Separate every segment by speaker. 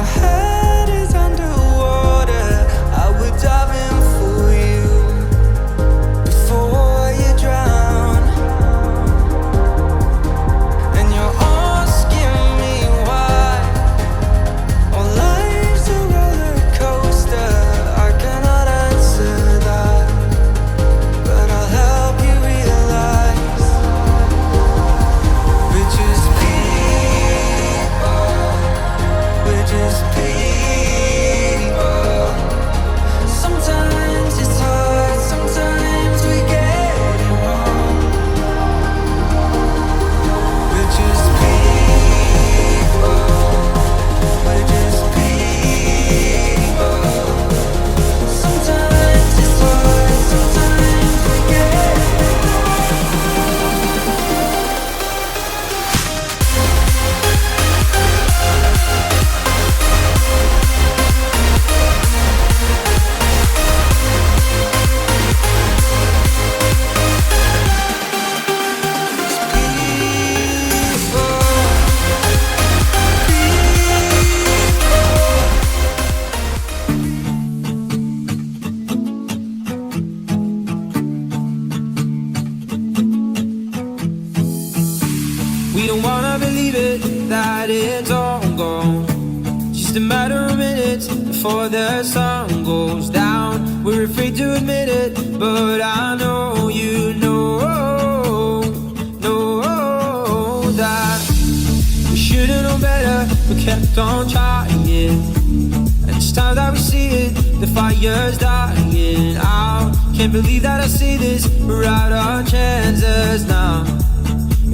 Speaker 1: your head is underwater, I would dive in for you before you drown. And you're asking me why. Oh, life's a roller coaster. I cannot answer that, but I'll help you realize we're just people. We're just people. Sometimes it's hard, sometimes we get it wrong. We're just people. We're just people. Sometimes it's hard, sometimes we get it wrong. People.
Speaker 2: We don't wanna believe it, that it's all gone. Just a matter of minutes before the sun goes down. We're afraid to admit it, but I know you know, know that we should've known better, but kept on trying. And it's time that we see it, the fire's dying out. Can't believe that I see this, we're out of chances now.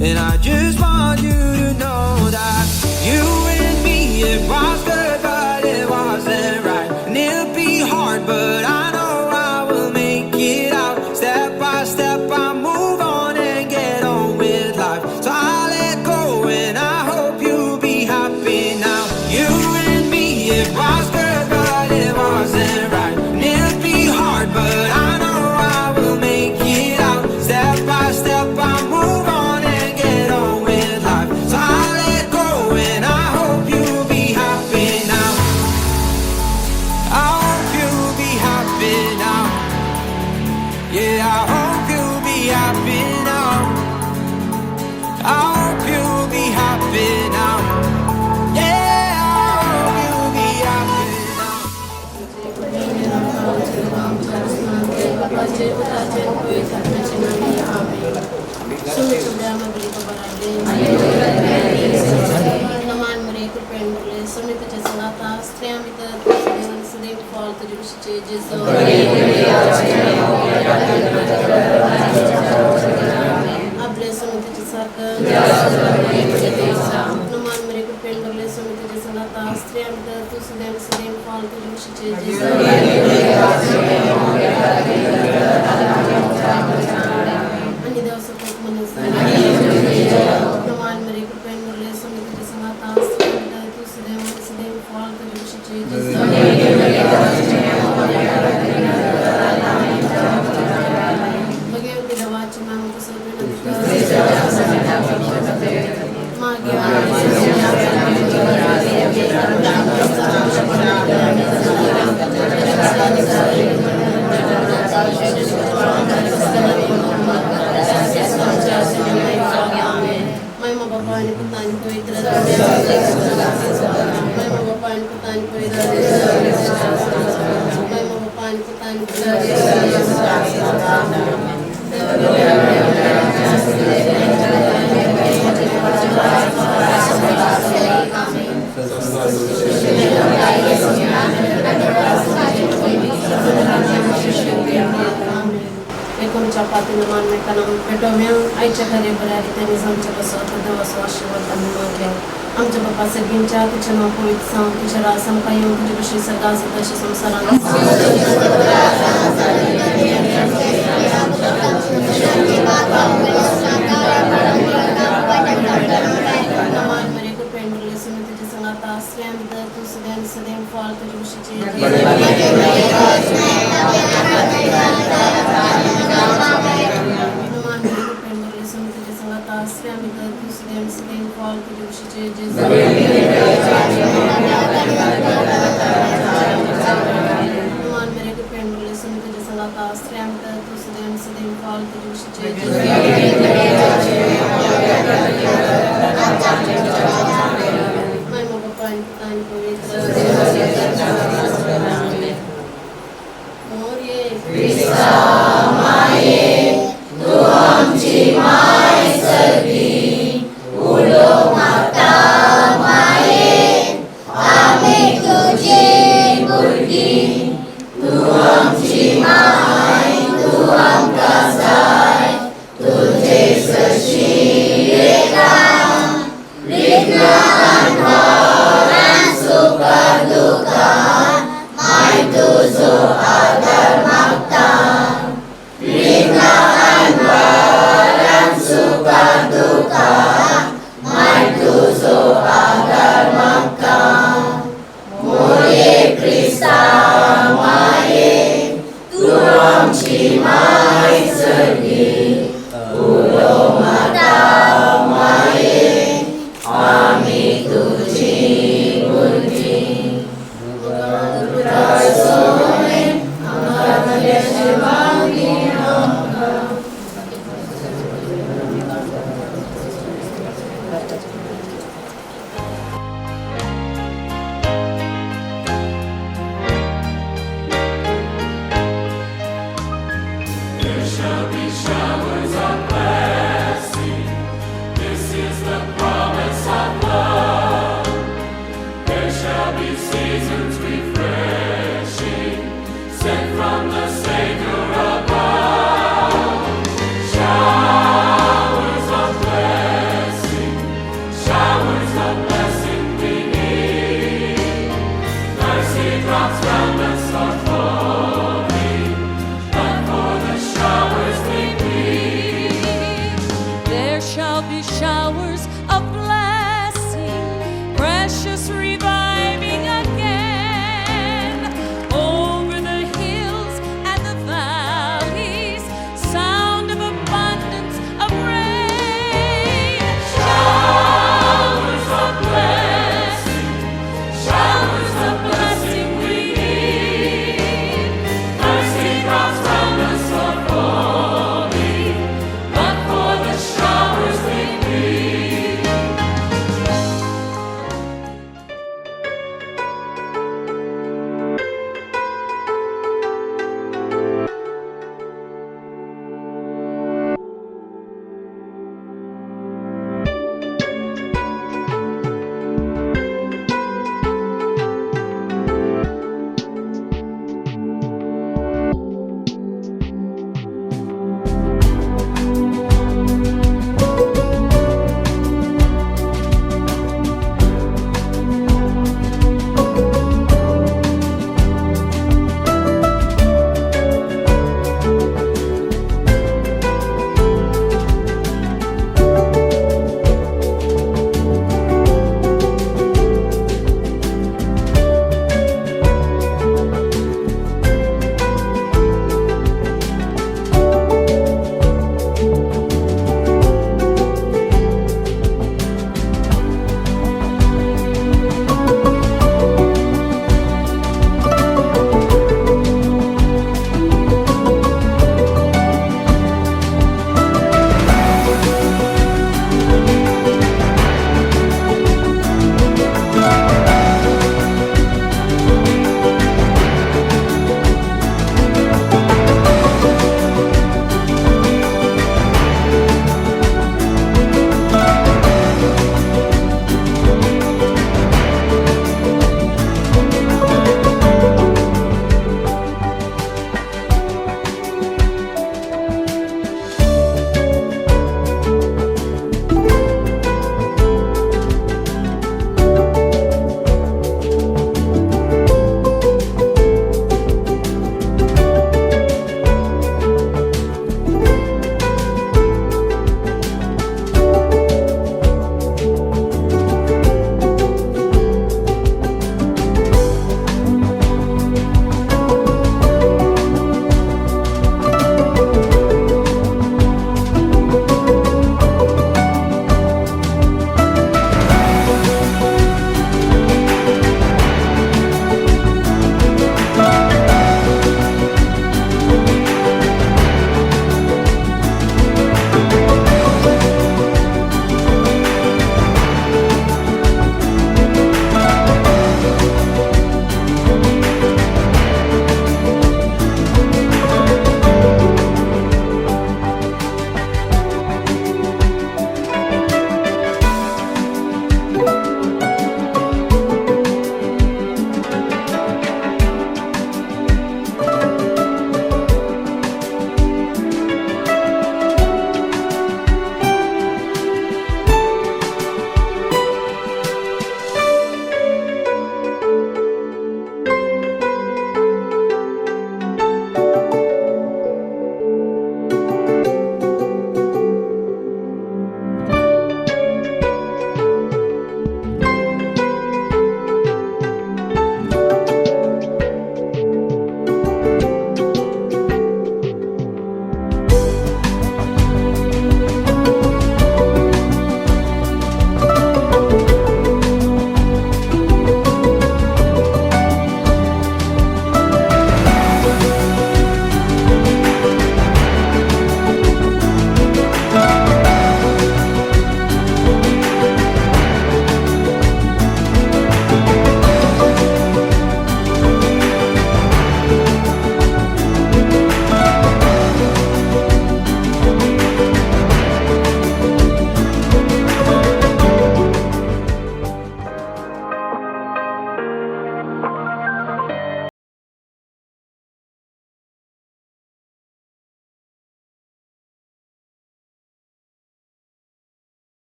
Speaker 2: And I just want you to know that you and me, it was good, but it wasn't right. And it'll be hard, but I know I will make it out. Step by step, I move on and get on with life. So I let go and I hope you'll be happy now. You and me, it was good, but it wasn't right. And it'll be hard, but I know I will make it out. Step by step, I move on and get on with life. So I let go and I hope you'll be happy now. I hope you'll be happy now. Yeah, I hope you'll be happy now. I hope you'll be happy now. Yeah, I hope you'll be happy now.
Speaker 3: बापाचे पुताचे पवित्र आत्म्याचे नामे आमेन. नमान मरिये, कृपेन भरले, स्वामी तुझ्या संगाता, स्त्रियां भितर तूं सदैव आनी सदैव फळ तुजे कुशीचे जेजू. आपले स्वामी तुझ्या सारखं. नमान मरिये, कृपेन भरले, स्वामी तुझ्या संगाता, स्त्रियां भितर तूं सदैव आनी सदैव फळ तुजे कुशीचे जेजू. आणि देवाचा पोत मनीस. नमान मरिये, कृपेन भरले, स्वामी तुझ्या संगाता, स्त्रियां भितर तूं सदैव आनी सदैव फळ तुजे कुशीचे जेजू. भगवती देवाची मागणी मागे महिमा बापा आणि पुता आणि पवित्र, महिमा बापा आणि पुता आणि पवित्र, महिमा बापा आणि पुता आणि एकोणच्या पातीनं मानमेकांना पेटोम्या आईच्या घरी बऱ्या रित्याने आमच्या बसवत देवाचो आशीर्वाद आम्ही मागया. आमच्या बापा सगळींच्या तुझ्या नाव पवित्र सांग, तुझ्या राज आमकां येवं, तुजे कशी सदां आसा तशें संवसारांत. नमान मरिये, कृपेन भरले, स्वामी तुझ्या संगाता, स्त्रियां भितर तूं सदैव सदैव फळ तुजे कुशीचे. नमान मरिये, कृपेन भरले, स्वामी तुझ्या संगाता, स्त्रियां भितर तूं सदैव सदैव फळ तुजे कुशीचे जेजू.
Speaker 4: There shall be showers of blessing, precious reviving again over the hills and the valleys, sound of abundance of rain. Showers of blessing, showers of blessing we need.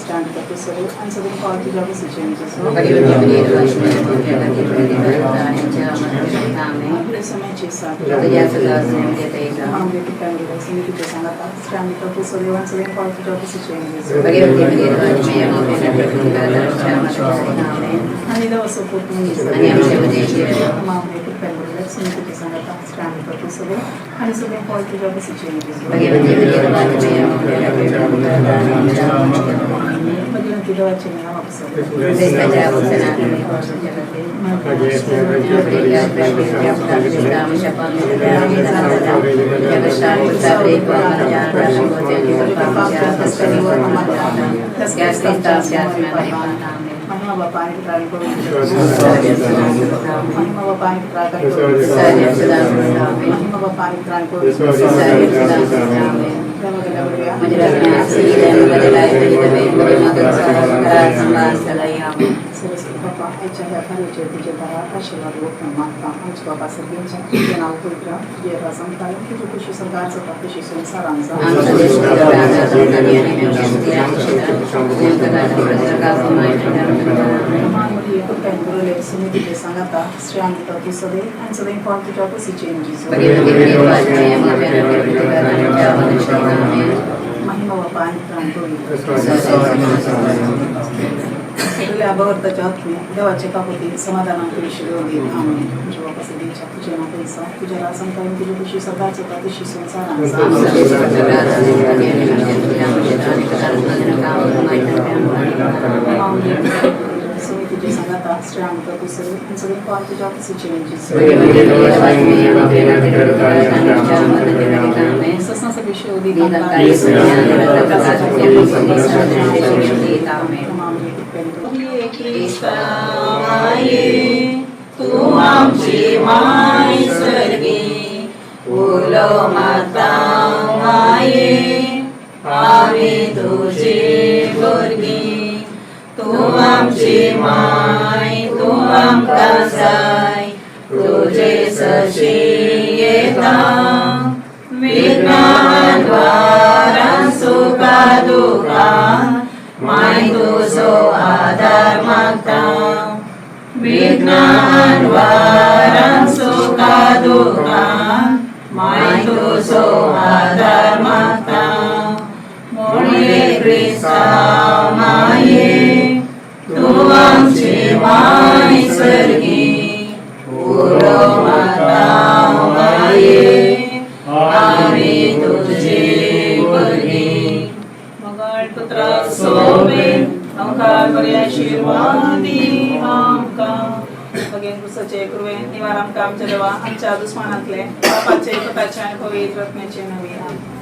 Speaker 5: Stand करतो सगळे आणि सगळे कॉल तुझ्या बसीचे. आपले समयाचे साथ मामले ठिकाणी समितीच्या सांगता स्टँड करतो सगळे आणि सगळे कॉल तुझ्या बसीचे. आणि दवा सपोर्ट मामले ठिकाणी समितीच्या सांगता स्टँड करतो सगळे आणि सगळे कॉल तुझ्या बसीचे. भगवंती देवाचे नाव महिमा बापाने प्राणी करू, महिमा बापाने प्राणी करू, महिमा बापाने प्राणी करू. सरस्वती बापा आईच्या ह्या कार्याचे तुझ्या दारात आशीर्वाद ओपन मागता. आमच्या बाबा सर्वांच्या तुझे नाव पवित्र, तुझे राजम कायम, तुझी खुशी सरकारचा तशी संसारांचा. मानवती कृपयान गुरुले समितीचे सांगता श्रेयांत तू सदै आणि सदै फॉल तुझ्या पसीचे. महिमा बापा आणि प्राण सगळ्या अभवर्ताच्या आत्मे देवाचे कापोती समाधानात विषय देत. आमेन. तुझ्या बापा सदैच्या तुझ्या नाव पैसा तुझ्या राजम कायम, तुझी खुशी सरकारचा तशी संसारांचा. समितीचे सांगता श्रेयांत तू सदै आणि सदै फॉल तुझ्या पसीचे. ससनाचा विषय
Speaker 6: तूं आमची माय स्वर्गी, उलो माता माये, आमी तुजी भुरगीं. तूं आमची माय, तूं आमकां जाय, तुजे सशी येता. विघ्नान वारान सुखा दुखान माय तुजो आदार मागता. विघ्नान वारान सुखा दुखान माय तुजो आदार मागता. मुळे क्रिस्तांव माये, तूं आमची माय स्वर्गी, उलो माता माये, आमी तुजी भुरगीं.
Speaker 5: मंगळ पुत्रा सोबेन आमकां बरे आशिर्वाद दी आमकां. भगेन क्रुसाचे कृपेन निवार आमकां आमच्या देवा आमच्या दुस्मानांतले पापाचे पुताचे आणि पवित्र आत्म्याचे नवे. आमेन.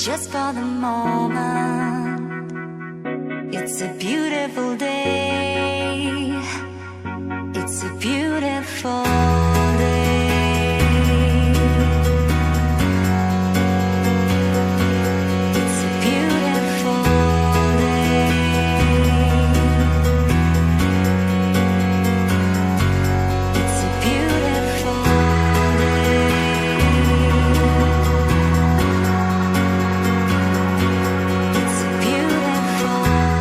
Speaker 7: Just for the moment. It's a beautiful day. It's a beautiful day. It's a beautiful day. It's a beautiful day. It's a beautiful day.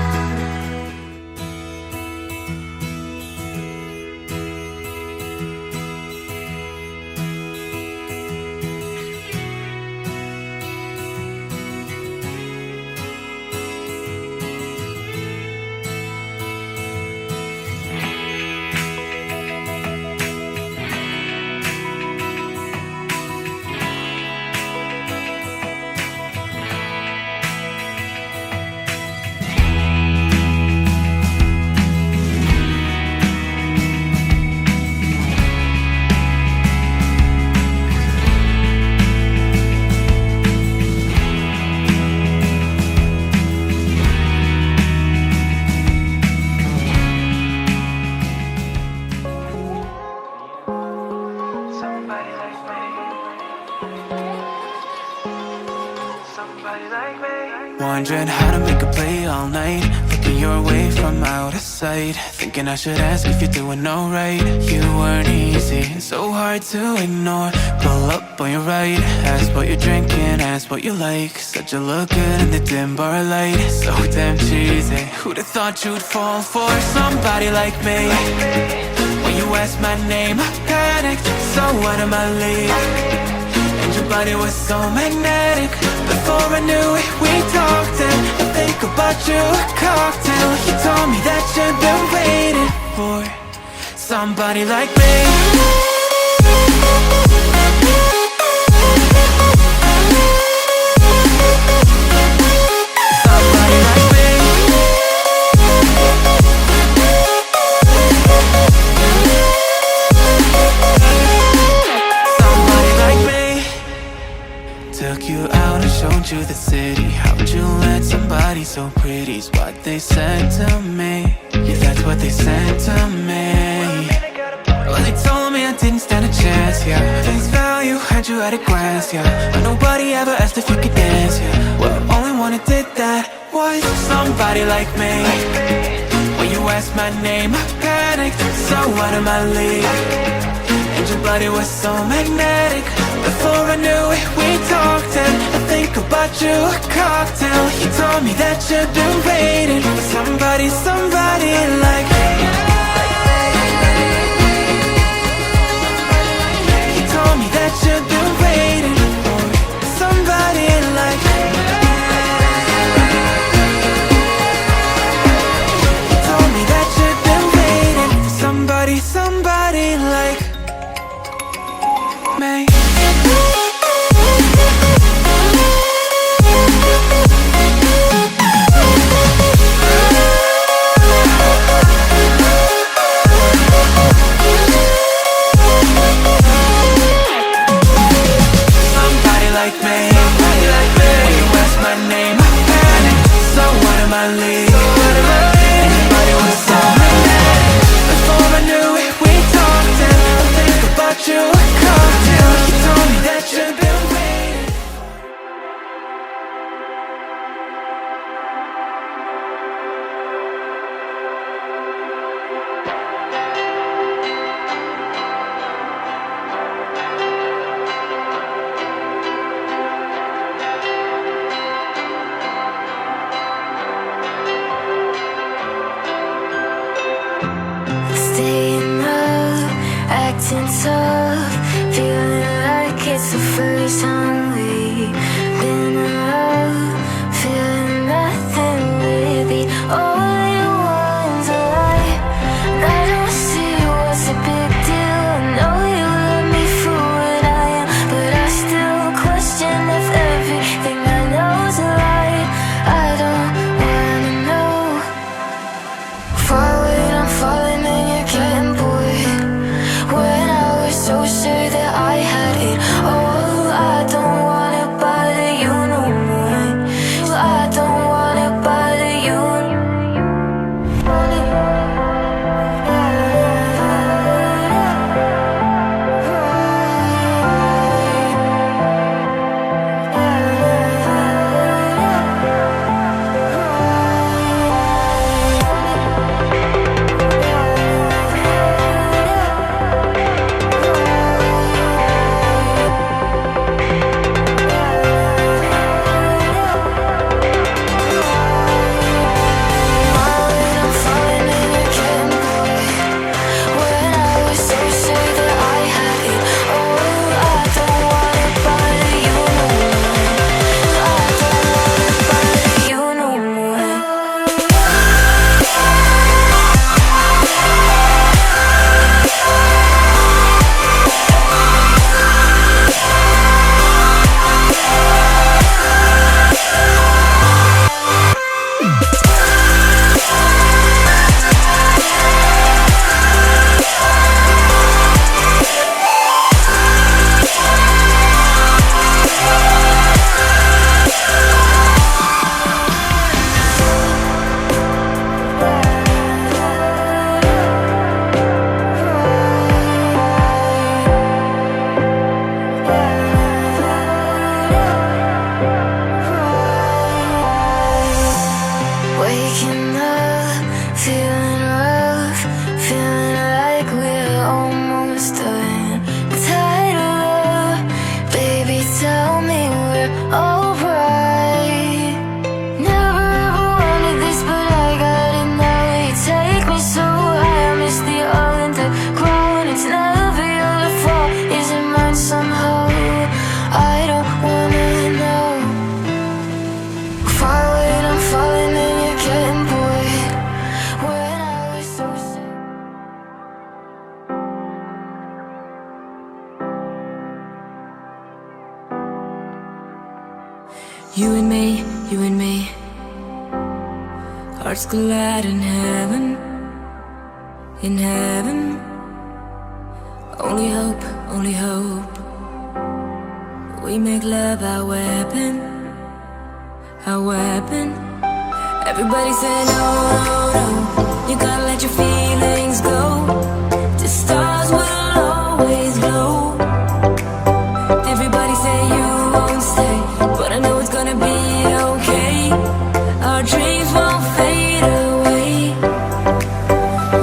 Speaker 1: Somebody like me. Somebody like me.
Speaker 2: Wondering how to make a play all night. Looking your way from out of sight. Thinking I should ask if you're doing alright. You weren't easy, so hard to ignore. Pull up on your right, ask what you're drinking, ask what you like. Said you look good in the dim bar light. So damn cheesy. Who'd have thought you'd fall for somebody like me? When you asked my name, I panicked, so out of my league. And your body was so magnetic. Before I knew it, we talked, and I think about you a cocktail. You told me that you've been waiting for somebody like me. Somebody like me. Somebody like me. Took you out and showed you the city. How'd you let somebody so pretty's what they said to me. Yeah, that's what they said to me. Well, they told me I didn't stand a chance, yeah. Face value, had you at a glance, yeah. But nobody ever asked if you could dance, yeah. Well, the only one who did that was somebody like me. When you asked my name, I panicked, so out of my league. And your body was so magnetic. Before I knew it, we talked, and I think about you a cocktail. You told me that you've been waiting for somebody, somebody like me. You told me that you've been waiting for somebody like me. You told me that you've been waiting for somebody, somebody like me. Somebody like me. Somebody like me. When you ask my name, I panic. So out of my league. And your body was so magnetic. Before I knew it, we talked, and I think about you a cocktail. You told me that you've been waiting.
Speaker 7: Staying up, acting tough, feeling like it's the first time we've been in love, feeling nothing. We're the only ones alive. And I don't see what's the big deal. I know you love me for what I am, but I still question if everything I know's a lie. I don't wanna know. Falling, I'm falling and you're getting bored. When I was so sure that I had it all, I don't You and me, you and me. Hearts collide in heaven, in heaven. Only hope, only hope. We make love our weapon, our weapon. Everybody say no, no, no. You gotta let your feelings go. The stars will always glow. Everybody say you won't stay, but I know it's gonna be okay. Our dreams won't fade away.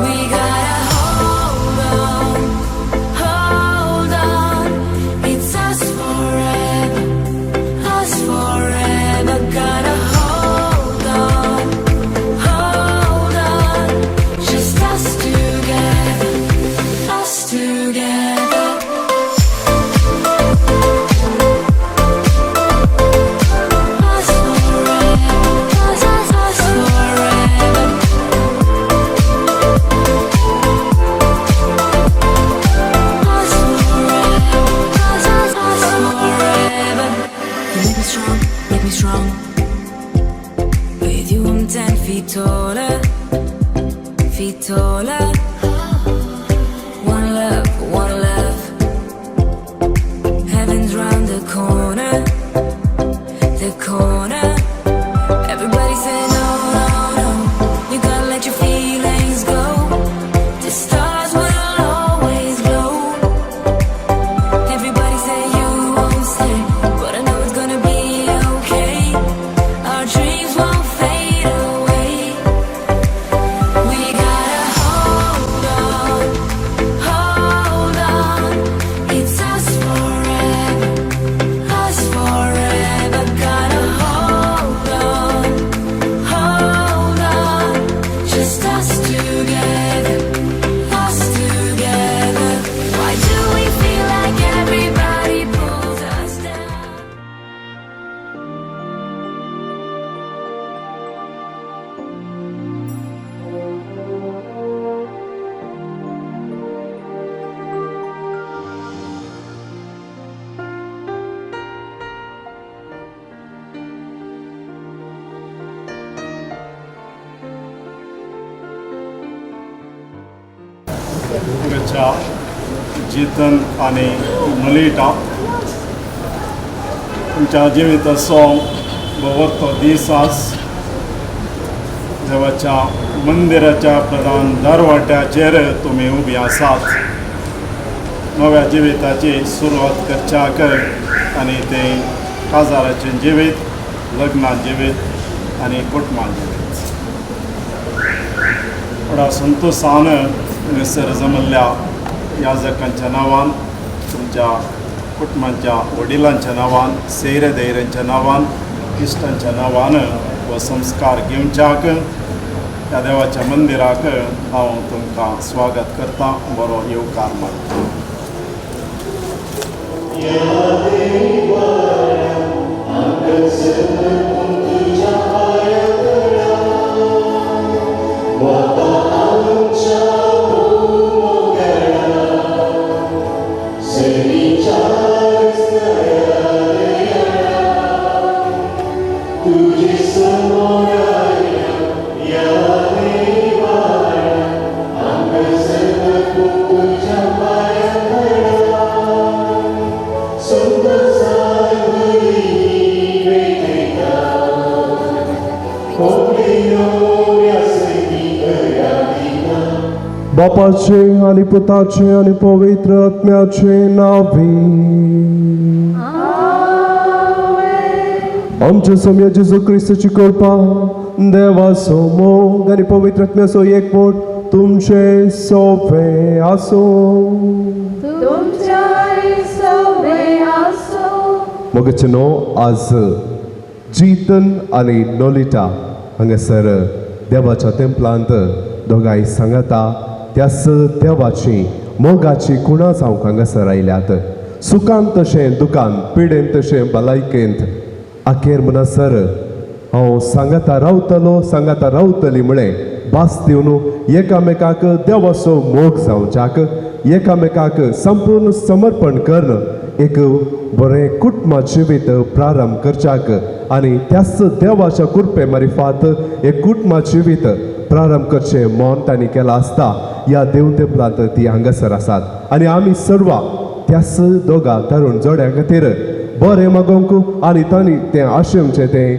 Speaker 7: We gotta hold on, hold on. It's us forever, us forever. Gotta hold on, hold on. Just us together, us together. Us forever, us, us, us forever. Us forever, us, us, us forever. You make me strong, make me strong. With you I'm 10 feet taller, feet taller. One love, one love. Heaven's round the corner, the corner. Everybody say no, no, no. You gotta let your feelings go. The stars will always glow. Everybody say you won't stay, but I know it's gonna be okay. Our dreams won't fade away. We gotta hold on, hold on. It's us forever, us forever. Gotta hold on, hold on. Just us together, us together. Why do we feel like everybody pulls us down?
Speaker 8: हांगाच्या जितन आनी नलिटा, तुमच्या जिविताचो भोवरतो दीस आज देवाच्या मंदिराच्या प्रधान दरवाट्याचेर तुमी उबी आसात. नव्या जिविताची सुरवात करच्याक आनी तें काजाराचें जिवीत, लग्ना जिवीत आनी कुटुंबा जिवीत व्हडा संतोशान हांगासर जमल्ल्या याजकांच्या नांवान, तुमच्या कुटुंबाच्या वडिलांच्या नांवान, सैरे दैऱ्यांच्या नांवान, इश्टांच्या नांवान हो संस्कार घेवच्याक ह्या देवाच्या मंदिराक हांव तुमकां स्वागत करता, बरो येवकार मागता.
Speaker 9: बापाचे आनी पुताचे आनी पवित्र आत्म्याचे नावे. आमच्या सोम्या जेजू क्रिस्ताची कृपा, देवाचो मोग आनी पवित्र आत्म्याचो एकवट तुमचे सोवे आसूं. मोगाचे न्हू, आज जितन आनी नोलिटा हांगासर देवाच्या तेंपलांत दोगांय सांगाता त्याच देवाची मोगाची कुणां जावंक हांगासर आयल्यात. सुखान तशें दुकान, पिडेन तशें भलायकेंत, अखेर म्हणसर हांव सांगाता रावतलो, सांगाता रावतली म्हळें भास दिवन एकामेकाक देवाचो मोग जावच्याक, एकामेकाक संपूर्ण समर्पण करून एक बरें कुटुंब जिवीत प्रारंभ करच्याक आनी त्याच देवाच्या कृपे मारिफात एक कुटुंबा जिवीत प्रारंभ करचें मन तांणी केलां आसता. ह्या देव तेंपलांत ती हांगासर आसात आनी आमी सर्वां त्याच दोगां तरुण जोड्यां खातीर बरें मागोवंक आनी तांणी तें आशेवचें तें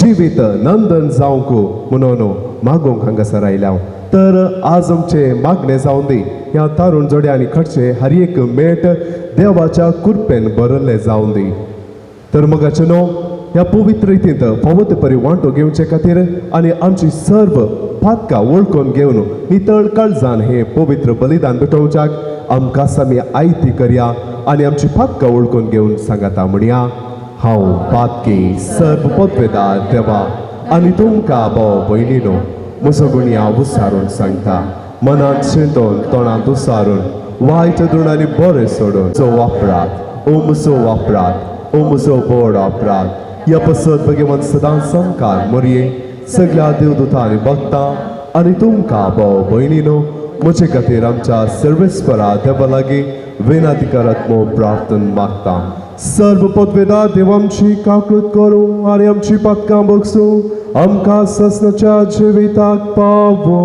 Speaker 9: जिवीत नंदन जावंक म्हणून मागोवंक हांगासर आयल्या. तर आज आमचें मागणें जावन दी ह्या तरुण जोड्यांनी खडचें हर एक मेट देवाच्या कृपेन भरिल्लें जावन दी. तर मगाचें न्हू ह्या पवित्र रितींत फावो ते परी वांटो घेवचे खातीर आनी आमची सर्व पातकां वळखून घेवन नितळ काळजान हें पवित्र बलिदान भेटोवच्याक आमकां आमी आयती करया आनी आमची पातकां वळखून घेवन सांगाता म्हणया, हांव पातकी सर्व पदवेदार देवा आनी तुमकां भाव भयणीनो म्हजो गुणया उसारून सांगता, मनांत शिंदोन तोंडांत उसारून वायट धरून आनी बरें सोडून जो वापरात ओ म्हजो वापरात ओ म्हजो बोड अपराध. ह्या पसत भगवान सदां सामकार मोरये सगळ्या देवदूतां आनी भक्तां आनी तुमकां भाव भयणीनो म्हजे खातीर आमच्या सर्वेस्परा देवा लागीं विनंती करात म्हूण प्रार्थना मागता. सर्व पदवेदार देव आमची काकूत करूं आनी आमची पातकां बगसूं आमकां ससनाच्या जिविताक पावो.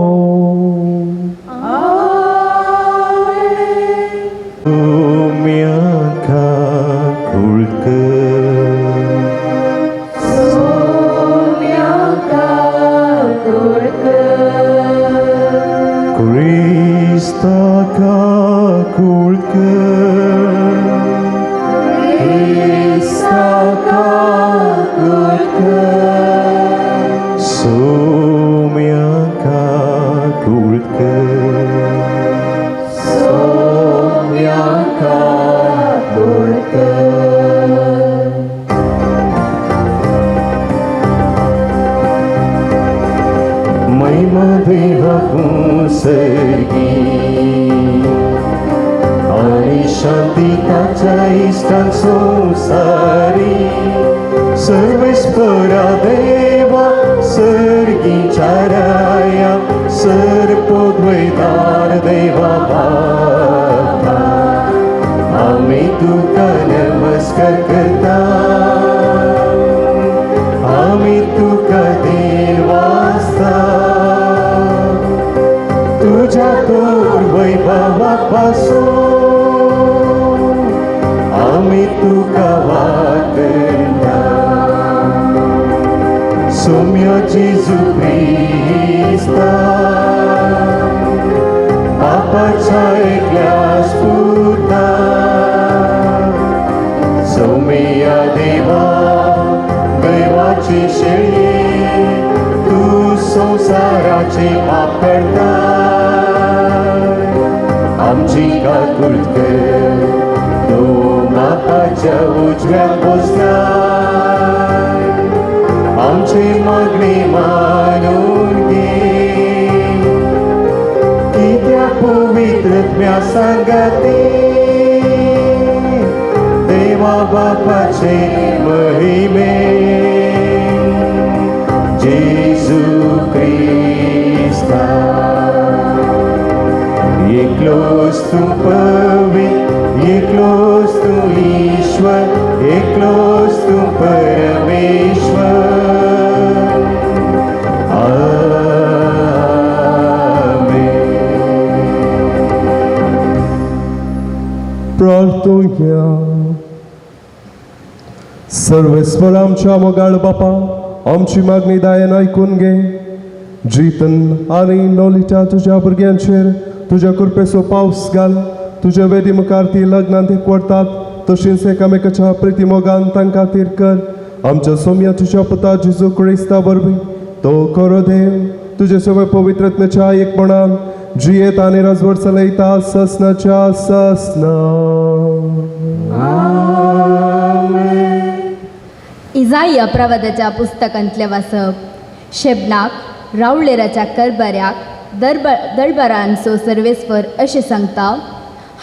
Speaker 9: सर्वेस्वर आमच्या मोगाळ बापा आमची मागणी दायन आयकून घे. जितन आनी लोलिटा तुज्या भुरग्यांचेर तुज्या कृपेचो पावस घाल. तुज्या वेदी मुखार ती लग्नांत एकवटतात तशींच एकामेकाच्या प्रिती मोगान तांकां तीर कर. आमच्या सोम्या तुज्या पुता जेजू क्रिस्ता वरवीं तो खरो देव तुजे सगळे पवित्रत्म्याच्या एकपणान जियेत आनी राजवट चलयता ससनाच्या ससना.
Speaker 10: इजाया प्रवादाच्या पुस्तकांतलें वाचप. शेबनाक रावळेराच्या करबऱ्याक दरबारांचो सर्वेस्पर अशें सांगता,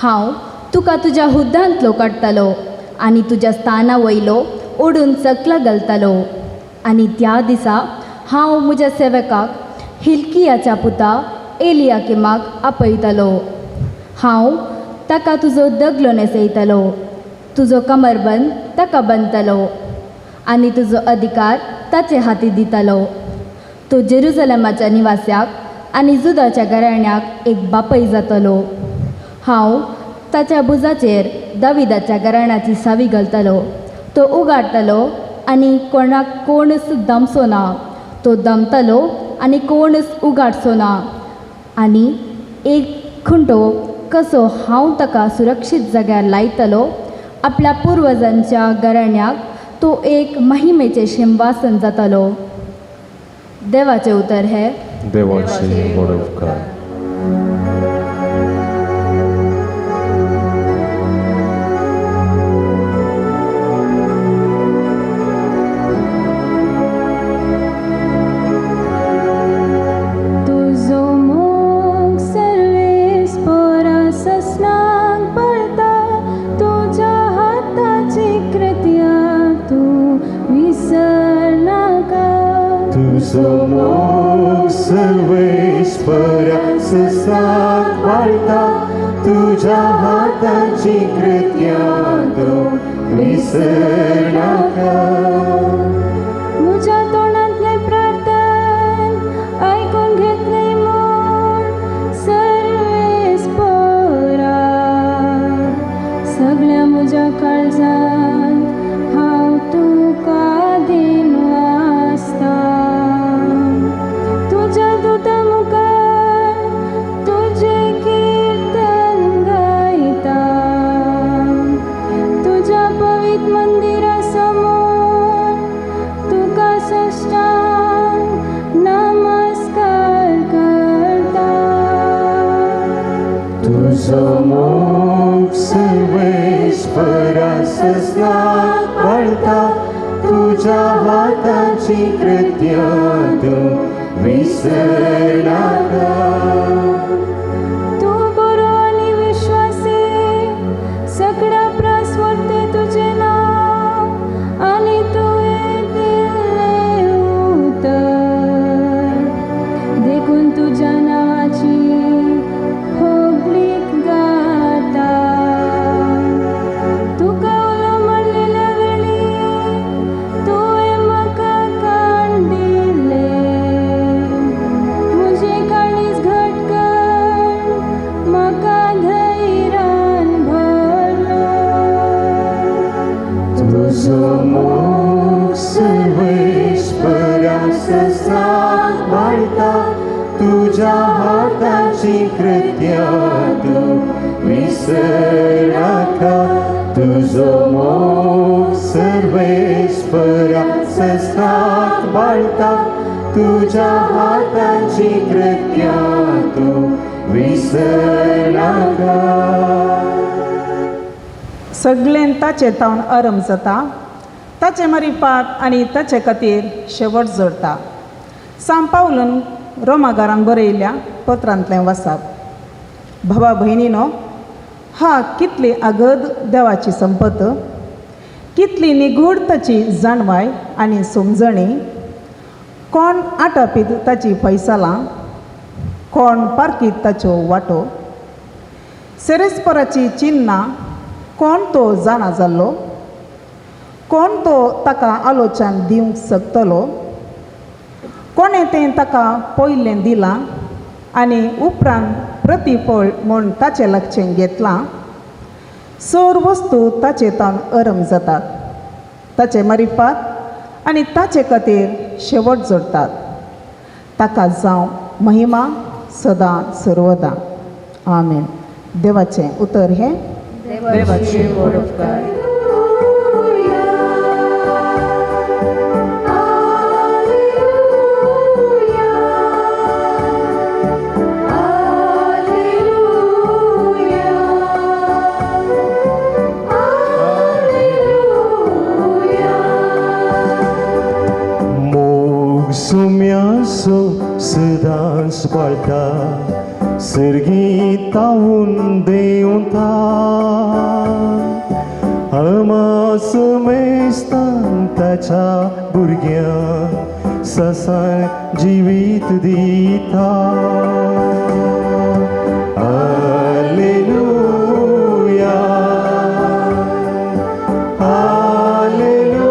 Speaker 10: हांव तुका तुज्या हुद्दांतलो काडटालो आनी तुज्या स्थाना वयलो ओडून सकला घालतालो. आनी त्या दिसा हांव म्हज्या सेवकाक हिल्कियाच्या पुता एलियाकिमाक आपयतालो. हांव ताका तुजो दगलो न्हेसयतालो, तुजो कमरबंद ताका बांदतालो आनी तुजो अधिकार ताचे हाती दितलो. तूं जेरुजलमाच्या निवास्याक आनी जुदाच्या घराण्याक एक बापय जातलो. हांव ताच्या भुजाचेर दाविदाच्या घराण्याची सावी घालतलो. तो उगाडटलो आनी कोणाक कोणच दमचो ना, तो दमतलो आनी कोणच उगाडचो ना. आनी एक खुंटो कसो हांव ताका सुरक्षीत जाग्यार लायतलो. आपल्या पुर्वजांच्या घराण्याक तो एक महिमेचें शिंवासन जातलो. देवाचें उतर हें.
Speaker 9: देवाचे व्हड उपकार.
Speaker 11: तुजो मोग सर्वेस्परा ससनाक पळता, तुज्या हाताची कृत्या तूं विसरनाका.
Speaker 12: तुजो मोग सर्वेस्परा ससाक वाळटा, तुज्या हाताची कृत्या तूं विसरनाका.
Speaker 11: म्हज्या तोंडांतलें प्रार्थन आयकून घेतलें म्हूण सर्वेस्परा, सगळ्या म्हज्या काळजांत हांव तुका दीन आसता. तुज्या दुता मुखार तुजें किर्तन गायता, तुज्या पवित्र मंदिरा समोर तुका साष्टांग नमस्कार करता.
Speaker 12: तुजो मोग सर्वेस्परा ससनाक वाळटा, तुज्या हाताची कृत्या तूं विसरनाका.
Speaker 11: तूं बरो आनी विश्वासी, सगळ्या प्रास व्हरते तुजें नांव आनी तुवें दिल्लें उतर, देखून तुज्या नांवाची होगळीक गाता. तुका उलो मारलेल्या वेळी तुवें म्हाका कान दिलें, म्हजें काळीज घट कर म्हाका धैर्यान भरलो.
Speaker 12: तुजो मोग सर्वेस्परा ससाक वाळटा, तुज्या हाताची कृत्या तूं विसरनाका. तुजो मोग सर्वेस्परा ससाक वाळटा, तुज्या हाताची कृत्या तूं विसरनाका.
Speaker 5: सगळें ताचे तावन अरम जाता, ताचे मरिपात आनी ताचे खातीर शेवट जोडटा. सांग पावलून रोमागारान बरयल्ल्या पत्रांतलें वासाप. भावा भयणीनो, हा कितली आगद देवाची संपत, कितली निगूढ ताची जाणवाय आनी समजणी. कोण आटापीत ताची फैसलां, कोण पारखीत ताच्यो वाटो. सेरेस्पराची चिन्नां कोण तो जाणा जाल्लो, कोण तो ताका आलोचन दिवंक शकतलो. कोणें तें ताका पयलें दिलां आनी उपरांत प्रतिफळ म्हूण ताचें लागचें घेतलां. सर वस्तू ताचे तावन अरम जातात, ताचे मारिफात आनी ताचे खातीर शेवट जोडटात. ताका जावं महिमा सदां सर्वदां. आमेन. देवाचें उतर हें.
Speaker 6: देवाचे व्हड उपकार.
Speaker 12: मोग सुम्यासो सदांच पाळटा, सर्गी तावून देंवता. अमास मेस्तान ताच्या भुरग्यांक ससान जिवीत दिता. हालेलुया, हालेलुया,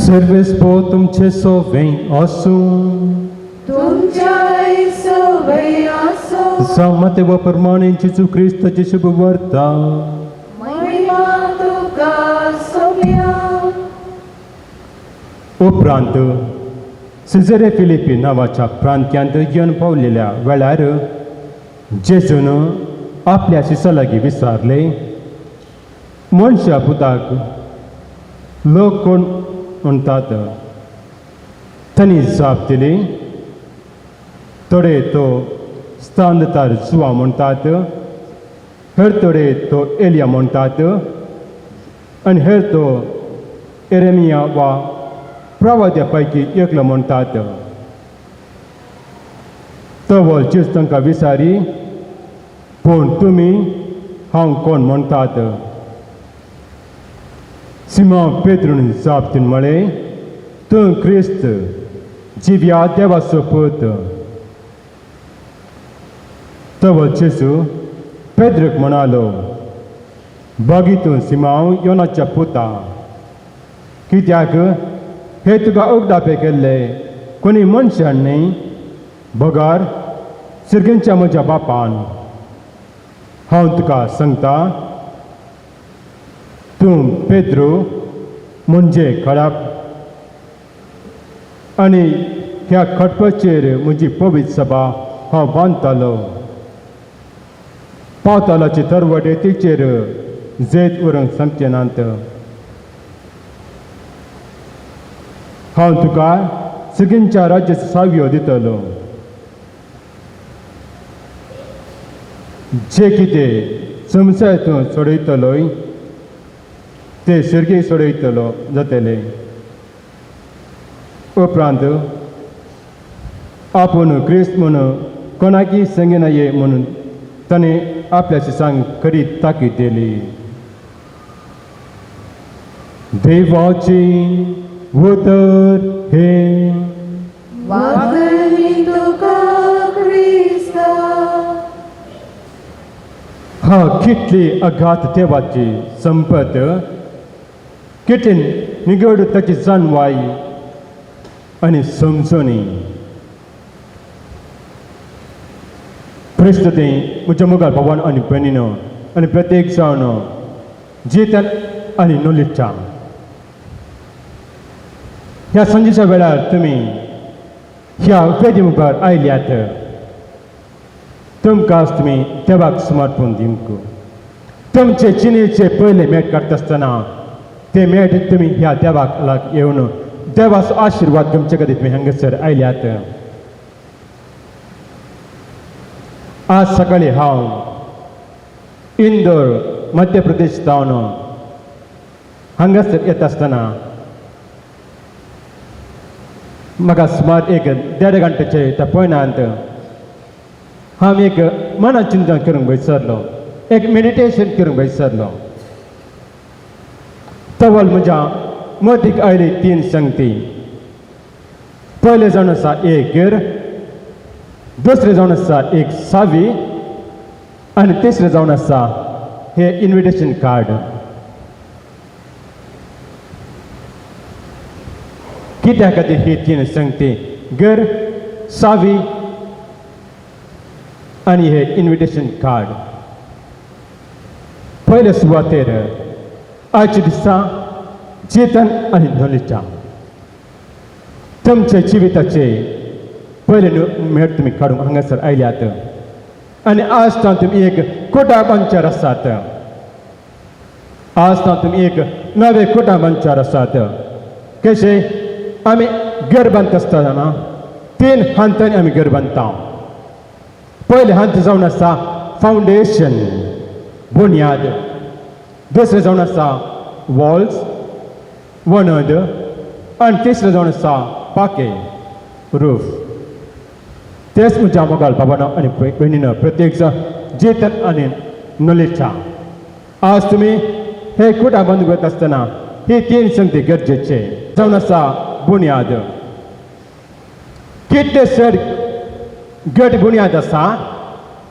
Speaker 12: सर्वेस्पो तुमचे सोवें आसूं.
Speaker 6: तुमच्याय सवय आसो.
Speaker 12: जावं व प्रमाणे जेजू क्रिस्ताची शुभ वार्ता.
Speaker 6: महिमा तुका सोम्या.
Speaker 12: उपरांत सिजरे फिलिपी नांवाच्या प्रांत्यांत येवन पावलेल्या वेळार जेजून आपल्या शिसा लागीं विचारले, मनशा पुताक लोक कोण म्हणटात? तांणी जाप दिली, थोडे तो स्थानदार जुवा म्हणटात, हेर थोडे तो एलिया म्हणटात आनी हेर तो एरेमिया वा प्रवाद्या पैकी एकलो म्हणटात. तवळ जेजू तांकां विचारी, पूण तुमी हांव कोण म्हणटात? सिमांव पेद्रून जाप दिवन म्हळें, तूं क्रिस्त, जिव्या देवाचो पूत. तवळ जेजू पेद्रूक म्हणालो, बागी तूं सिमांव योनाच्या पुता, कित्याक हे तुका उगडापे केल्ले कोणी मनशान न्हय, बगर सर्गेंच्या म्हज्या बापान. हांव तुका सांगता, तूं पेद्रू म्हणजे खडप आनी ह्या खडपाचेर म्हजी पवित्र सभा हांव बांदतालो. पावतालाचे तरवटे तिचेर जैत उरूंक सांगचे नात. हांव तुका सगळ्यांच्या राज्याचो सावयो दितलो. जे कितें संवसार तूं सोडयतलोय ते सर्गी सोडयतलो जातले. उपरांत आपूण क्रिस्त म्हूण कोणाकी सांगिना ये म्हणून ताणें आपल्या शिसांक खरी ताकीद दिली. देवाची उतर हे.
Speaker 6: वागणी तुका क्रिस्ता.
Speaker 12: हा कितली अगाध देवाची संपत, कितली निगड ताची जाणवाय आनी समजणी. प्रस्तुती म्हज्या मुखार भवन आनी भयणीनो आनी प्रत्येक जावन जितन आनी नोलिच्या ह्या सांजेच्या वेळार तुमी ह्या वेदी मुखार आयल्यात. तुमकां तुमी देवाक समर्पण दिवंक तुमचे जिणेचे पयले मेट काडटा आसतना ते मेट तुमी ह्या देवाक लाग येवन देवाचो आशिर्वाद तुमचे खातीर तुमी हांगासर आयल्यात. आज सकाळी हांव इंदोर मध्य प्रदेश जावन हांगासर येता आसतना म्हाका सुमार एक देड घंट्याचे त्या पयणांत हांव एक मना चिंतन करूंक बैसरलो, एक मेडिटेशन करूंक बैसरलो. तवल म्हज्या मतीक आयली तीन संगती. पयलें जावन आसा एक गिर, दुसरें जावन आसा एक सावी आनी तिसरें जावन आसा हे इन्विटेशन कार्ड. कित्या खातीर ही तीन संगती, गर, सावी आनी हे इन्विटेशन कार्ड? पयले सुवातेर आयच्या दिसा चेतन आनी नॉलेजा तुमच्या जिविताचे पयले मेळ तुमी काडूंक हांगासर आयल्यात आनी आज तां तुमी एक कोटा बांदचार आसात. आज तां तुमी एक नवे कोटा बांदचार आसात. कशें आमी घर बांदता आसतना तीन हांतांनी आमी घर बांदता. पयलें हांत जावन आसा फावंडेशन, बुन्याद. दुसरें जावन आसा वॉल्स, वणद आनी तिसरें जावन आसा पाके, रूफ. तेच म्हज्या मोगाल बाबानो आनी भयणीनो प्रत्येक जाण जेतन आनी नॉलेजा आज तुमी हे कुटां बंद करता आसतना ही तीन संगती गरजेचे जावन आसा बुन्याद. कितले चड घट बुन्याद आसा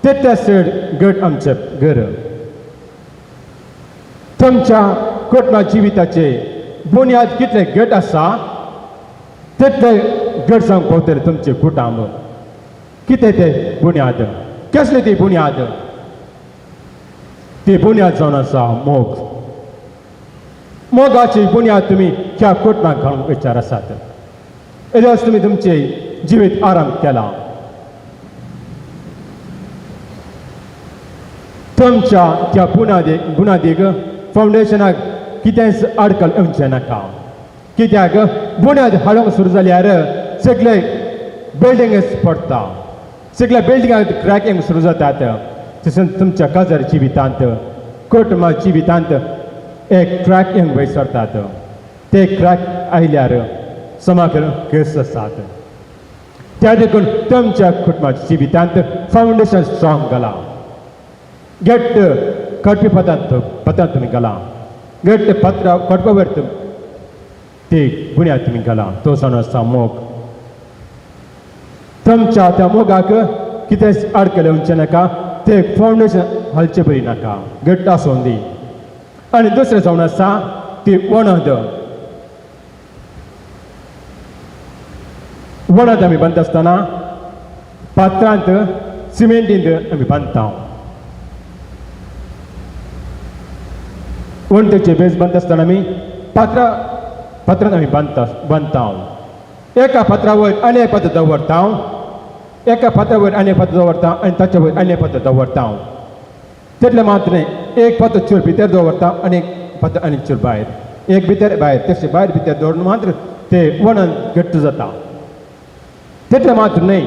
Speaker 12: तितले चड घट आमचें घर. तुमच्या कुटुंबा जिविताचे बुन्याद कितले घट आसा तितले घट जावंक पावतले तुमचें कुटुंब. कितें ते बुन्याद, कसली ती बुन्याद? ती बुन्याद जावन आसा मोग. मोगाची बुन्याद तुमी ह्या कुटुंबाक घालूंक विचार आसात. येदोळच तुमी तुमचें जिवीत आरंभ केलां. तुमच्या त्या बुनादीक फावंडेशनाक कितेंच आडखळ येवचें नाका. कित्याक बुन्याद हाडूंक सुरू जाल्यार सगळे बिल्डिंगच पडटा, सगळ्या बिल्डिंगाक क्रॅक येवंक सुरू जातात. तशेंच तुमच्या काजार जिवितांत, कुटुंबा जिवितांत एक क्रॅक येवंक वयर सरतात. ते क्रॅक आयल्यार समाज केस आसात. त्या देखून तुमच्या कुटुंबाच्या जिवितांत फावंडेशन स्ट्रॉंग घाला. घट्ट खडपी पदांत पत्रांत तुमी घाला, घट्ट पत्र खडपावर ती बुन्याद तुमी घाला. तो जावन आसा मोग. तुमच्या त्या मोगाक कितेंच आडखळ येवचें नाका, ते फावंडेशन हालचे बरी नाका, घट्ट आसूं दी. आनी दुसरें जावन आसा ती वणद. वणद आमी बांदता आसतना पात्रांत सिमेंटींत आमी बांदता. वणटीचे बेज बांदता आसतना आमी पात्रांत आमी बांदता. एका फातरावयर आनी एक फातर दवरता, एका फातरावयर आनी एक फातर दवरता आनी ताचे वयर आनी एक फातर दवरता. तितलें मात्र न्हय, एक फातर चूर भितर दवरता आनी एक फातर आनी चूर भायर, एक भितर भायर, तशें भायर भितर दवरून मात्र ते वणन घट्ट जाता. तितलें मात्र न्हय,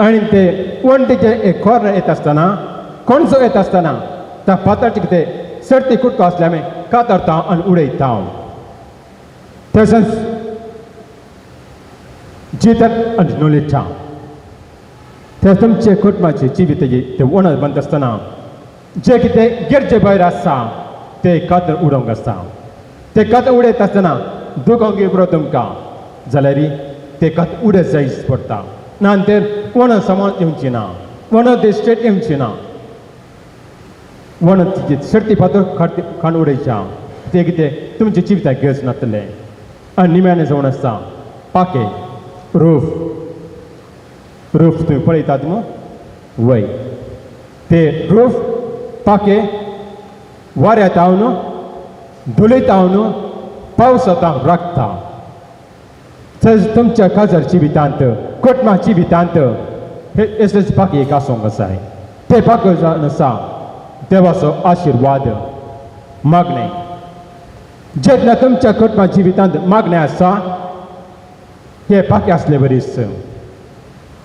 Speaker 12: आनी ते वणटीचे एक कॉर्नर येता आसतना, कोणसो येता आसतना त्या फातराचे कितें सर्ती कुटको आसल्यार आमी कातरता आनी उडयता. तशेंच जितात आनी नॉलेजा ते तुमचे कुटुंबाचे जिविताचे ते वणत बांदता आसतना जे कितें गरजे भायर आसा ते कातर उडोवंक आसा. ते कातर उडयता आसतना दुखोंक पुरो तुमकां जाल्यार ते कातर उडयत जायच पडटा. ना तर वणत सामान येवची ना, वणत स्टेट येवची ना. वणत सर्ती फातर खाण उडयच्या ते कितें तुमच्या जिविताक गरज नासतलें. आनी निम्याने जावन आसता पाके रूफ. रूफ तुमी पळयतात मू? वय, ते रूफ पाके वाऱ्यात हांव धुळीत हांव पावसांत हांव राखता. तशेंच तुमच्या काजार जिवितांत, कुटुंबा जिवितांत हे असलेच पाके एक आसूंक जाय. ते पाके जावन आसा देवाचो आशिर्वाद, मागणें. जेन्ना तुमच्या कुटुंबा जिवितांत मागणें आसा हे पाके आसले बरीच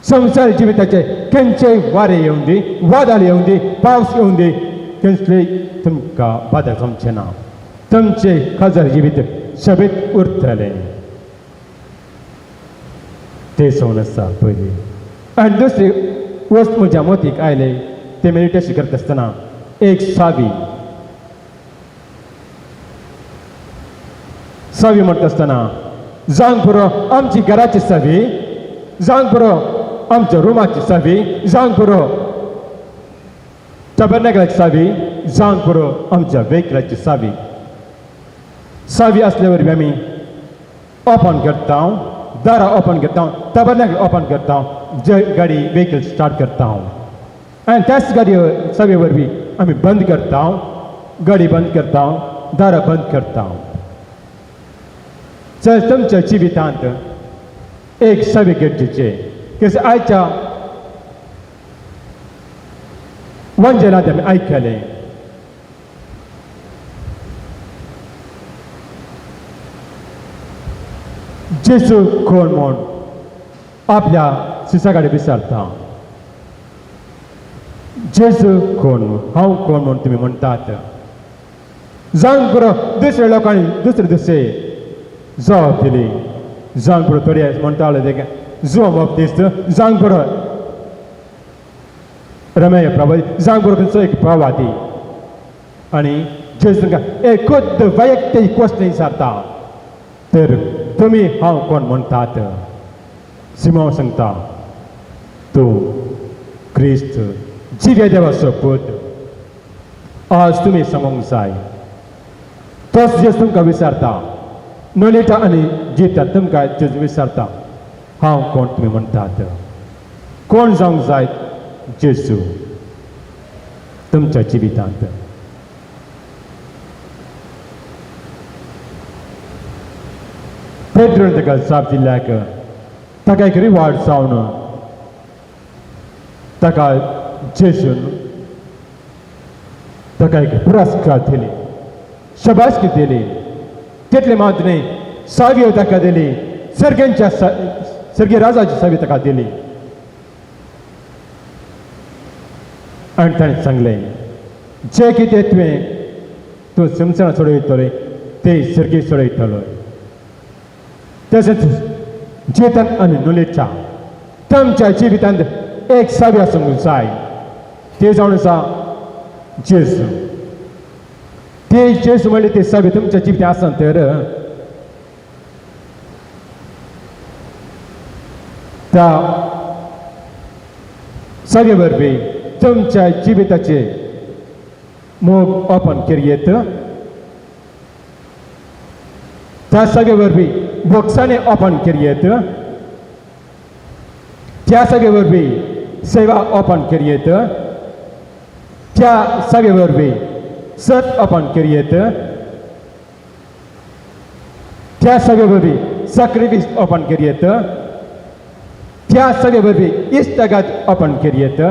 Speaker 12: संवसार जिविताचे खंयचेय वारे येवन दी, वादळ येवन दी, पावस येवन दी, खंयचेय तुमकां बादा जमचें ना. तुमचें खाजर जिवीत शबीत उरतलें. तें जावन आसा पयली. आनी दुसरी वस्त म्हज्या मतीक आयलें तें मेडिटेशन करता आसतना एक सावी. सावी म्हणटा आसतना जावंक पुरो आमची घराची सावी, जावंक पुरो आमच्या रुमाची सावी, जावंक पुरो टबरनॅकलाची सावी, जावंक पुरो आमच्या वेहिकलाची सावी. सावी आसल्या वरवीं आमी ओपन करता, दारां ओपन करता, टबरनॅकल ओपन करता, जे गाडी वेहिकल स्टार्ट करता. आनी त्याच गाडी सावी वरवीं आमी बंद करता, गाडी बंद करता, दारां बंद करता. जर तुमच्या जिवितांत एक सावी गरजेचें कशें आयच्या वंजनांत आमी आयकलें, जेजू कोण म्हूण आपल्या शिसा कडेन विचारता. जेजू कोण, हांव कोण म्हूण तुमी म्हणटात. जावंक पुरो दुसऱ्या लोकांनी दुसरे दुसरे जबाब दिली. जावंक पुरो थोडे म्हणटाले ते जुवां बाप्तीस्त, जावंक पुरो रमेय प्रभाती, जावंक पुरो खंयचो एक प्रवादी. आनी जेजू तांकां एक खुद्द वैयक्तीक क्वेश्चन विचारता, तर तुमी हांव कोण म्हणटात? सिमांव सांगता, तूं क्रिस्त जिव्या देवाचो पूत. आज तुमी सांगूंक जाय तोच जेजू तुमकां विचारता, नोलिटा आनी जिता तुमकां जेजू विचारता, हांव कोण तुमी म्हणटात? कोण जावंक जाय जेजू तुमच्या जिवितांत? पेद्रून ताका जाप दिल्याक ताका एक रिवार्ड जावन ताका जेजून ताका एक पुरस्कार दिली, शबासकी दिली. तितले मात न्हय, सावयो ताका दिली, सर्गांच्या सर्गी राजाची सावी ताका दिली. आनी ताणें सांगलें, जें कितें तुवें तूं संवसारांत सोडयतलो ते सर्गी सोडयतलो. तशेंच जिवितांत आनी नुलेच्या तुमच्या जिवितांत एक सावी आसूंक जाय, ते जावन आसा जेजू. ते जेजू म्हणले ते सावी तुमच्या जिवितांत आसत तर त्या सावे वरवीं तुमच्या जिविताचे मोग ओपन करयेत, त्या सगळे वरवीं बोक्सांनी ओपन करयेत, त्या सगळे वरवीं सेवा ओपन करयेत, त्या सगळे वरवीं सत ओपन करयेत, त्या सगळे वरवीं साक्रिफीस ओपन करयेत, त्या सगळे वरवीं इश्टागात ओपन करयेत,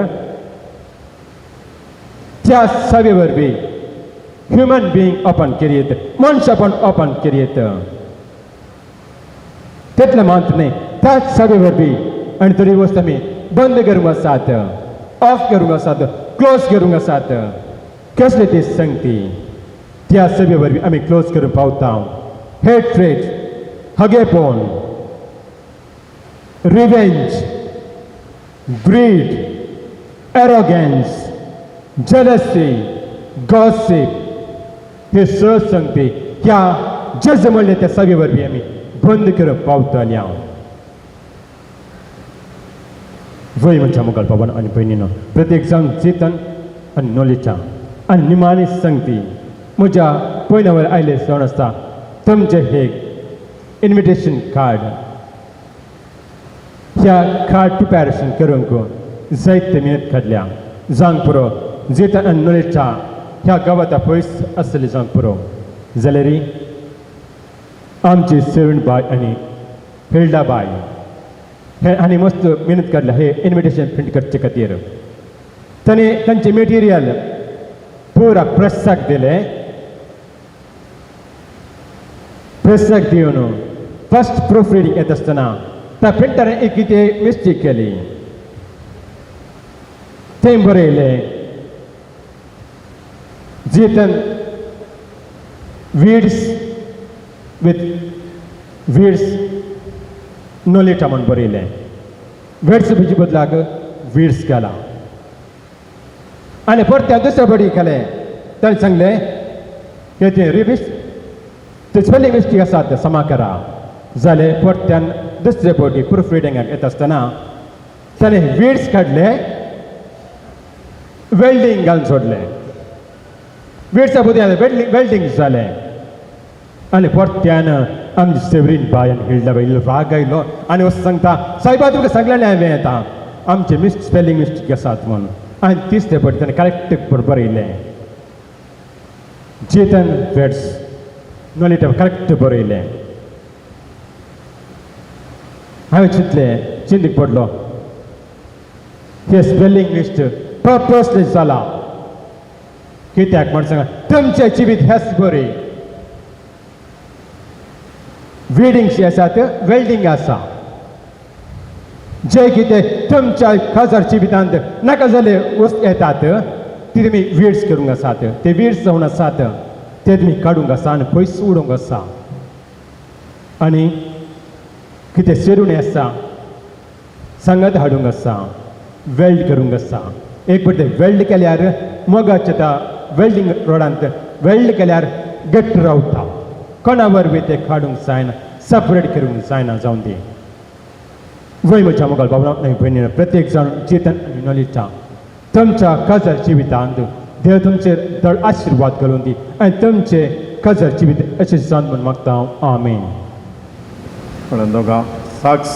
Speaker 12: त्या सगळे वरवीं ह्युमन बिंग ओपन करयेत, मनशापण ओपन करयेत. तितलें मात न्हय, त्याच सगळे वरवीं आनी थोडी वस्त आमी बंद करूंक आसात, ऑफ करूंक आसात, क्लोज करूंक आसात. कसले ती संगती त्या सगळे वरवीं आमी क्लोज करूंक पावता. हेट्रेड, हगेपण, revenge, greed, arrogance, jealousy, gossip, हे स संगती ह्या जेजू म्हणले त्या सगळे वरवीं आमी बंद करूंक पावतले. हांव वय म्हणच्या मुखार बाबान आनी भयणीनो, प्रत्येक जावन चेतन आनी नॉलेजा आनी निमाणी संगती म्हज्या पयल्या वयर आयले जावन आसता तुमचें हे इन्विटेशन कार्ड. ह्या कार्ड प्रिपेरेशन करूंक जायते मेहनत काडल्या. जावंक पुरो जेतन आनी नॉलेजा ह्या गांवांत पयस आसतली जावंक पुरो जाल्यार आमची सेवन बाय आनी हिल्डा बाय हे आनी मस्त मेहनत काडल्या हे इन्विटेशन प्रिंट करचे खातीर. तांणी तांचें मेटेरियल पुरा प्रेसाक दिलें. प्रेसाक दिवन फर्स्ट प्रूफ रिडींग येता आसतना त्या प्रिंटरान एक कितें मिस्टेक केली. तें बरयलें Jetan weds with weds Nolita म्हूण बरयलें. वेड्स बदलाक विड्स घाला आनी परते दुसऱ्या बडी केलें. ताणें सांगलें की तें रिवीस ते स्पेलिंग मिस्टेक आसा तें समा करा. जालें, परत्यान दुसरे फावटी प्रूफ रिडिंगाक येता आसतना ताणें विड्स काडले, वेल्डींग घालून सोडलें. विड्सा बदला वेल्डींग वेल्डींग जालें. आनी परत्यान आमची सेवरीन बाय आनी हिल्डा बाय राग आयलो आनी वचून सांगता, सायबा तुमकां सांगलें हांवें आतां आमचे मिस स्पेलिंग मिस्टेक आसात म्हणून. आनी तिसरे फावटी ताणें करेक्ट बरयलें चेतन वेड्स नोलिटा करेक्ट बरयलें. हांवें चिंतलें, चिंतीक पडलो, हे स्पेलिंग मिस्टेक पर्पसली जाला. कित्याक म्हण सांगा, तुमचें जिवीत हेच बरी वेडिंग आसात, वेल्डींग आसा, जे कितें तुमच्या खाजर जिवितांत नाका जाल्ले वस्तू येतात ती तुमी विड्स करूंक आसात, ते विड्स जावन आसात ते तुमी काडूंक आसा आनी पयस उडोवंक आसा. आनी कितें सेरूण आसा सांगात हाडूंक आसा, वेल्ड करूंक आसा. एक फावटी ते वेल्ड केल्यार मोगाच्या त्या वेल्डींग रोडांत वेल्ड केल्यार घट्ट रावता, कोणा वरवीं ते काडूंक जायना, सेपरेट करूंक जायना. जावन दी वय म्हज्या मोगाळ बाबा आनी भयणी, प्रत्येक जाण चेतन आनी नॉलेजा तुमच्या काजार जिवितांत देव तुमचेर धड आशिर्वाद घालून दी आनी तुमचे काजार जिवीत अशें जावन म्हूण मागता हांव. आमेन.
Speaker 8: म्हणून दोगां साक्ष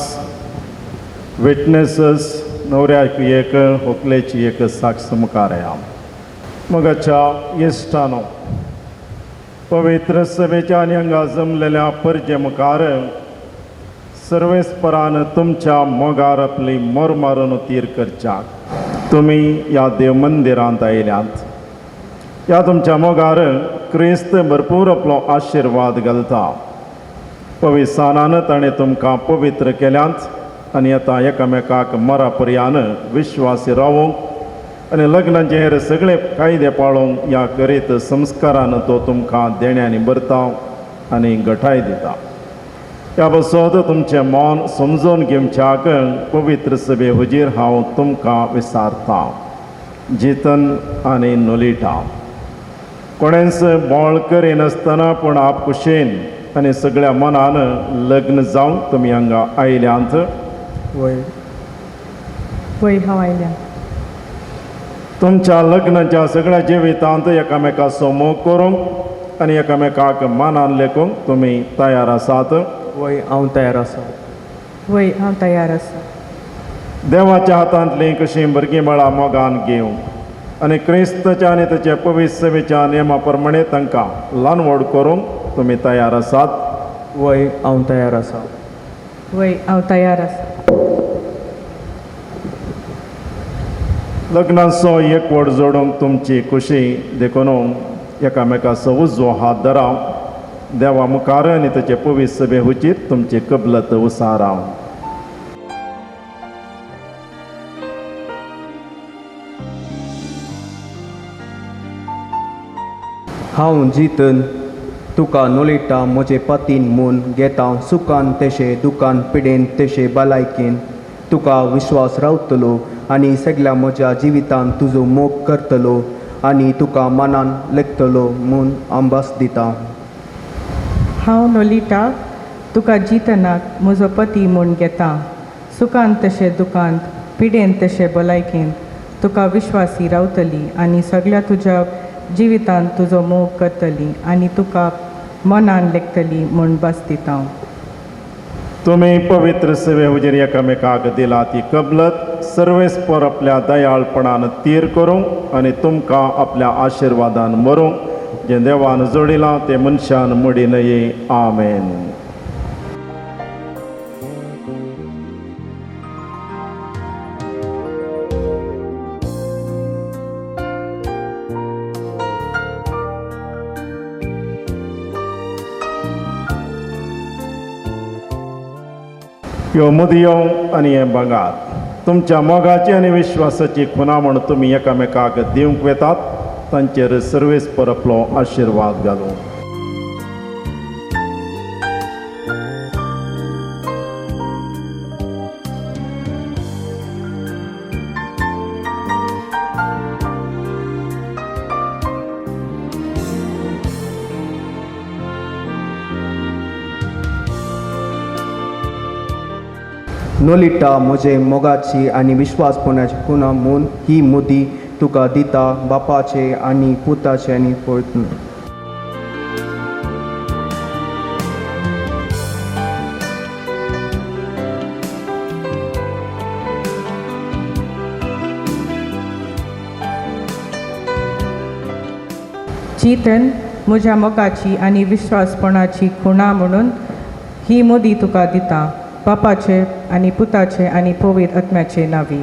Speaker 8: विटनेसीस, न्हवऱ्याक एक, होकलेची एक साक्ष मुखार या. मोगाच्या इश्टानो, पवित्र सभेच्या आनी हांगा जमलेल्या परजे मुखार सर्वेस्परान तुमच्या मोगार आपली मोर मारून तीर करच्याक तुमी ह्या देव मंदिरांत आयल्यात. ह्या तुमच्या मोगार क्रिस्त भरपूर आपलो आशिर्वाद घालता. पविसानान ताणें तुमकां पवित्र केल्यांत आनी आतां एकामेकाक मरा पर्यान विश्वासी रावूंक आनी लग्नाचे हेर सगळे कायदे पाळोवंक ह्या करीत संस्कारान तो तुमकां देण्यांनी भरता आनी गठाय दिता. ह्या बसत तुमचें मन समजून घेवच्याक पवित्र सभे हुजीर हांव तुमकां विचारतां. जितन आनी नोलिटा, कोणेंच बोळ करिनासतना पूण आपकुशेन आनी सगळ्या मनान लग्न जावंक तुमी हांगा आयल्यांत?
Speaker 5: वय वय, हांव आयल्या.
Speaker 8: तुमच्या लग्नाच्या सगळ्या जिवितांत एकामेकाचो मोग करूंक आनी एकामेकाक मानान लेखूंक तुमी तयार आसात?
Speaker 13: वय, हांव तयार आसा.
Speaker 5: वय, हांव तयार आसा.
Speaker 8: देवाच्या हातांतलीं कशीं भुरगीं बाळां मोगान घेवंक आनी क्रिस्तच्या आनी ताच्या पवित्र सभेच्या नेमा प्रमाणे तांकां ल्हान व्हड करूंक तुमी तयार आसात?
Speaker 13: वय, हांव तयार आसा.
Speaker 5: वय, हांव तयार आसा.
Speaker 8: लग्नाचो एकवट जोडूंक तुमची खुशी देखून एकामेकाचो उजवो हात धरा. देवा मुखार आनी ताचे पवित्र सभे हुजीर तुमची कबलत उसाराव.
Speaker 13: हांव जितन तुका नोलिटा म्हजे पतीन म्हूण घेता. सुखान तेशें दुकान, पिडेन तेशें भलायकेन तुका विश्वास रावतलो आनी सगल्या म्हज्या जिवितान तुजो मोग करतलो आनी तुका मनान लेखतलो म्हूण आंबास दिता.
Speaker 5: हांव नोलिटा तुका जितनाक म्हजो पती म्हूण घेता. सुखान तशें दुकांत, पिडेन तशें भलायकेन तुका विश्वासी रावतली आनी सगल्या तुज्या जिवितांत तुजो मोग करतली आनी तुका मनान लेखतली म्हूण भास दिता.
Speaker 8: तुमी पवित्र सेवे हुजीर एकामेकाक दिला ती कबलत सर्वेस्पर आपल्या दयाळपणान तीर करूंक आनी तुमकां आपल्या आशिर्वादान मरूंक. जें देवान जोडिलां तें मनशान मोडी न्हय. आमेन. ह्यो मुदयो आनी हें भांगार तुमच्या मोगाची आनी विश्वासाची खुणा म्हूण तुमी एकामेकाक दिवंक वेतात. तांचेर सर्वेस्पर आपलो आशिर्वाद घालूं.
Speaker 13: नोलिटा म्हजे मोगाची आनी विश्वासपणाची खुणा म्हूण ही मुदी तुका दिता. बापाचे आनी पुताचे आनी पवित्र.
Speaker 5: चिंतन म्हज्या मोगाची आनी विश्वासपणाची खुणा म्हणून ही मुदी तुका दिता. बापाचे आनी पुताचे आनी पवित्र आत्म्याचे नांवी.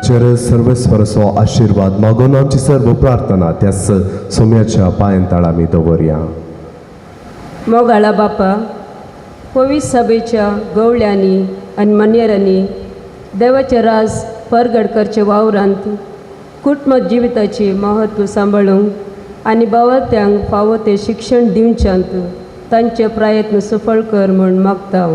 Speaker 9: चेर सर्वेस्वराचो आशिर्वाद मागून आमची सर्व प्रार्थना त्याच सोम्याच्या पांयां तळा आमी दवरया.
Speaker 14: मोगाळा बापा, पवित्र सभेच्या गवळ्यांनी आनी मन्यरांनी देवाचें राज परगड करचे वावरांत कुटुंब जिविताचें म्हत्व सांबाळूंक आनी बावत्यांक फावो तें शिक्षण दिवच्यांत तांचे प्रयत्न सफळ कर म्हूण मागता.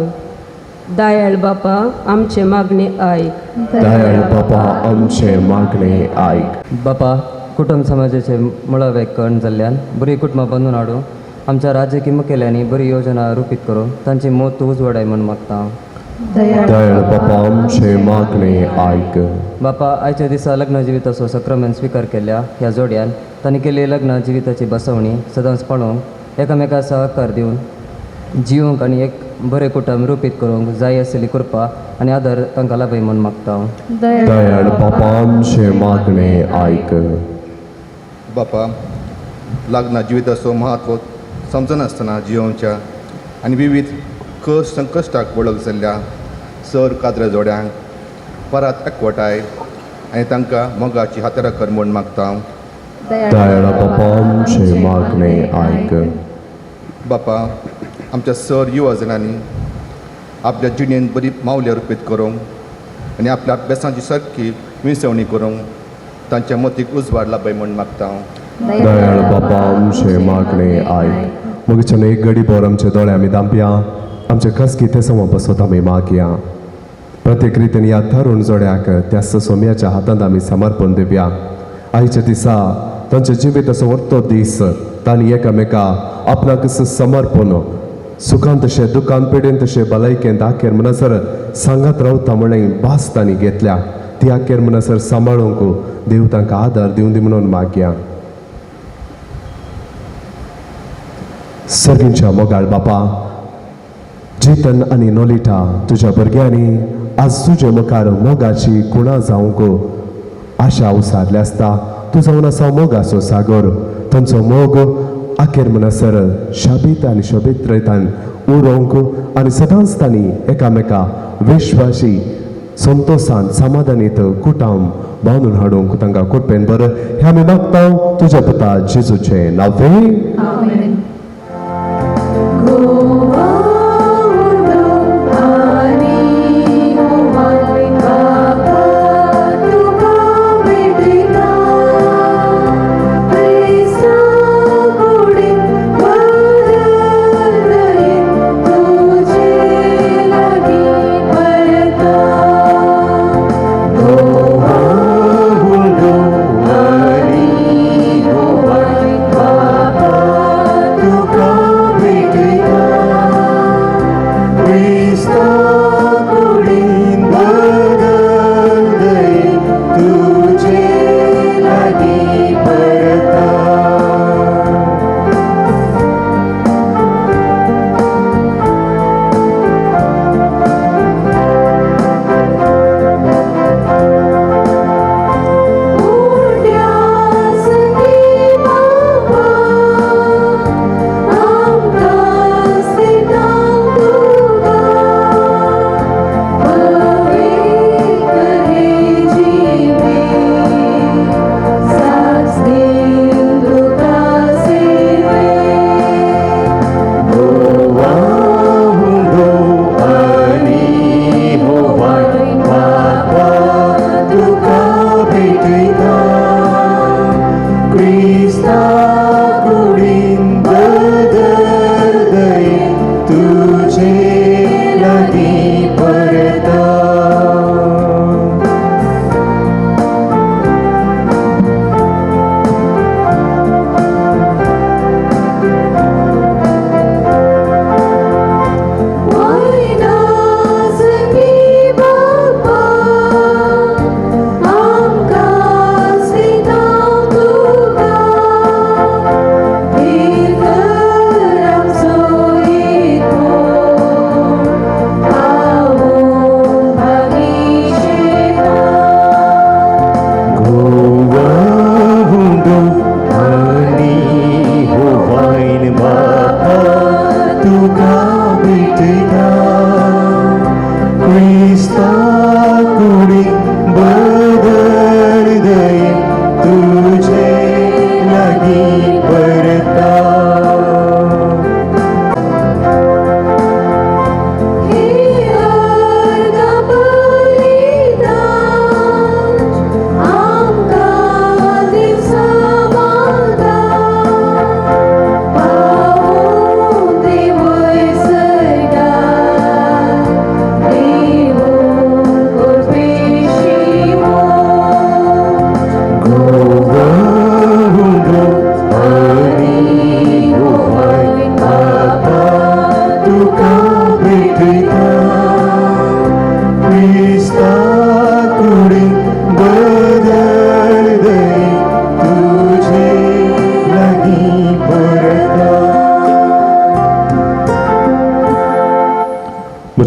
Speaker 14: दयाळ बापा आमचें मागणें आयक.
Speaker 9: दयाळ बापा आमचें मागणें आयक.
Speaker 15: बापा, कुटुंब समाजाचे मुळावे कण जाल्ल्यान बरी कुटुंबां बांदून हाडूं आमच्या राजकीय मुखेल्यांनी बरी योजना रुपीत करून तांची मत उजवाडाय म्हूण मागता.
Speaker 9: दयाळ बापा आमचे मागणे आयक.
Speaker 15: बापा, आयच्या दिसा लग्न जिविताचो सक्रमेन स्विकार केल्ल्या ह्या जोड्यान तांणी केल्ली लग्न जिविताची बसवणी सदांच पाळोवंक, एकामेका सहकार दिवन जिवंक आनी एक बरें कुटुंब रुपीत करूंक जाय आसली कृपा आनी आदार तांकां लाभय म्हूण मागता.
Speaker 9: दयाळ बापा आमचे मागणे आयक.
Speaker 16: बापा, लग्न जिविताचो म्हत्व समजनासतना जियोवच्या आनी विविध कश्ट संकश्टाक वळख जाल्ल्या सर कादरे जोड्यांक परत एकवटाय आनी तांकां मोगाची हातारा कर म्हूण मागता.
Speaker 9: दयाळ बापा आमचे मागणे आयक.
Speaker 16: बापा, आमच्या सर युवा जणांनी आपल्या जिणेन बरी मावल्या रुपीत करूंक आनी आपल्या अभ्यासांची सारकी विसवणी करूंक तांच्या मतीक उजवाड लाभय म्हूण मागता.
Speaker 9: दयाळ बापा आमचे मागणे आयक. मगच्यान एक घडी भर आमचे दोळे आमी दांपया, आमचे खासगी ते समोर बसत आमी मागया. प्रत्येक रितीन ह्या तरुण जोड्याक त्या सोम्याच्या हातांत आमी समर्पण दिवया. आयच्या दिसा तांच्या जिविताचो वर्तो दीस तांणी एकामेका आपणाक समर्पण सुखान तशें दुखान पिडेन तशें भलायकेन आखेर म्हणसर सांगात रावता म्हणून भास तांणी घेतल्या. ती आखेर म्हणसर सांबाळूंक देव तांकां आदार दिवन दी म्हणून मागया. सर्गींच्या मोगाळ बापा, चेतन आनी नोलिटा तुज्या भुरग्यांनी आज तुजे मुखार मोगाची कुणा जावंक आशा उसारली आसता. तूं जावन आसा मोगाचो सागर. तांचो मोग आखेर म्हणसर शाबीत आनी शोबीत रयतान उरोवंक आनी सदांच तांणी एकामेका विश्वासी संतोशान समाधानीत कुटाम बांदून हाडूंक तांकां कृपेन बरें हें आमी मागता तुज्या पुता जेजूचें नांवे.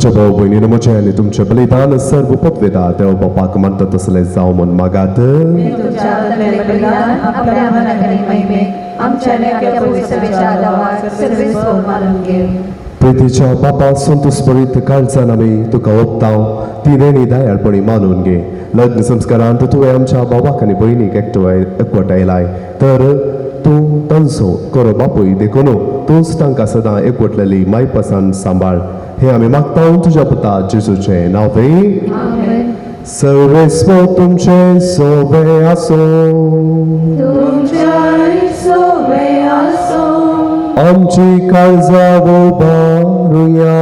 Speaker 9: म्हज्या भाव भयणीन म्हजें आनी तुमचें बलिदान सर्व पदवेदा देव बापाक मानता तसलें जावं म्हूण मागात. प्रितीच्या बापा संतोष बरीत काळजान आमी तुका ओपताव ती देणी दयाळपणी मानून घे. लग्न संस्कारांत तुवें आमच्या बाबाक आनी भयणीक एकवटायलाय तर तूं तांचो करो बापूय देखून तूंच तांकां सदां एकवटलेली मायपासान सांबाळ. हे आमी मागता तुज्या पुता जेजूचें नांव. सर्वेस्व तुमचें सोबे आसो. आमची काळजां उबारुया.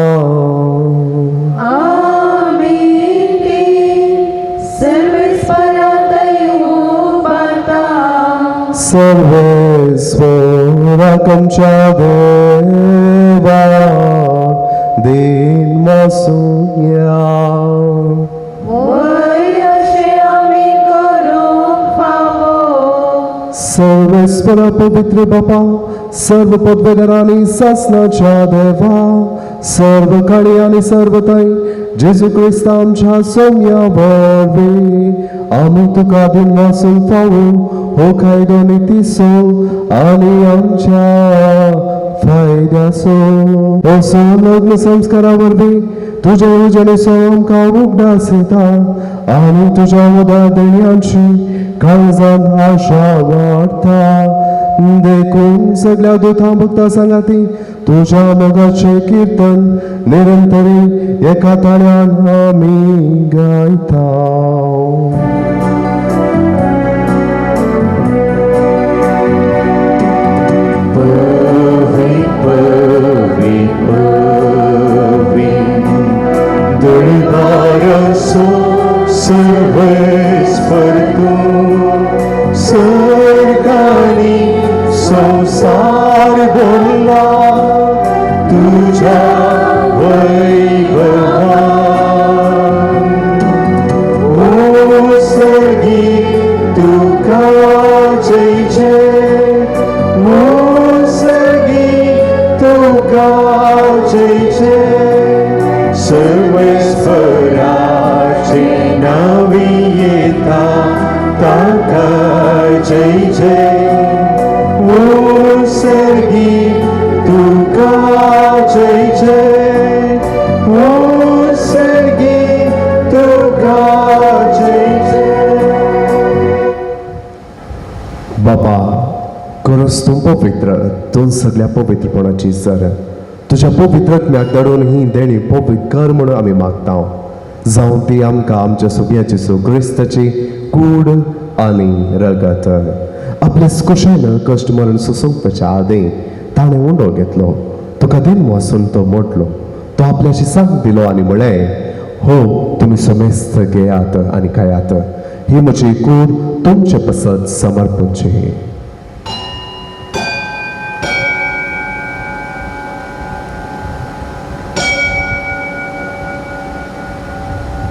Speaker 9: सर्वेस्वराक आमच्या देवा दिन वासुया. सर्वेस्वर पवित्र बापा सर्व पदवेदारांनी सासनाच्या देवा सर्व काळी आनी सर्व ताई जेजू क्रिस्ता आमच्या सोम्या वरवीं आमी तुका दिन वासूंक फावो हो कायदो नितीचो आनी आमच्या फायद्याचो. असो लग्न संस्कारा वरवीं तुज्या येवजणेचो आमकां उगडास येता आनी तुज्या उदार देण्यांची काळजान आशा वाडटा. देखून सगळ्या दुतां भक्ता सांगाती तुज्या मोगाचें किर्तन निरंतरी एका ताळ्यान आमी गायता.
Speaker 17: पवी पवी पवी दळदारसो सर्वेस्पर तूं सरकारी संसार भरला तुझ्या वैभवान. ओ सर्गी तुका जय जय, ओ सर्गी तुका जय जय, सर्वेस्पराचे नावी येता ताका जय जय. ओ सर्गी तुका जय जय, ओ सर्गी तुका जय जय.
Speaker 9: बाबा खरोच तूं पवित्र, तूं सगळ्या पवित्रपणाची सर. तुज्या पवित्र आत्म्याक धाडून ही देणी पवित्र कर म्हणून आमी मागता. जावं ती आमकां आमच्या सोबिया जेजू क्रिस्ताची कूड आनी रगत. आपल्या कुशान कश्ट मरण सोसूंकच्या आदीं ताणें उंडो घेतलो, तुका दिन वासून तो मोडलो, तो आपल्याशी सांग दिलो आनी म्हळें, हो तुमी समेस्त घेयात आनी खायात, ही म्हजी कूड तुमचे पसत समर्पणची.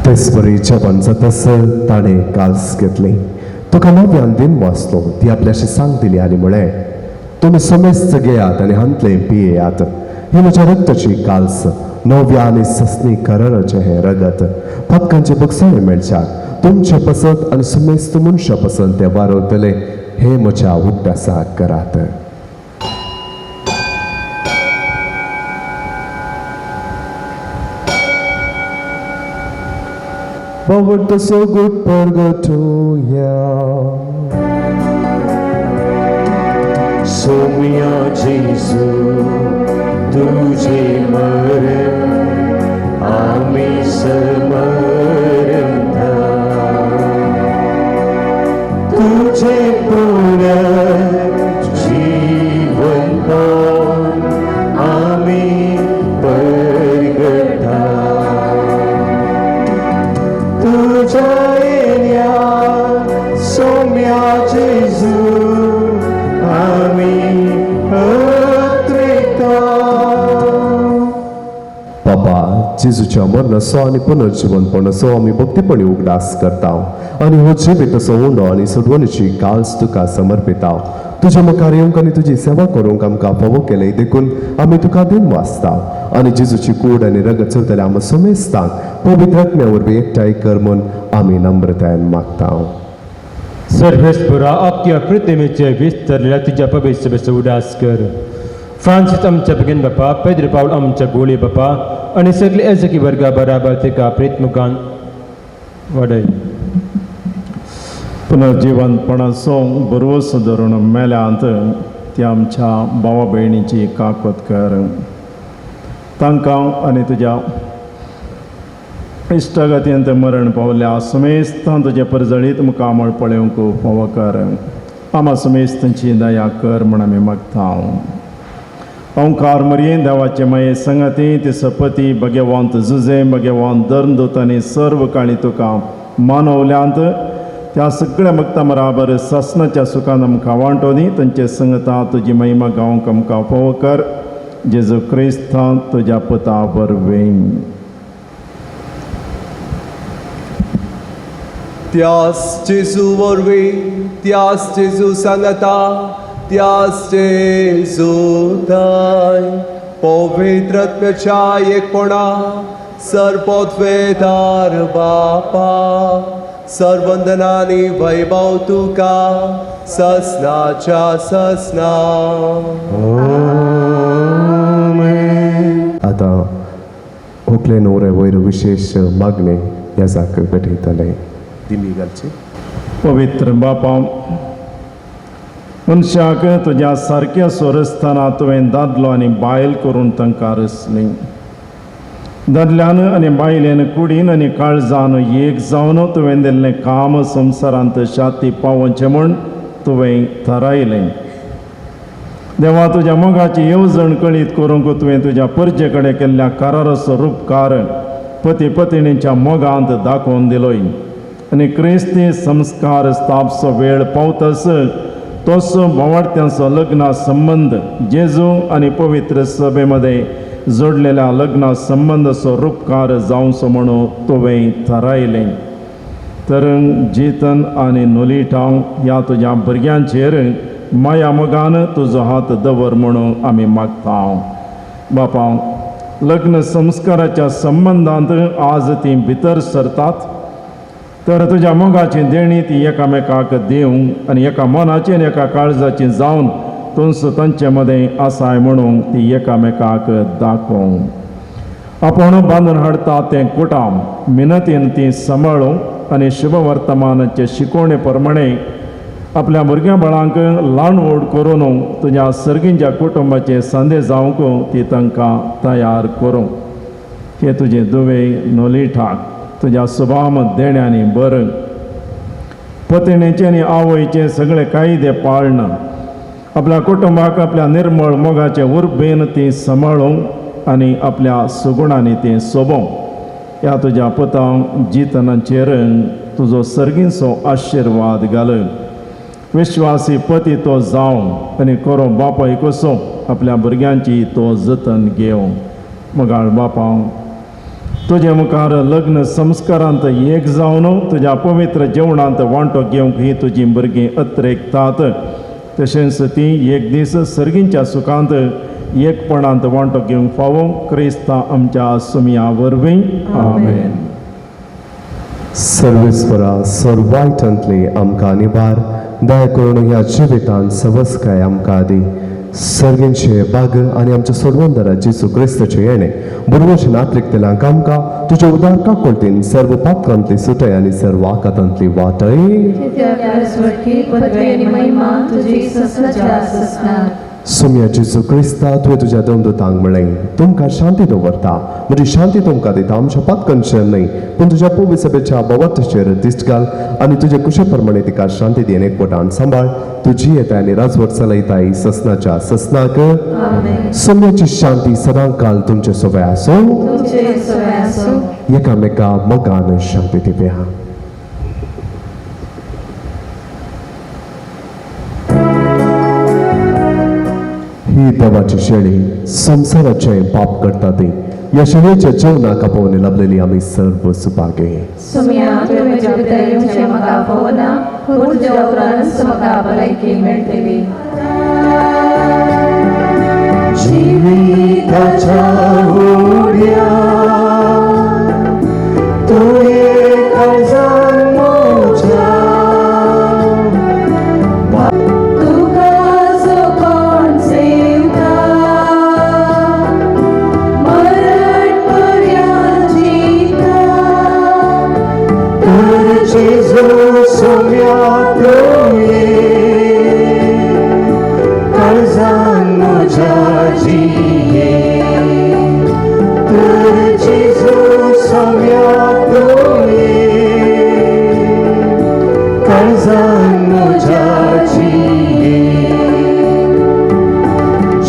Speaker 9: तेच बरी जेवण जातासर ताणें काल्स घेतली, तुका नव्यान दिन वाचलो, ती आपल्याशी सांग दिली आनी म्हळें, तुमी समेस्त घेयात आनी हांतलें पियेयात, ही म्हज्या रक्ताची काल्स, नव्या आनी ससनी कराराचें हें रगत, पातकांचे बक्षाणे मेळच्याक तुमचे पसत आनी समेस्त मनशा पसंत तें वारवतले, हे म्हज्या उगडासाक करात. Forward the so good purgatoria.
Speaker 17: Somya Jesu तुझे मरण आम्ही समरता, तुझे पुनर्जीवन पावन आम्ही परगटा, तुझ्या येण्या सोम्या जेजू आम्ही अत्रेता.
Speaker 9: बाबा जेजूच्या मरणाचो आनी पुनर्जीवनपणाचो आमी भक्तीपणी उगडास करता आनी हो जिवीत असो उंडो आनी सोडवणीची काल्स तुका समर्पिता. तुज्या मुखार येवंक आनी तुजी सेवा करूंक आमकां फावो केलें देखून आमी तुका दिन वाचता. आनी जेजूची कूड आनी रगत चलतले आमकां समेस्तांक पवित्र आत्म्या वरवीं एकठांय कर म्हूण आमी नम्रतायेन मागता.
Speaker 12: सर्वेस्परा आपल्या पृथ्वीचेर विस्तरलेल्या तुज्या पवित्र उदास कर. फ्रांसीस आमच्या बेगीन बापा, पेद्र पावल आमच्या गोळी बापा आनी सगळे एजकी वर्गा बराबर तिका प्रेतमुखान वाडय.
Speaker 8: पुनर्जिवंतपणाचो भरवंसो धरून मेल्यांत त्या आमच्या भावा भयणीची काकत कर. तांकां आनी तुज्या इश्टागतींत मरण पावल्या समेस्तां तुजे परजळीत मुखामळ पळोवंक फावो कर. आमा समेस्तांची दया कर म्हूण आमी मागता. ओंकार मरयेन देवाचे माये संगती ती सपती भगवंत जुजे भगवंत धर्मदूत आनी सर्व काणी तुका मानवल्यांत त्या सगळ्या भक्तां बराबर सासनाच्या सुखान आमकां वांटो दी. तांचे संगता तुजी महिमा गावंक आमकां फावो कर. जेजू क्रिस्ता तुज्या पुता वरवीं.
Speaker 9: त्यास जेजू वरवीं, त्यास जेजू सांगता, त्यास जेजू थंय पवित्र आत्म्याच्या एकपणा सर्वोत्वेदार बापा सर्वंदनानी वैभव तुका ससनाच्या ससना. आतां होकले न्हवरे वयर विशेश मागणे ह्या जाक भेटयतले. दिमी घालची.
Speaker 8: पवित्र बापा, मनशाक तुज्या सारक्या सोरस्ताना तुवें दादलो आनी बायल करून तांकां रचली. दादल्यान आनी बायलेन कुडीन आनी काळजान एक जावन तुवें दिल्लें काम संवसारांत शाती पावोवचें म्हूण तुवें थारायलें. देवा, तुज्या मोगाची येवजण कळीत करूंक तुवें तुज्या परजे कडेन केल्ल्या कराराचो रुपकार पती पतिणीच्या मोगांत दाखोवन दिलोय आनी क्रिस्ती संस्कार स्थापचो वेळ पावतस तसो बोवाडत्यांचो लग्ना संबंद जेजू आनी पवित्र सभे मदें जोडलेल्या लग्ना संबंदाचो रुपकार जावचो म्हणून तुवें थारायलें. तर जितन आनी नोलिटांव ह्या तुज्या भुरग्यांचेर माया मोगान तुजो हात दवर म्हणून आमी मागता. बापा, लग्न संस्काराच्या संबंदांत आज तीं भितर सरतात तर तुज्या मोगाची देणी ती एकामेकाक दिवंक आनी एका मनाची आनी एका काळजाची जावन तुमचो तांचे मदें आसाय म्हणून ती एकामेकाक दाखोवंक. आपूण बांदून हाडटा तें कुटाम मिनतीन ती सांबाळूंक आनी शुभवर्तमानाचे शिकवणे प्रमाणे आपल्या भुरग्यां बाळांक ल्हान व्हड करून तुज्या सर्गींच्या कुटुंबाचे सांदे जावंक ती तांकां तयार करूंक. हे तुजे दुवे नोलिठाक तुज्या सुभाम देण्यांनी बरं पतिणेचे आनी आवयचे सगळे कायदे पाळन आपल्या कुटुंबाक आपल्या निर्मळ मोगाचे उर्बेन ती सांबाळूंक आनी आपल्या सुगुणांनी ती सोबोवंक. ह्या तुज्या पुतांक जितनाचेर तुजो सर्गींचो आशिर्वाद घाल. विश्वासी पती तो जावं आनी करो बापाय कसो आपल्या भुरग्यांची तो जतन घेवं. मोगाळ बापा, तुजे मुखार लग्न संस्कारांत एक जावन तुज्या पवित्र जेवणांत वांटो घेवंक ही तुजी भुरगीं अत्रेकतात. तशेंच ती एक दीस सर्गींच्या सुखांत एकपणांत वांटो घेवंक फावो. क्रिस्ता आमच्या सुमया वरवीं. आमेन.
Speaker 9: सर्वेस्परा सर्वायटांतली आमकां निवार दया करून ह्या जिवितांत सवस्काय आमकां दी. सर्गींचे बाग आनी आमच्या सोडवंदरा जेजू क्रिस्ताचे येणे बुरवचे नात्रिकतेलांक आमकां तुज्या उदार काकोळतीन सर्व पात्रांतली सुटय आनी सर्व आकातांतली वाटय. सुम्या जेजू क्रिस्ता, तुवें तुज्या दमदूतांक म्हळें, तुमकां शांती दवरता, म्हजी शांती तुमकां दिता. आमच्या पातकांचेर न्हय पूण तुज्या पवित्र सभेच्या बोवाटाचेर दिश्ट घाल आनी तुजे कुशे प्रमाणे तिका शांती दी आनी एकवटान सांबाळ. तुजी येताय आनी राजवट चलयताय ससनाच्या ससनाक. सुम्याची शांती सदां काल तुमचे सोबे आसूं. एकामेका मोगान शांती दिवया. ही देवाची शेळी संवसाराचें पाप करता ती ह्या शेळयेच्या जेवणाक आपोवणे लाभलेली आमी सर्व सुभागे.
Speaker 6: सुम्या, तुवें म्हज्या भितर येवचें म्हाका फावना, पूण तुज्या उपरांत म्हाका भलायकी मेळटली.
Speaker 17: जिविताच्या उड्या तुवें काळजान म्हज्या
Speaker 11: तुका जो कोण सेवता मरण पर्यंत जिता
Speaker 17: तर जेजू सोम्या तुवें काळजान म्हज्या जिये तर जेजू सोम्या तुवें काळजान म्हज्या जिये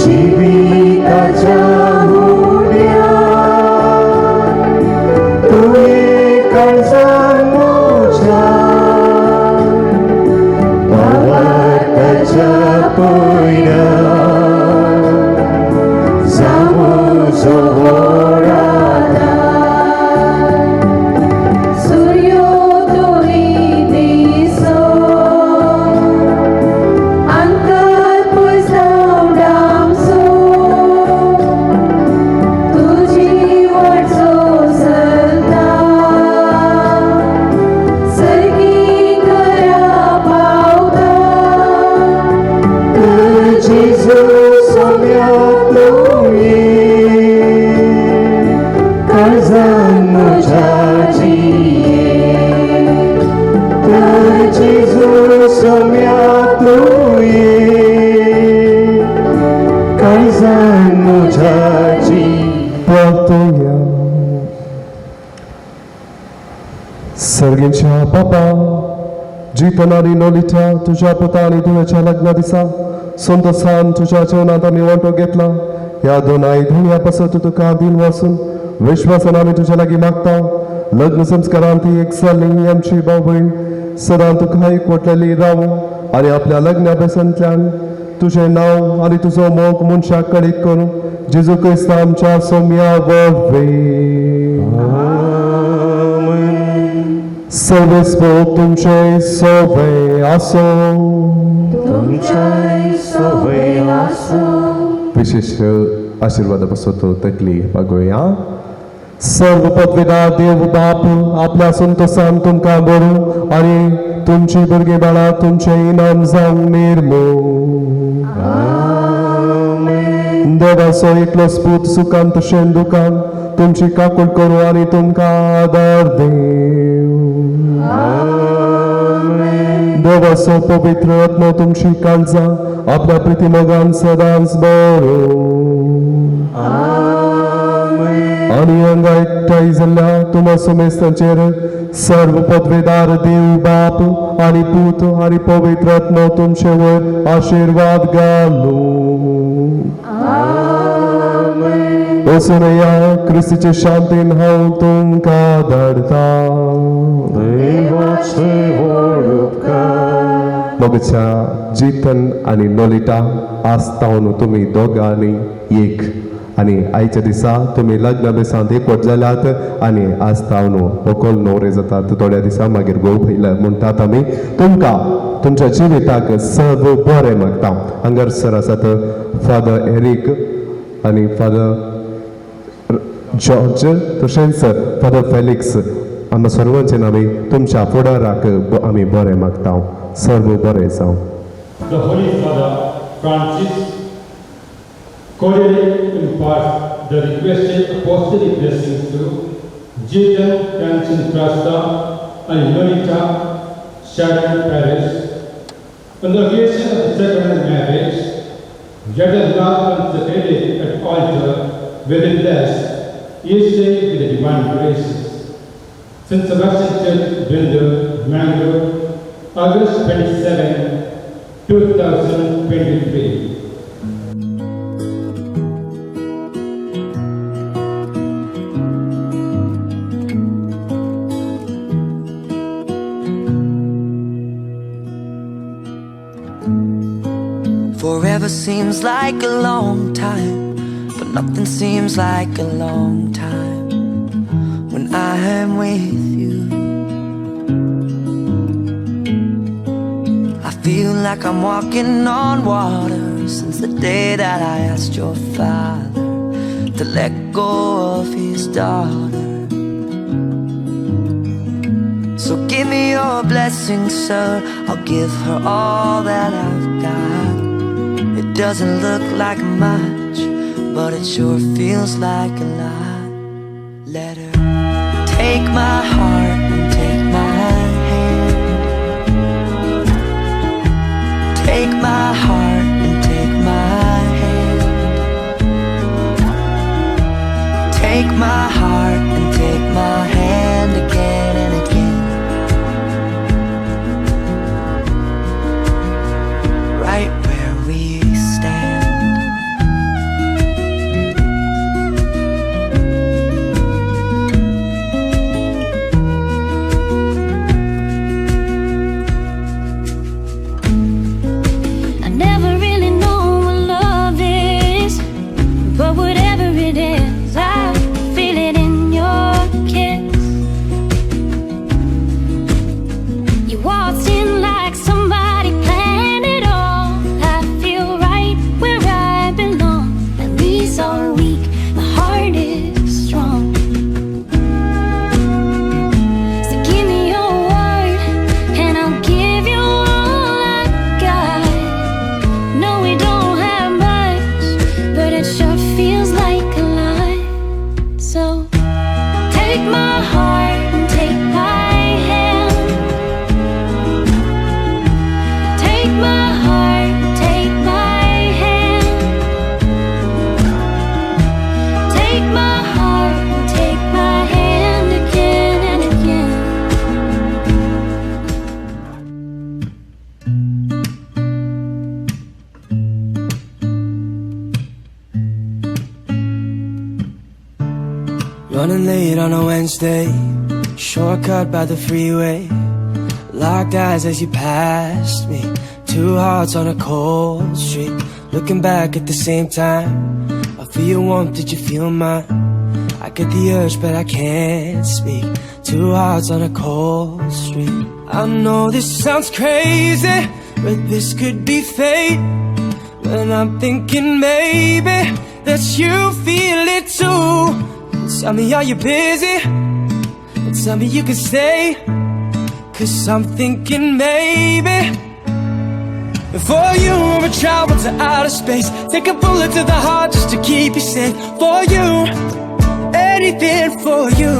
Speaker 17: जिविताच्या उड्या तुवें काळजान म्हज्या भावार्थाच्या पयल्या जावं जो व्हड आदार.
Speaker 11: सूर्यो दोनी दिसो अंतर पयस डामसो तुजी वाटचो चलता सर्गी घरा पावता
Speaker 17: तर जेजू सोम्या तुवें काळजान म्हज्या जिये तर जेजू सोम्या तुवें काळजान म्हज्या जिये.
Speaker 9: प्रार्थया. सर्गेच्या बापा, जितन आनी नोलिटा तुज्या पुता आनी धुवेच्या लग्ना दिसा संतोसान तुज्या जेवणांत आमी वांटो घेतला. ह्या दोनाय धुण्या पासत तुका दिन वासून विश्वासान आमी तुज्या लागीं मागता. लग्न संस्कारांत एक जाल्ली आमची भाव भयण सदां तुका एकवटलेली रावूं आनी आपल्या लग्ना बेसांतल्यान तुजें नांव आनी तुजो मोग मनशाक कळीत करूं. जेजू क्रिस्त आमच्या सोम्या वरवीं. सर्वेस्पोर तुमचे सोवे आसो.
Speaker 17: तुमच्याय सवय आसूं.
Speaker 9: विशेष आशिर्वादा पासत तकली बागोया. सर्व पदवेदार देव बाप आपल्या संतोसान तुमकां बरूं आनी तुमची भुरगीं बाळां तुमचें इनाम जावंक निर्मू. देवाचो एकलो स्पूत सुखान तशें दुखान तुमची काकूट करूं आनी तुमकां आदार देव. देवाचो पवित्र आत्मो तुमची काळजां आपल्या प्रितीमोगान सदांच बरो आनी हांगा एकठांय जाल्ल्या तुमा समेस्तांचेर सर्व पदवेदार देव बाप आनी पूत आनी पवित्र आत्मो तुमचे वयर आशिर्वाद घालूं. वचून या क्रिस्तीचे शांतीन हांव तुमकां धाडटा.
Speaker 17: देवाचे व्हड उपकार.
Speaker 9: मोगाच्या जितन आनी नोलिटा, आस्तावन तुमी दोगांनी एक आनी आयच्या दिसा तुमी लग्न बेसांत एकवट जाल्यात आनी आस्तावन व्हंकल न्हवरे जातात. थोड्या दिसा मागीर घोव पयले म्हणटात. आमी तुमकां तुमच्या जिविताक सर्व बरें मागता. हांगासर आसात फादर एरीक आनी फादर जॉर्ज तशेंच फादर फेलिक्स. आमकां सर्वांचे आमी तुमच्या फुडाराक आमी बरें मागता. सर्व बरें जावं.
Speaker 12: The Holy Father Francis cordially imparts the requested apostolic blessings to Jitan Francine Prasta and Nolita Sharon Paris on the occasion of the sacrament marriage, yet is not consecrated at altar, will be blessed each day with the divine graces. St. Sebastian Church, Bindu, Mangalore, August 27, 2023.
Speaker 1: Forever seems like a long time, but nothing seems like a long time when I am with you. I feel like I'm walking on water. since the day that I asked your father to let go of his daughter. So give me your blessing, sir. I'll give her all that I've got. It doesn't look like much, but it sure feels like a lot. Let her take my heart and take my hand. Take my heart and take my hand. Take my heart and take my hand again and again. Right where we stand.
Speaker 7: I never really know what love is, but whatever it is, I feel it in your kiss. You waltzed in like somebody planned it all. I feel right where I belong. My knees are weak, my heart is strong. So give me your word, and I'll give you all I got. No, we don't have much, but it sure feels like a lot. So take my heart and take my hand. Take my heart, take my hand. Take my heart and take my hand again and again.
Speaker 2: Running late on a Wednesday, shortcut by the freeway. Locked eyes as you passed me, two hearts on a cold street. Looking back at the same time, I feel your warmth, did you feel mine? I get the urge but I can't speak. Two hearts on a cold street. I know this sounds crazy, but this could be fate. But I'm thinking maybe that you feel it too. Tell me, are you busy? And tell me you can stay. 'Cause I'm thinking maybe for you I would travel to outer space. Take a bullet to the heart just to keep you safe. For you, anything for you.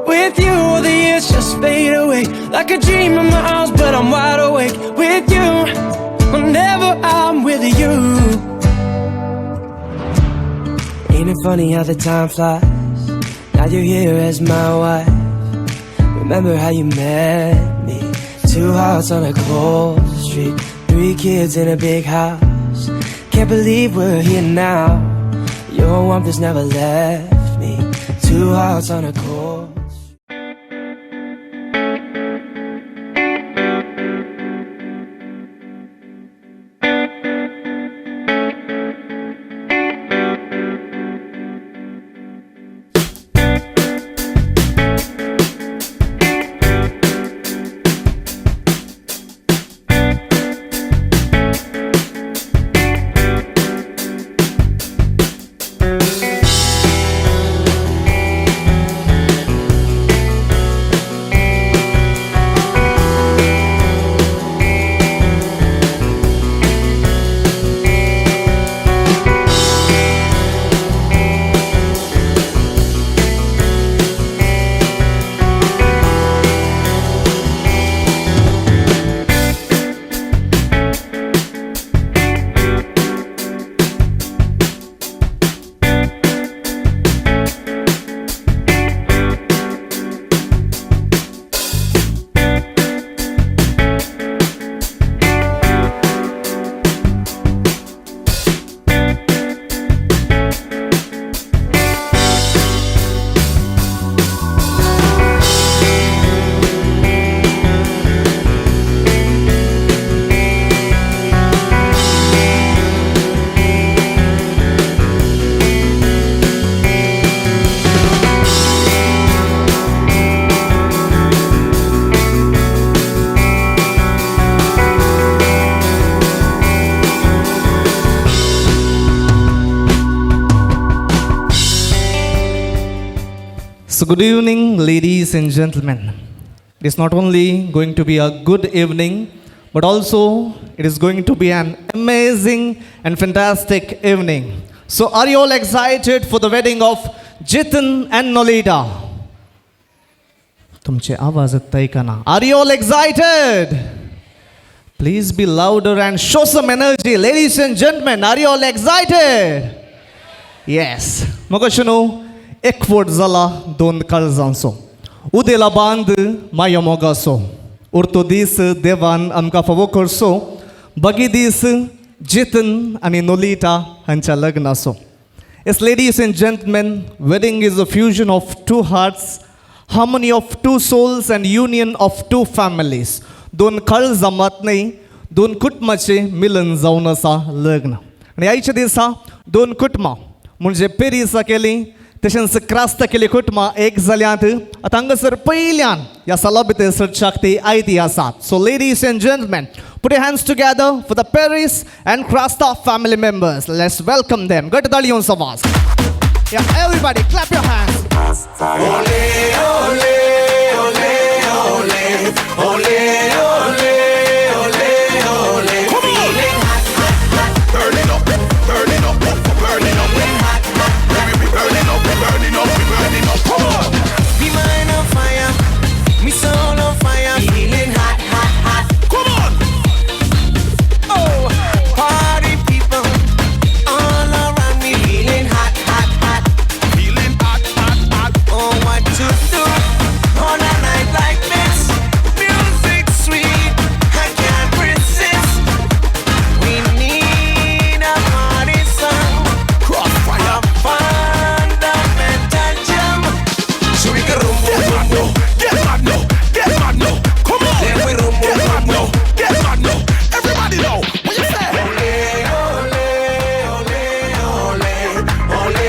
Speaker 2: With you, all the years just fade away, like a dream in my arms, but I'm wide awake. With you, whenever I'm with you. Ain't it funny how the time flies? Now you're here as my wife. Remember how you met me? Two hearts on a cold street, 3 kids in a big house. Can't believe we're here now. Your warmth has never left me. Two hearts on a cold.
Speaker 18: So good evening, ladies and gentlemen. It is not only going to be a good evening, but also it is going to be an amazing and fantastic evening. So are you all excited for the wedding of Jitan and Nolita? तुमचे आवाज ऐकना. Are you all excited? Please be louder and show some energy. Ladies and gentlemen, are you all excited? Yes. मग अशें न्हू एकवट जाला दोन काळजांचो, उदेला बांद माया मोगाचो, उरतो दीस देवान आमकां फावो करचो, बगी दीस जितन आनी नोलिटा हांच्या लग्नाचो. Yes, ladies and gentlemen, wedding is a fusion of two hearts, harmony of two souls and union of two families. दोन काळजां मात न्हय, दोन कुटुंबाचें मिलन जावन आसा लग्न. आनी आयच्या दिसा दोन कुटुंबां म्हणजे पेरिसा केली तशेंच क्रास्ता केली कुटुंबां एक जाल्यांत. आतां हांगासर पयल्यान ह्या साला भितर सरच्याक ती आयती आसात. So ladies and gentlemen, put your hands together for the Paris and Crasta family members. Let's welcome them. घट ताळयो आवाज. Yeah, everybody clap your hands.
Speaker 17: Ole, ole, ole, ole, ole, ole, ole, ole. Come on. Burning up, burning up, burning up. We burning up, burning up, burning up. Come on.
Speaker 2: Me mind on fire, me soul on fire, feeling hot, hot, hot.
Speaker 17: Come on.
Speaker 2: Oh, party people all around me, feeling hot, hot, hot.
Speaker 17: Feeling hot, hot, hot.
Speaker 2: Oh, what to do on a night like this? Music sweet, I can't resist. We need a party song,
Speaker 17: Crossfire,
Speaker 2: a fundamental jam.
Speaker 17: So we can room, get mad now, get mad now, get mad now. Come on,
Speaker 2: Then we room,
Speaker 17: get
Speaker 2: room,
Speaker 17: mad
Speaker 2: room.
Speaker 17: now, get mad now. Everybody know what you say.
Speaker 2: Ole, ole, ole, ole, ole, ole.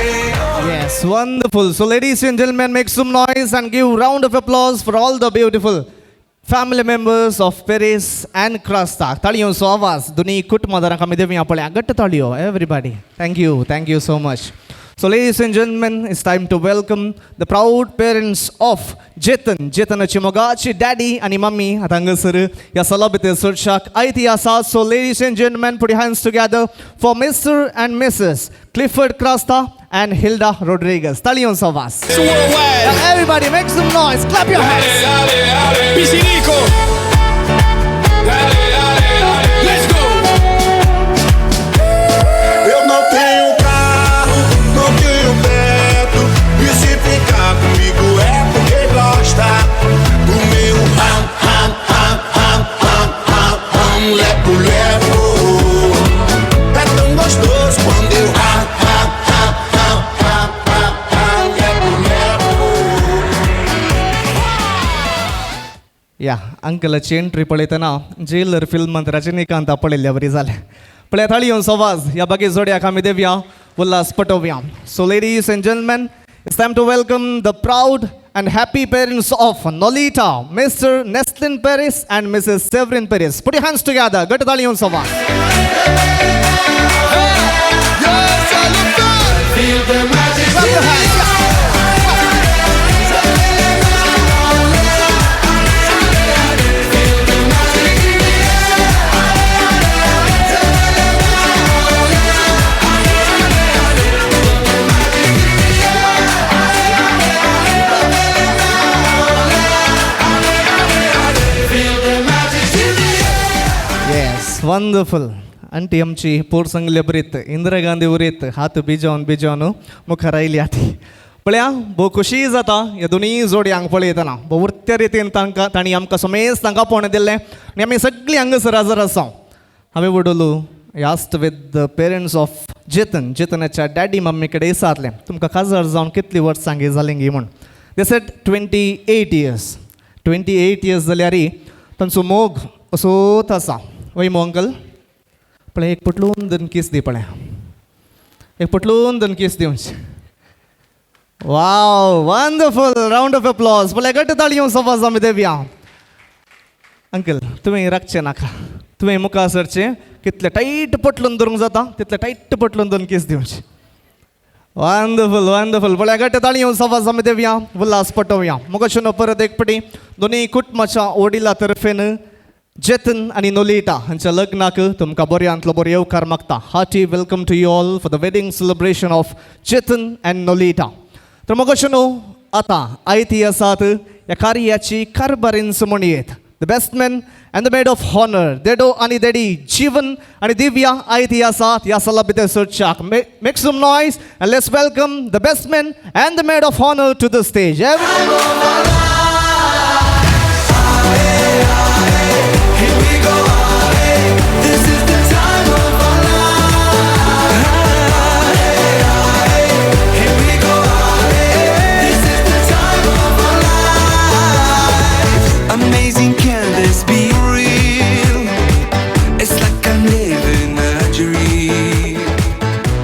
Speaker 18: Yes, wonderful. So, ladies and gentlemen, make some noise and give round of applause for all the beautiful family members of Paris and Crasta. ताळयोंचो आवाज दोनी कुटुंबादारांक आमी देवया पळया. घट्ट ताळयो, everybody. Thank you, thank you so much. So, ladies and gentlemen, it's time to welcome the proud parents of Jetan. जेतनाची मोगाची daddy आनी mummy आतां हांगासर ह्या साला भितर सरशाक आयती आसा. So, ladies and gentlemen, put your hands together for Mr. and Mrs. Clifford Crasta and Hilda Rodriguez. ताळयोंचो आवाज. Now everybody make some noise. Clap your hands.
Speaker 17: Piscinico. Let's go.
Speaker 19: Eu não tenho carro, não tenho teto. E se ficar comigo é porque gosta do meu ram, ram, ram, ram, ram, ram, ram, lepo, lepo. É tão gostoso quando eu ram, ram, ram, ram, ram, ram, ram, lepo, lepo.
Speaker 18: या अंकलाची entry पळयतना jailer फिल्मांत Rajinikanth पळयल्ल्या बरी जालें. पळया ताळयोंचो आवाज ह्या बागी जोडयाक आमी Devaaya Ulhas पटोवया. So ladies and gentlemen, it's time to welcome the proud and happy parents of Nolita, Mr. Nestlin Paris and Mrs. Severin Paris. Put your hands together. घट ताळयोंचो आवाज.
Speaker 17: Feel the magic.
Speaker 18: Clap your hands. Yes, wonderful. Aunty आमची पोर सांगले बरीत इंदिरा गांधी उरीत हात बिजोवन बिजोवन मुखार आयली आती. पळया भोव खोशी जाता ह्या दोनूय जोडयांक पळयतना. भोव उरत्या रितीन तांकां तांणी आमकां समेज तांकां आपोवणें दिल्लें आनी आमी सगळीं हांगासर हजर आसा. हांवें वडोलो asked with the parents of Jetan, जेतनाच्या daddy mummy कडेन विचारलें तुमकां काजार जावन कितलीं वर्सां गी जालीं गी म्हूण. They said 28 years. 28 years जाल्यार तांचो मोग असोच आसा. वय मो अंकल? पळय एक पटलून दोन कीस दी पळय, एक पटलून दोन कीस दिवची. Wow, wonderful. Round of applause. पळय घट्ट ताळयो आवाज आमी देवया. अंकल तुवें राखचें नाका, तुवें मुखार सरचें. कितलें टायट पटलून धरूंक जाता तितलें टायट पटलून दोन कीस दिवची. Wonderful wonderful. पळया घट्ट ताळयो सवाज आमी देवया, उल्हास पटोवया. मुखाशून परत एक पटी दोनूय कुटुंबाच्या वडिला तर्फेन जेतन आनी नोलिटा हांच्या लग्नाक तुमकां बऱ्यांतलो बरो येवकार मागता. Hearty welcome to you all for the wedding celebration of Chetan and Nolita. तर मुखाशून आतां आयती आसात ह्या कार्याची कारभारींच म्हणयेत, the best man and the maid of honour, देडो आनी देडी जीवन आनी दिव्या आयती आसात ह्या सला भितर सरच्याक. Make some noise and let's welcome the best man and the maid of honour to the stage.
Speaker 17: Here we go, this is the time of our life. Here we go, this is the time of our life. Amazing, can this be real? It's like I'm living a dream,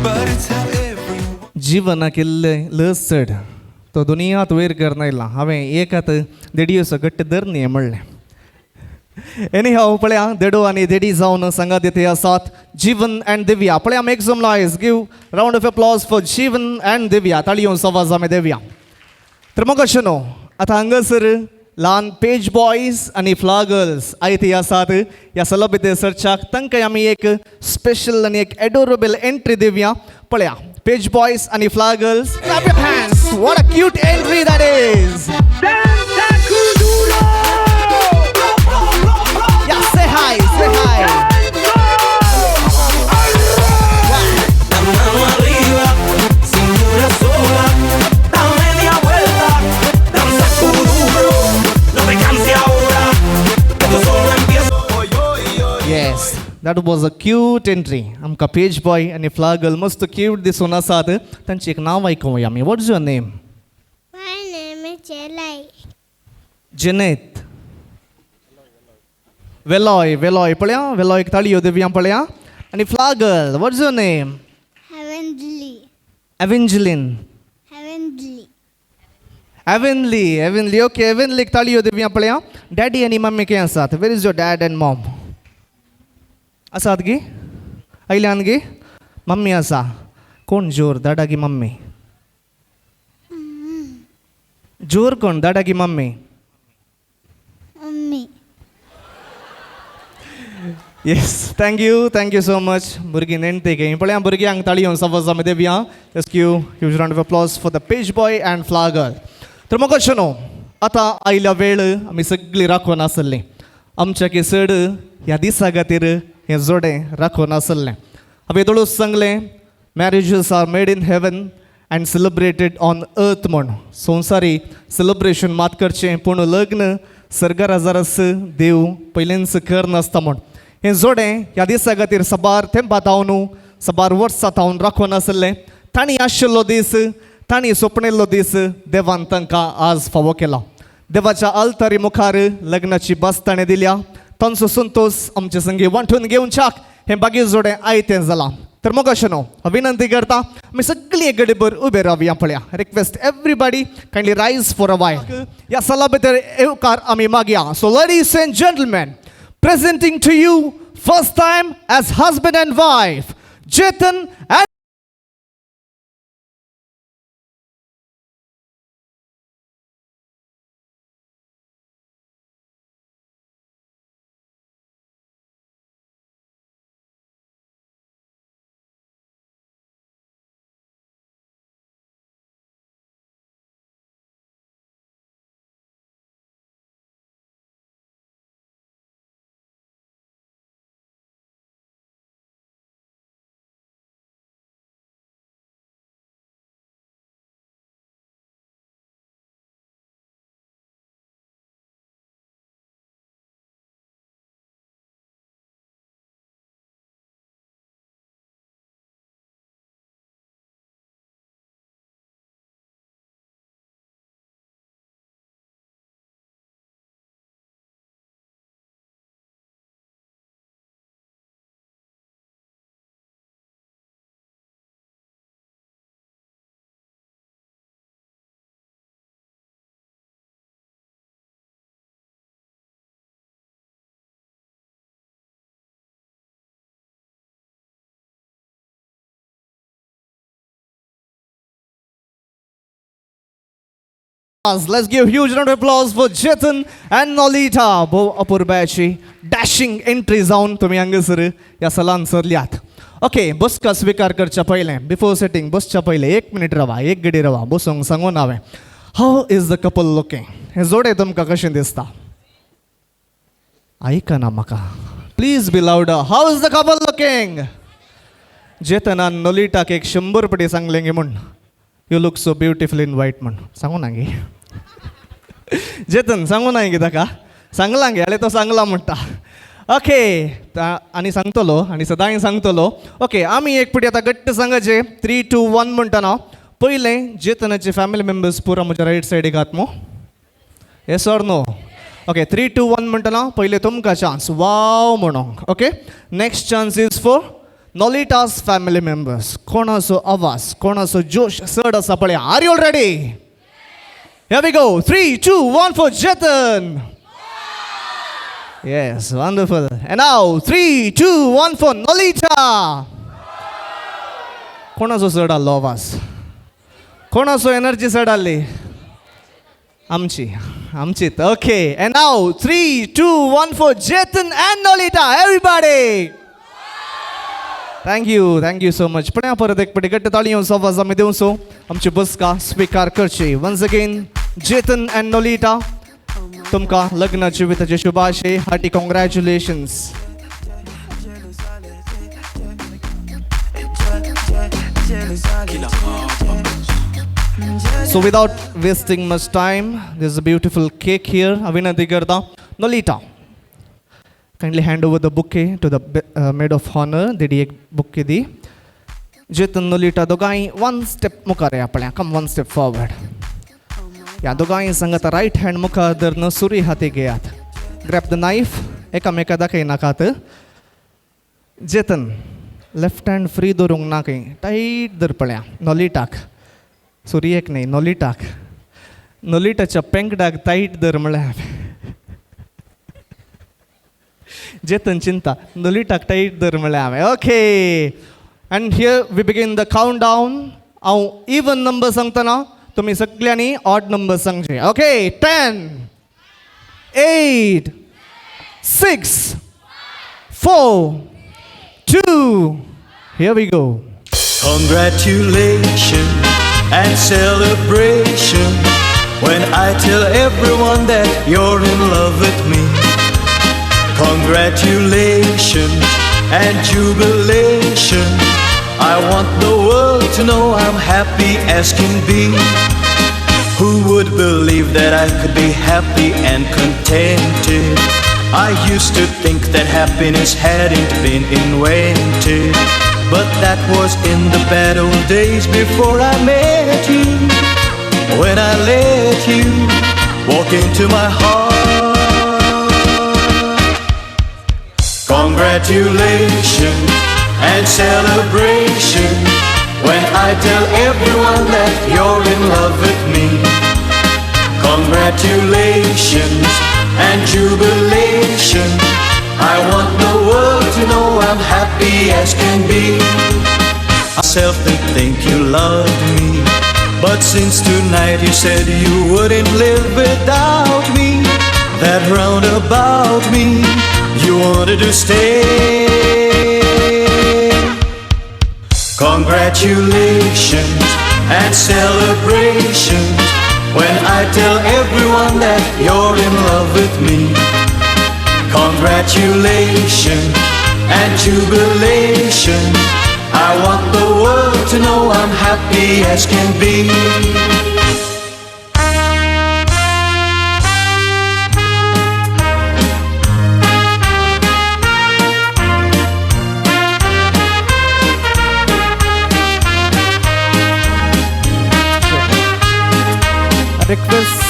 Speaker 17: but it's how every
Speaker 18: जिवनाक इल्लें लस चड तो दुनियात वयर करना येयला. हांवें एकात देडयोचो घट्ट धर न्ही म्हणलें. एनी हाव पळया देडो आनी देडी जावन सांगात येते आसात जीवन अँड दिव्या. पळया, make some noise, give round of applause for Jeevan and Divya. ताळयो सवाज आमी देवया. तर मग अशें न्हू, आतां हांगासर ल्हान पेज बॉयज आनी फ्लावर गर्ल्स आयती आसात ह्या सलबिते सरच्याक. तांकां आमी एक स्पेशल आनी एक एडोरेबल एंट्री दिवया. पळया पेज बॉयज आनी flower girls, clap your hands. What a cute entry that is. Yeah, say hi, say hi.
Speaker 17: La mano arriba, cintura sola, da media vuelta, danza kuduro, no te canses ahora, esto solo empieza.
Speaker 18: Yes, that was a cute entry. आमकां पेज boy आनी flower girl मस्त cute दिसून आसात. तांचें एक नांव आयकुया आमी. What is your name?
Speaker 20: My name is Chelai.
Speaker 18: Janet Veloy. Veloy पळया, वेलॉयक ताळयो दिवया पळया. आनी flower girl, what is your name?
Speaker 20: Heavenly.
Speaker 18: Evangeline.
Speaker 20: Heavenly.
Speaker 18: Heavenly. Heavenly, okay. हेवनलीक ताळयो दिवया पळया. डॅडी आनी मम्मी खंय आसात? Where is your dad and mom? आसात गी? आयल्यान गी? मम्मी आसा. कोण जोर, दादा की मम्मी? जोर कोण, दादा की mummy?
Speaker 20: Mummy.
Speaker 18: Yes, thank you, thank you so much. भुरगीं नेणटे गे पळया, भुरग्यांक ताळयो सवाज आमी Devaaya. Let's give huge round of applause for the page boy and flower girl. तर मग अशें न्हू, आतां आयल्या वेळ आमी सगळीं राखून आसली. आमच्या की चड ह्या दिसा खातीर हें जोडें राखून आसलें. हांवें दोळूच सांगलें, marriages are made in heaven and celebrated on earth म्हूण. संवसारी सेलिब्रेशन मात करचें, पूण लग्न सर्गार देव पयलींच कर नासता म्हूण. हें जोडें ह्या दिसा खातीर साबार तेंपा थावन, साबार वर्सां थावन राखून आसलें. तांणी आशिल्लो दीस, तांणी सोपणिल्लो दीस देवान तांकां आज फावो केला. देवाच्या आल्तारी मुखार लग्नाची बस ताणें दिल्या. तांचो संतोश आमचे संगी वांटून घेवच्याक हें बागी जोडें आयतें जालां. तर मग अशें न्हू, हांव विनंती करता आमी सगळीं एक गडीभर उबे रावया. पळया, request everybody kindly rise for a while. ह्या सला भितर येवकार आमी मागया. So ladies and gentlemen, presenting to you first time as husband and wife, Chetan and Let's give huge round of applause for Chetan and Nolita. भोव अपुरबायाची dashing entry जावन तुमी हांगासर ह्या सलान सरल्यात. ओके, बसका स्विकार करच्या पयलें, बिफोर सिटींग बसच्या पयलें एक मिनीट रावा, एक घडी रावा, बसूंक सांगून हांवें. How is the couple looking? हें जोडे तुमकां कशें दिसता? आयकना म्हाका, please be louder. How is the couple looking? चेतनान नोलिटाक एक 100 पटी सांगलें गे म्हूण, you look so beautiful in white म्हूण. सांगू ना गे चेतन, सांगू ना गे ताका, सांगलां गे, जाल्यार तो सांगला म्हणटा. ओके, आनी सांगतलो आनी सदांय सांगतलो. ओके, आमी एक पटी आतां घट्ट सांगाचें, 3 2 1 म्हणटना पयलें चेतनाचे फॅमिली मेंबर्स पुरा म्हज्या रायट सायडीक आहात मू? Yes or no? Okay, 3 2 1 म्हणटना पयलें तुमकां चान्स वाव म्हणोंक. Okay, next chance is for Nolita's family members. कोणाचो आवाज, कोणाचो जोश चड आसा पळया. Are you ready? Here we go. 3 2 1 for Chetan. Yes, wonderful. And now 3 2 1 for Nolita. कोणाचो चड आसलो आवाज, कोणाचो एनर्जी चड आसली? आमची, आमचीत. Okay, and now 3 2 1 for Chetan and Nolita. Everybody, thank you, thank you so much. पण परत एक पटी घट्ट ताळयो आवाज आमी दिवचो, आमची बसका स्विकार करची. Once again Chetan and Nolita, तुमकां लग्न जिविताचे शुभाशय, hearty congratulations. So without wasting much time, there's a beautiful cake here. विनंती करता Nolita, kindly hand over the bouquet to the maid of honor. दिडी एक बुके दी. चेतन नोलिटा दोगांय वन स्टेप मुखार या पळया, कम वन स्टेप फॉरवर्ड. ह्या दोगांय सांगता रायट हँड मुखार धरून सुरी हाती घेयात. ग्रॅब the knife, एकामेका दाखय नाकात. चेतन लेफ्ट हँड फ्री दवरूंक ना खंय, टायट धर पळया नोलिटाक, सुरयेक न्ही, नोलिटाक, नोलिटाच्या पेंकडाक टायट धर म्हळ्यार. चेतन चिंता, नोलिटाक टायट धर म्हळ्यार हांवें. Okay, and here we begin the count down. हांव इवन नंबर सांगतना तुमी सगळ्यांनी ऑड नंबर सांगचे. Okay, 10 8 6 4 2, here we go.
Speaker 21: Congratulations and celebration when I tell everyone that you're in love with me. Congratulations and jubilation, I want the world to know I'm happy as can be. Who would believe that I could be happy and contented? I used to think that happiness hadn't been invented, but that was in the bad old days before I met you. When I let you walk into my heart. Congratulations and celebration when I tell everyone that you're in love with me. Congratulations and jubilation, I want the world to know I'm happy as can be. Myself didn't think you loved me, but since tonight you said you wouldn't live without me, that round about me you wanted to stay. Congratulations and celebrations when I tell everyone that you're in love with me. Congratulations and jubilation, I want the world to know I'm happy as can be.
Speaker 18: I request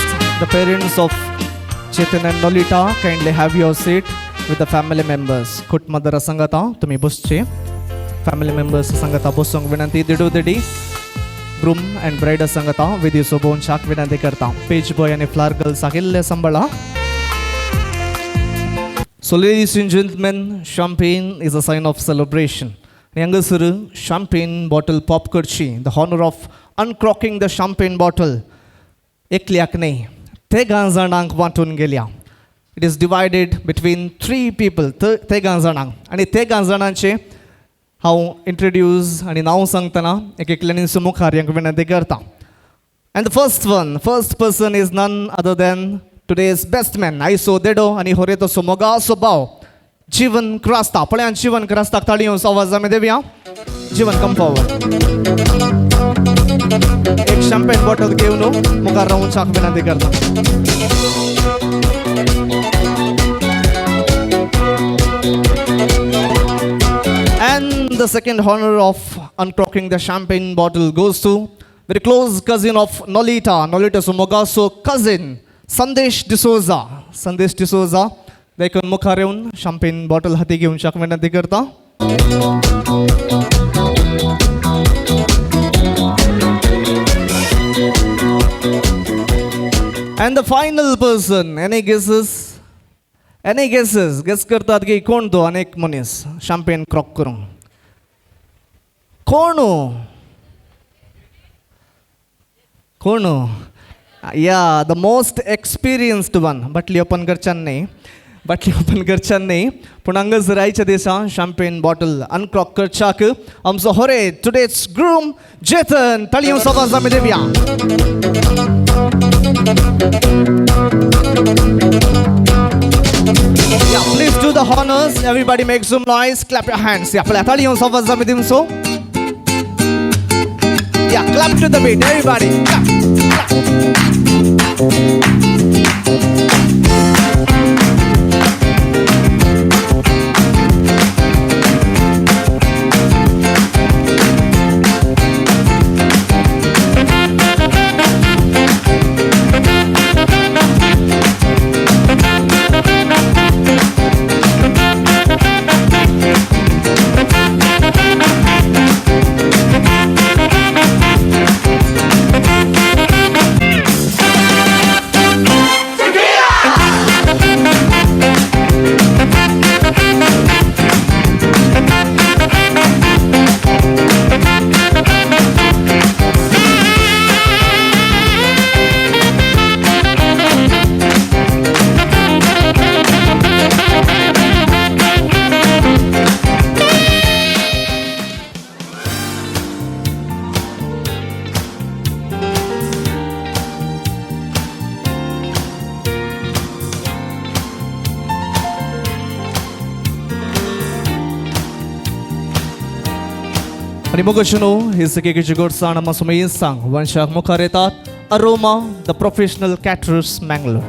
Speaker 18: the parents of Chetan and Nolita kindly have your seat with the family members. कुटुंबादारा संगता तुम्ही बसचे, family members संगता बसूंक विनंती. दिडू दिडी groom and Bryde संगता विधी सोबोवच्याक विनंती करता. पेज बॉय आनी फ्लावर गर्ल्स इल्ले सांबाळा. So ladies and gentlemen, champagne is a sign of celebration. आनी हांगासर शॅम्पेन बॉटल पॉप करची, the honour of uncorking the champagne bottle. एकल्याक न्ही, तेगां जाणांक वांटून गेल्या. It is divided between 3 people, तेगां जाणांक. आनी तेगां जाणांचे हांव इंट्रोड्यूस आनी नांव सांगतना एक एकल्यानी मुखार यांक विनंती करता. And the first person is none other than today's best man, आयसो देडो आनी होरेतोसो मोगासो भाव जीवन क्रास्ता. पळयान जीवन क्रास्ताक ताळयो आवाज आमी देवया. जीवन कम फॉरवर्ड, एक शॅम्पेन बॉटल घेवन मुखार रावून विनंती करता. And the second honor of uncorking the champagne bottle goes to very close cousin of Nolita, Nolita Sumogaso cousin, Sandesh D'Souza. Sandesh D'Souza, देखून मुखार येवन शॅम्पेन बॉटल हाती घेवन शाक विनंती करता. And the final person, any guesses? Any guesses? Guess करतात की कोण तो अनेक मनीस शॅम्पेन क्रॉक करूंक कोण कोण? Yeah, the most experienced one. बाटली ओपन करच्यान न्ही, बाटली ओपन करच्यान न्ही, पूण हांगासर आयच्या दिसा शॅम्पेन बॉटल अनक्रॉक करच्याक आमचो होरे टुडेज ग्रूम जेतन. ताळयो आवाज आमी Devaaya. Yeah, please do the honors. Everybody make some noise. Clap your hands. Yeah, पळया ताळयो आवाज आमी दिवचो. Yeah, clap to the beat, everybody. Clap, clap. आनी मोगाच्यो न्हू ही सगळी गोडसाण आमकां सुमयेन सांग वंशाक मुखार येतात Aroma the professional caterers Mangalore.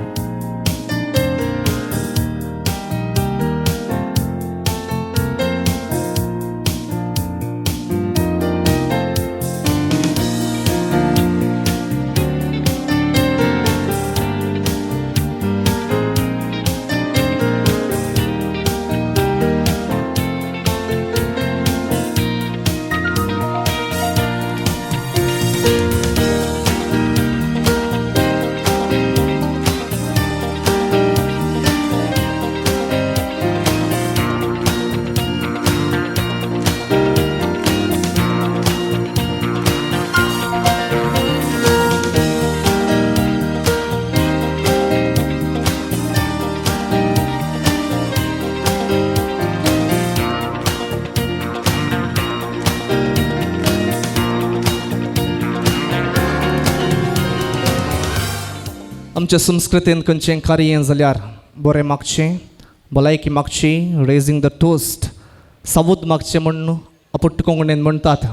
Speaker 18: आमच्या संस्कृतीन खंयचें कार्य जाल्यार बरें मागचें, भलायकी मागची, रेजींग the toast, सावूद मागचें म्हूण अपुट्ट कोंकणीन म्हणटात.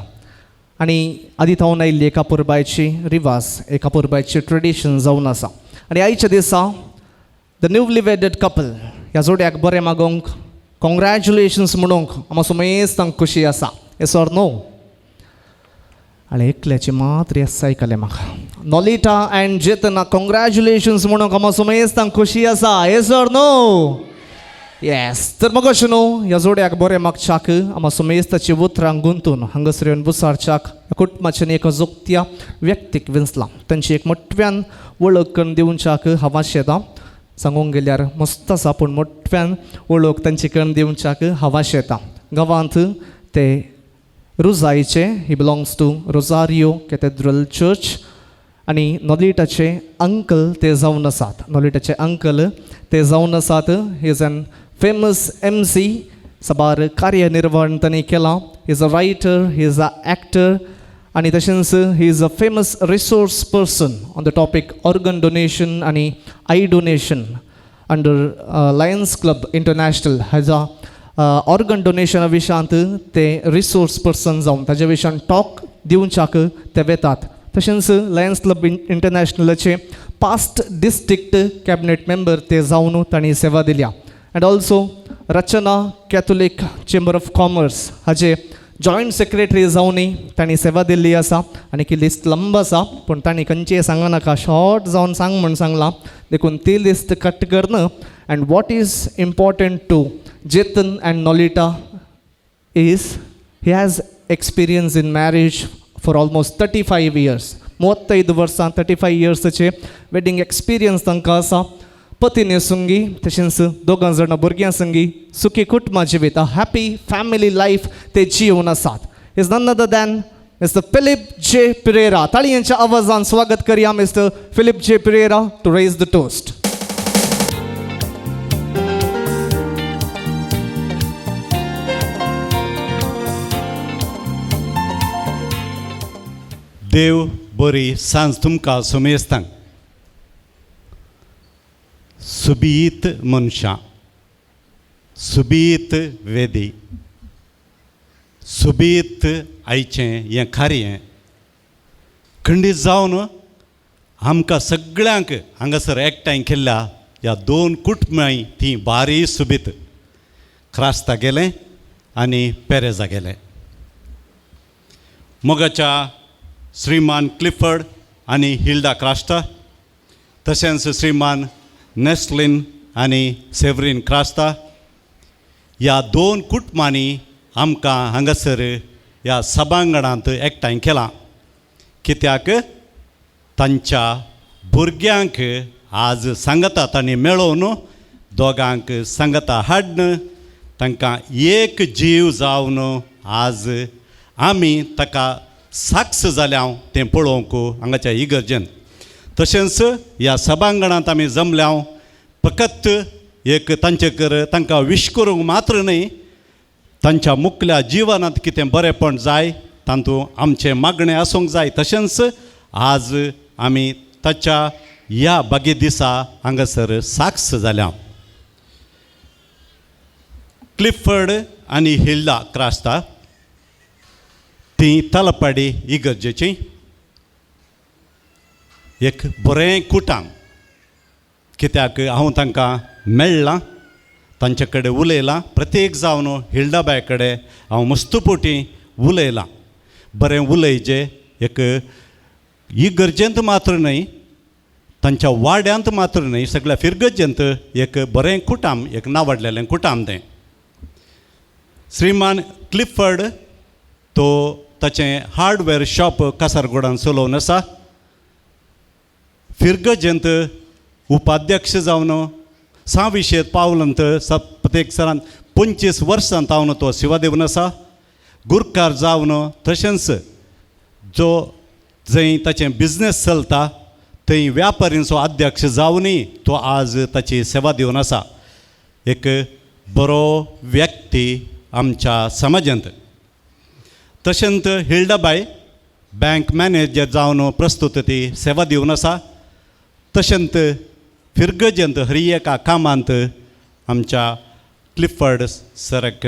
Speaker 18: आनी आदी थावन आयिल्ली एका पुरबायची रिवाज, एका पुरबायची ट्रेडिशन जावन आसा. आनी आयच्या दिसा the newly wedded couple ह्या जोड्याक बरें मागोवंक, कॉंग्रॅच्युलेशन्स म्हणूंक आमकां सुमेस्तांक खोशी आसा. येस ऑर नो? आनी एकल्याची मात्र येस आयकलें म्हाका. नोलिटा अँड जेतना कॉंग्रॅच्युलेशन्स म्हणूंक आमकां सुमेस्तांक खोशी आसा. Yes or no? Yes. तर म्हाका अशें न्हू ह्या जोड्याक बरें मागच्याक आमकां सुमेस्ताची उतरां गुंतून हांगासर येवन बुसारच्याक कुटुंबाचें एका जोगत्या व्यक्तीक विंचलां. तांची एक मोठ्यान वळख करून दिवच्याक हांव आशेतां. सांगूंक गेल्यार मस्त आसा, पूण मोठ्यान वळख तांची करून दिवच्याक हांव आशेतां. गांवांत ते रुजायचे, he belongs to Rosario Cathedral Church. आनी नॉलिटाचे अंकल ते जावन आसात. नॉलिटाचे अंकल ते जावन आसात. He is an famous MC. साबार कार्यनिर्वहण तांणी केलां. He is a writer, he is a actor आनी तशेंच he is a famous resource person on the topic organ donation आनी eye donation under Lions Club International. हाजा ऑर्गन डोनेशना विशयांत ते resource person जावन ताज्या विशयान टॉक दिवच्याक ते वेतात. तशेंच लायन्स क्लब इंटरनॅशनलाचे पास्ट डिस्ट्रिक्ट कॅबिनेट मेंबर ते जावन तांणी सेवा दिल्या. And also Rachna Catholic Chamber of Commerce हाजे जॉयंट सेक्रेटरी जावनूय तांणी सेवा दिल्ली आसा. आनी की लिस्ट लंब आसा पूण तांणी खंयचें सांगनाका, शॉर्ट जावन सांग म्हूण सांगलां, देखून ती लिस्ट कट करन. And what is important to Jetan and Nolita is he has experience in marriage for almost 35 years. 35 वर्सां 35 इयर्साचे वेडींग एक्सपिरियन्स तांकां आसा. पतीने संगी तशेंच दोगां जाणां भुरग्यां संगी सुखी कुटुंबां जिवीत, हॅपी फॅमिली लायफ ते जिवन आसात. Is none other than Mister Philip J Pereira. ताळयांच्या आवाजान स्वागत करया Mister Philip J Pereira to raise the toast.
Speaker 3: देव बरी सांज तुमकां सुमेस्तांक. सुबीत मनशां, सुबीत वेदी, सुबीत आयचें हें कार्य खंडीत जावन आमकां सगळ्यांक हांगासर एकठांय केल्ल्या ह्या दोन कुटुंबांय ती बारी सुबीत क्रास्ता गेलें आनी पेरेजा गेलें. मोगाच्या श्रीमान क्लिफर्ड आनी हिल्डा क्रास्टा, तशेंच श्रीमान नेस्लिन आनी सेवरीन क्रास्ता, ह्या दोन कुटुंबांनी आमकां हांगासर ह्या सभांगणांत एकठांय केलां. कित्याक तांच्या भुरग्यांक आज सांगता तांणी मेळोवन दोगांक सांगता हाडन तांकां एक जीव जावन आज आमी ताका साक्ष जाल्या तें पळोवंक हांगाच्या इगर्जेन. तशेंच ह्या सभांगणांत आमी जमल्या फकत एक तांचे कर तांकां विश करूंक मात्र न्हय, तांच्या मुखल्या जिवनांत कितें बरेंपण जाय तातूंत आमचें मागणें आसूंक जाय. तशेंच आज आमी ताच्या ह्या बागे दिसा हांगासर साक्ष जाल्या. क्लिफर्ड आनी हिल्डा क्रास्ता ती तलपाडी इगर्जेची एक बरें कुटाम. कित्याक हांव तांकां मेळ्ळां, तांचे कडेन उलयलां, प्रत्येक जावन हिल्डाबाय कडेन हांव मस्तपुटी उलयलां. बरें उलयचें एक इगर्जेंत मात्र न्हय, तांच्या वाड्यांत मात्र न्हय, सगळ्या फिरगर्जेंत एक बरें कुटाम, एक नावाडलेलें कुटाम तें. श्रीमान क्लिफर्ड तो ताचें हार्डवेअर शॉप कासारगोडान चलोवन आसा. फिरगर्जेंत उपाध्यक्ष जावन साविशेत पावलंत प्रत्येक सरान 25 वर्सां तावन तो सेवा दिवन आसा. गुरकार जावन तशेंच जो जंय ताचें बिजनेस चलता थंय व्यापारींचो अध्यक्ष जावनूय तो आज ताची सेवा दिवन आसा. एक बरो व्यक्ती आमच्या समाजांत. तशेंच हिल्डाबाय बँक मॅनेजर जावन प्रस्तुत ती सेवा दिवन आसा. तशेंच फिरगर्जेंत हर एका कामांत आमच्या क्लिफर्ड सराक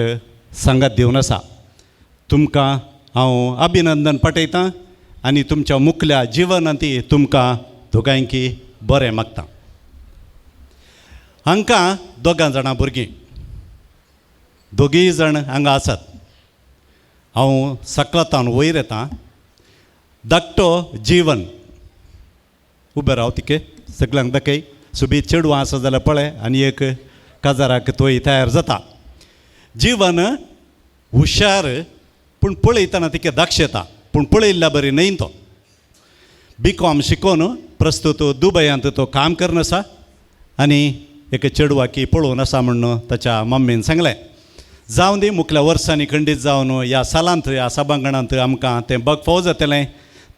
Speaker 3: सांगात दिवन आसा. तुमकां हांव अभिनंदन पाठयतां आनी तुमच्या मुखल्या जिवनांत तुमकां दोगांयकी बरें मागता. हांकां दोगां जाणां भुरगीं, दोगीय जाण हांगा आसात. हांव सकलातावन वयर येता. धाकटो जीवन उबें राव तिके सगळ्यांक दाखय. सुबी चेडवां आसा जाल्यार पळय आनी एक काजाराक तोय तयार जाता. जीवन हुशार पूण पळयतना तिका दाक्षेता, पूण पळयल्ल्या बरी न्हय तो. बी कॉम शिकोवन प्रस्तुत दुबयांत तो काम करून आसा आनी एक चेडवाकी पळोवन आसा म्हूण ताच्या मम्मीन सांगलें. जावं दी मुखल्या वर्सांनी खंडीत जावन ह्या सालांत ह्या सभांगणांत आमकां तें बग फाव जातलें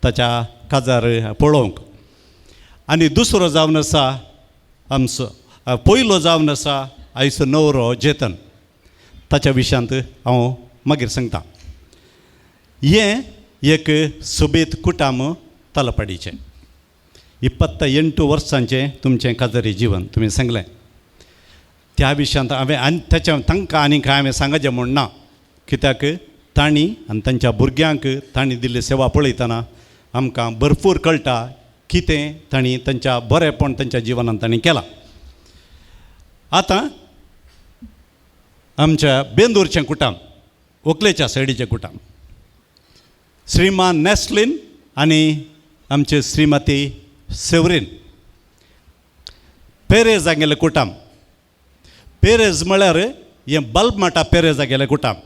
Speaker 3: ताच्या काजार पळोवंक. आनी दुसरो जावन आसा आमचो पयलो जावन आसा आयचो नवरो जेतन. ताच्या विशयांत हांव मागीर सांगता. हें एक सोबीत कुटाम तलपाडीचें. 28 वर्सांचें तुमचें काजारी जिवन तुमी सांगलें. त्या विशयांत हांवें आनी ताच्या तांकां आनी कांय हांवें सांगचें म्हूण ना, कित्याक तांणी आनी तांच्या भुरग्यांक तांणी दिल्ली सेवा पळयतना आमकां भरपूर कळटा कितें तांणी तांच्या बरेंपण तांच्या जिवनांत तांणी केलां. आतां आमच्या बेंदूरचें कुटाम, व्हंकलेच्या सायडीचें कुटाम, श्रीमान नेस्लिन आनी आमचे श्रीमती सेवरीन पेरेज हांगेलें कुटाम. पेरेज म्हळ्यार हें बल्बमाटा पेरेज हागेलें कुटाम.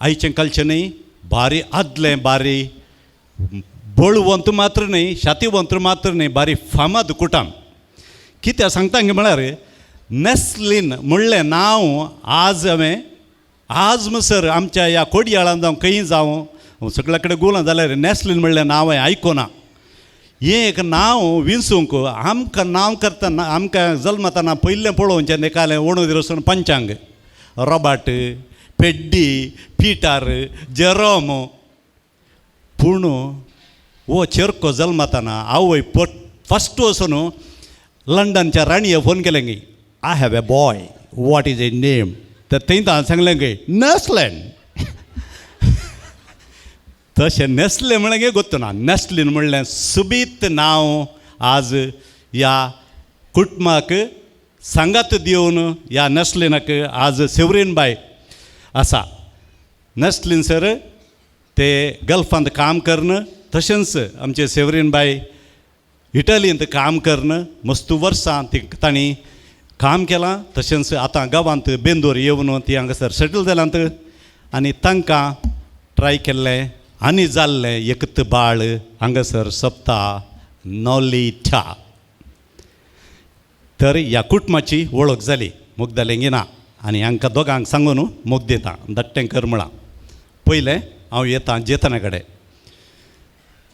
Speaker 3: आयचें कालचें न्हय, बारी आदलें, बारी बळवंत मात्र न्हय, शातीवंत मात्र न्हय, बारी फामाद कुटाम. कित्याक सांगता म्हळ्यार नेस्लिन म्हणलें नांव आज हांवें आज म्हणसर आमच्या ह्या कोडयाळान जावं खंय जावं सगळ्या कडेन गुलां जाल्यार नेस्लिन म्हणलें नांव हांवें आयकुना. हें एक नांव विंचूंक आमकां नांव करतना आमकां जल्मतना पयलें पळोवचें निकालें ओणोद वचून पंचांग, रॉबर्ट, पेड्डी, पिटर, जेरोम. पूण हो चेरको जल्मतना आवय फस्ट वचून लंडनच्या राणये फोन केलें गी, I have a boy, what is a name? तर थंय ताणें सांगलें गे नेस्लेन. तशें नेस्ले म्हणलें गे गोत्तू ना. नेस्लीन म्हणलें सुबीत नांव आज ह्या कुटुंबाक सांगात दिवन ह्या नेस्लिनाक आज सेवरीन बाय आसा. नेस्लिन सर ते गल्फांत काम करून, तशेंच आमचे सेवरीन बाय इटलींत काम करून मस्त वर्सां ती तांणी काम केलां. तशेंच आतां गांवांत बेंदूर येवन ती हांगासर सेटल जाल्यांत आनी तांकां ट्राय केल्लें आनी जाल्लें एकत बाळ हांगासर सप्ता नॉलिठा. तर ह्या कुटुंबाची वळख जाली मुग्दलेंगिना आनी हांकां दोगांक सांगून मोग दिता धाडटें कर म्हळां. पयलें हांव येता जेतना कडेन.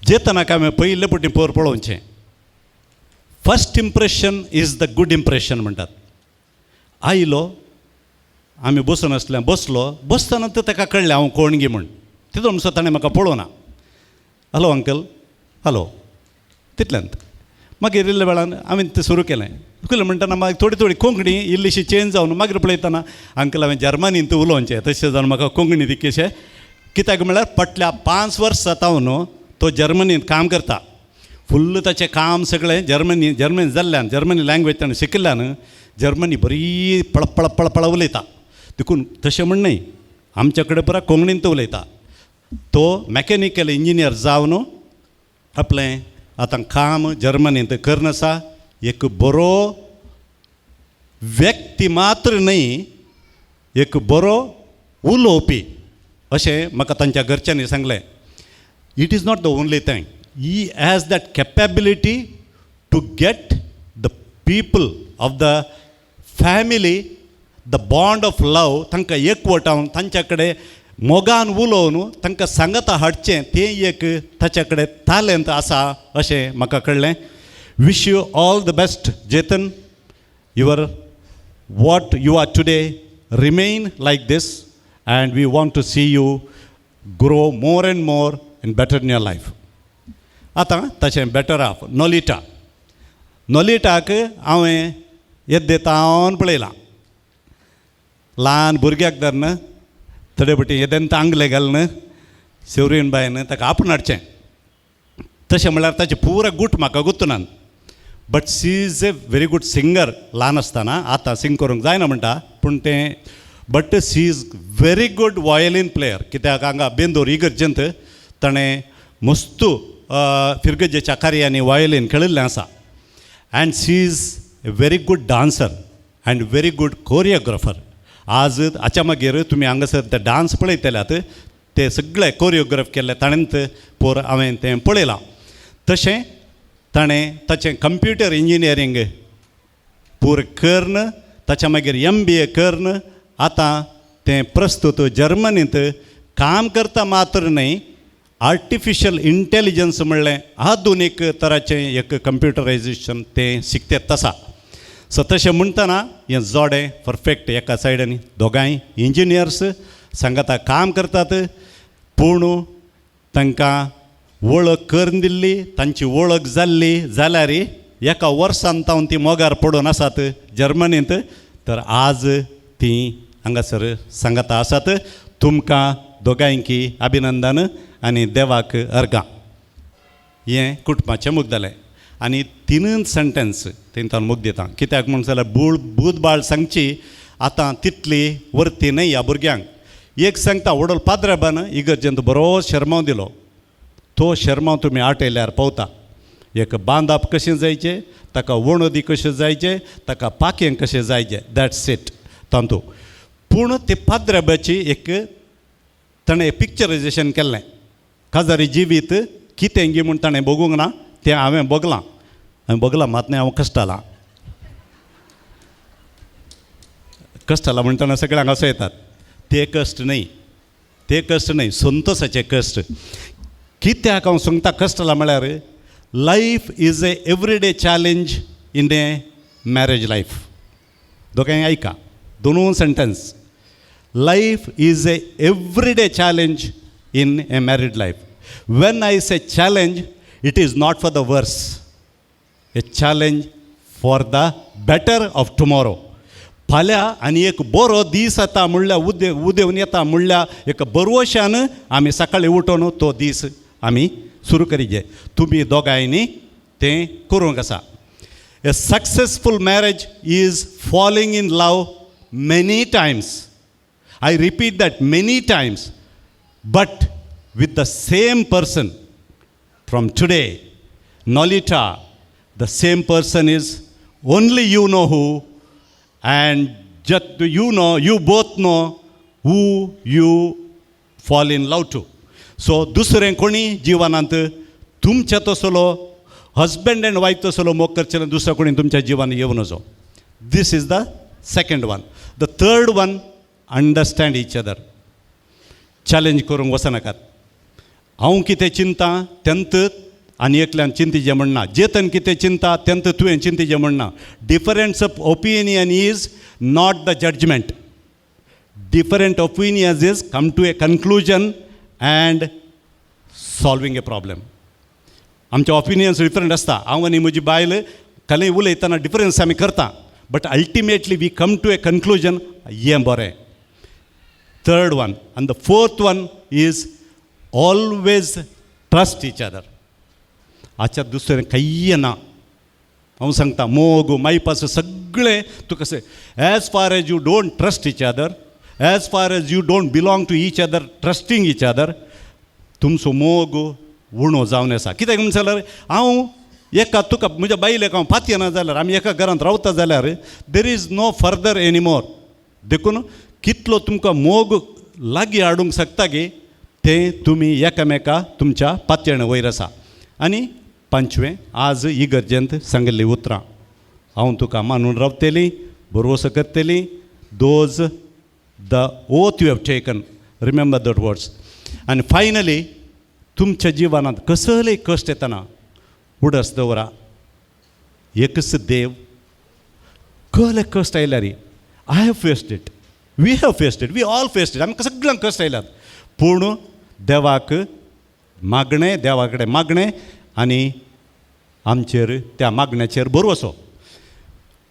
Speaker 3: जेतनाक हांवें पयले पटी पोर पळोवचें. First impression is the good impression म्हणटात. आयलो आमी बसून आसले, बसलो, बसतना तर ताका कळ्ळें हांव कोण गी म्हूण. तितून म्हणसर ताणें म्हाका पळोवना. हॅलो अंकल, हॅलो, तितल्यांत मागीर इल्ल्या वेळान हांवें तें सुरू केलें. केलें म्हणटना मागीर थोडी थोडी कोंकणी इल्लीशी चेंज जावन मागीर पळयतना अंकल हांवें जर्मनींत उलोवचें तशें जावन म्हाका कोंकणी तितकेशें कित्याक म्हळ्यार फाटल्या 5 वर्सां जावन तो जर्मनींत काम करता. फुल्ल ताचें काम सगळें जर्मनी जर्मनी जाल्ल्यान जर्मनी लँग्वेज ताणें शिकिल्ल्यान जर्मनी बरी पळपळ पळपळ उलयता. देखून तशें म्हण न्हय, आमच्या कडेन पुरा कोंकणींत उलयता. तो मॅकॅनिकल इंजिनियर जावन आपलें आतां काम जर्मनींत करून आसा. एक बरो व्यक्ती मात्र न्हय, एक बरो उलोवपी अशें म्हाका तांच्या घरच्यांनी सांगलें. It is not the only thing, he has that capability to get the people of the family the bond of love, तांकां एकवटावन तांच्या कडेन मोगान उलोवन तांकां सांगाता हाडचें तें एक ताच्या कडेन तालेंत आसा अशें म्हाका कळ्ळें. Wish you all the best Jetan. Your what you are today remain like this and we want to see you grow more and more and better in your life. आतां ताचें बेटर हाफ नोलिटा. नोलिटाक हांवें येद्दे तावन पळयलां. ल्हान भुरग्याक धरून थोडे पटी येदेन आंगलें घालून सेवरीन बायन ताका आपूण हाडचें. तशें म्हळ्यार ताचें पुरा गूट म्हाका गुत्तनान. But she is a very good singer. ल्हान आसतना आतां सिंग करूंक जायना म्हणटा पूण तें, but she is very good violin player. कित्याक हांगा बेंदूर इगर्जेंत ताणें मस्तू फिरगजेच्या कार्यांनी वायोलीन खेळिल्लें आसा. And she is a very good dancer and very good choreographer. आज हाच्या मागीर तुमी हांगासर ते डांस पळयतल्यात ते सगळे कोरियोग्राफ केल्ले ताणेंत पोर हांवें तें पळयलां. तशें ताणें ताचें कंप्युटर इंजिनियरींग पूर करून ताच्या मागीर MBA करून आतां तें प्रस्तूत जर्मनींत काम करता मात्र न्हय, आर्टिफिशियल इंटेलिजन्स म्हणलें आधुनीक तराचें एक कंप्युटरायजेशन तें शिकतात आसा. सो तशें म्हणटना हें जोडें परफेक्ट एका सायडीन दोगांय इंजिनियर्स सांगाता काम करतात, पूण तांकां वळख करून दिल्ली, तांची वळख जाल्ली जाल्यार एका वर्सान तावन ती मोगार पडून आसात जर्मनींत, तर आज ती हांगासर सांगाता आसात. तुमकां दोगांयकी अभिनंदन आनी देवाक अर्गां. हें कुटुंबाचें मोग जालें. आनी तिनूच सेंटेन्स तेंकां मोग दिता, कित्याक म्हूण जाल्यार बूद बाळ सांगची आतां तितली वर्ती न्हय ह्या भुरग्यांक. एक सांगता, व्हडलो पाद्राबान इगर्जेंत बरो शेरमांव दिलो, तो शेरमांव तुमी आटयल्यार पावता. एक बांदाप कशें जायचें, ताका वणदी कशें जायचें, ताका पाखें कशें जायचें, that's it तांतू. पूण ते पाद्राबाची एक ताणें पिक्चरायजेशन केल्लें, काजारी जिवीत कितें गी म्हूण ताणें भोगूंक ना, तें हांवें भोगलां. हांवें भोगलां मात न्हय, हांव कश्टालां. कश्टालां म्हणटना सगळ्यांक असो येतात, ते कश्ट न्हय, ते कश्ट न्हय, संतोसाचे कश्ट. कित्याक हांव सांगता कश्टालां म्हळ्यार life is a everyday challenge in a marriage life. दोगांय आयका दोनूय sentence. Life is a everyday challenge in a married life. When I say challenge, it is not for the worse, a challenge for the better of tomorrow. फाल्यां आनी एक बरो दीस येता म्हणल्यार उदेवन येता म्हणल्यार एक बरवशान आमी सकाळीं उठोवन तो दीस आमी सुरू करीजे. तुमी दोगांयनी तें करूंक आसा. A successful marriage is falling in love many times. I repeat that, many times, but with the same person. From today, Nolita, the same person is only you know who, and just you know, you both know who you fall in love to. So दुसरें कोणी जिवनांत तुमच्या तसलो husband and wife तसलो मोग करचें दुसरो कोणी तुमच्या जिवान येवन नजो. This is the second one. The third one, understand each other. Challenge करूंक वचनाकात. हांव कितें चिंता तेंत आनी एकल्यान चिंतीचें म्हणना, जेतन कितें चिंता तेंत तुवें चिंतीचें म्हणना. Difference of opinion is not the judgement. Different opinions is come to a conclusion and solving a problem. आमचे ओपिनियन्स डिफरंट आसता. हांव आनी म्हजी बायल कलें उलयतना डिफरन्स आमी करता, but ultimately we come to a conclusion हें बरें. Third one and the fourth one is always trust each other. आच्या दुसरें कांय ना. हांव सांगता मोग मायपास सगळें तुका कशें, as far as you don't trust each other, as far as you don't belong to each other, trusting each other, तुमचो मोग उणो जावन आसा. कित्याक म्हणून जाल्यार हांव एका तुका म्हज्या बायलेक हांव पातयेना जाल्यार आमी एका घरांत रावता जाल्यार there is no further anymore. देखून कितलो तुमकां मोग लागीं हाडूंक शकता गी तें तुमी एकामेका तुमच्या पातयेण वयर आसा. आनी पांचवें, आज इगर्जेंत सांगिल्लीं उतरां, हांव तुका मानून रावतली, भरवसो करतली. Those the oath you have taken, remember that words. आनी फायनली तुमच्या जिवनांत कसलेय कश्ट येतना उडस दवरा, एकच देव. कहले कश्ट आयल्यार, I have faced it, we have faced it, we all faced it. आमकां सगळ्यांक कश्ट आयल्यात, पूण देवाक मागणें, देवा कडेन मागणें आनी आमचेर त्या मागण्याचेर भरवसो.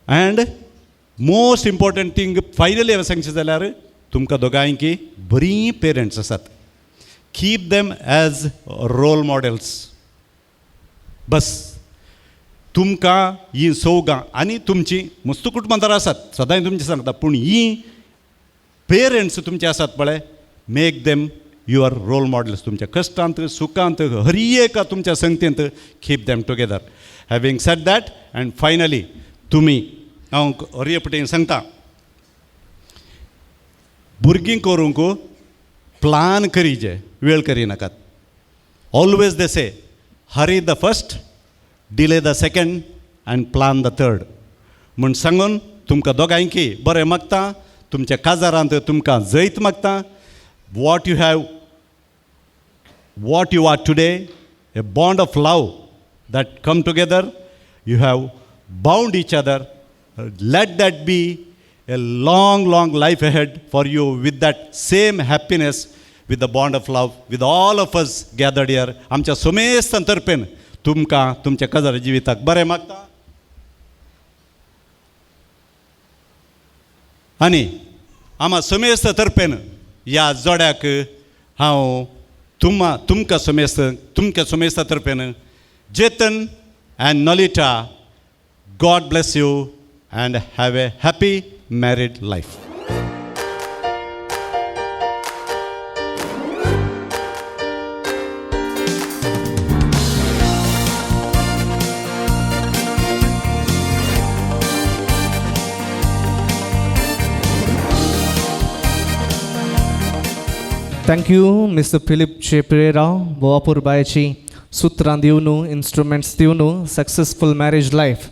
Speaker 3: And most important thing finally हांवें सांगचें जाल्यार तुमकां दोगांयकी बरीं पेरंट्स आसात, keep them as role models. बस तुमकां हीं चौगां आनी तुमची मस्त कुटुंबां आसात, सदांय तुमचें सांगता, पूण हीं पेरंट्स तुमचे आसात पळय, make them your role models. तुमच्या कश्टांत सुखांत हर एका तुमच्या संगतींत keep them together. Having said that, and finally तुमी हांव हर पटेन सांगता, भुरगीं करूंक प्लान करीजे, वेळ करिनाकात. Always they say hurry the first, delay the second and plan the third. म्हूण सांगून तुमकां दोगांयकी बरें मागता, तुमच्या काजारांत तुमकां जैत मागता. What you have What you are today, a bond of love that come together, you have bound each other. Let that be a long, long life ahead for you with that same happiness, with the bond of love, with all of us gathered here. आमच्या समेस्तां तर्फेन तुमकां तुमच्या काजार जिविताक बरें मागता आनी आमा समेस्त तर्फेन ह्या जोड्याक हांव तुमकां समेस्त तुमच्या समेस्ता तर्फेन Jetan and Nolita, God bless you and have a happy married life.
Speaker 18: Thank you, Mr. Philip J. Pereira, Boapur Bayachi, Sutran दिवन, instruments दिवन, successful marriage life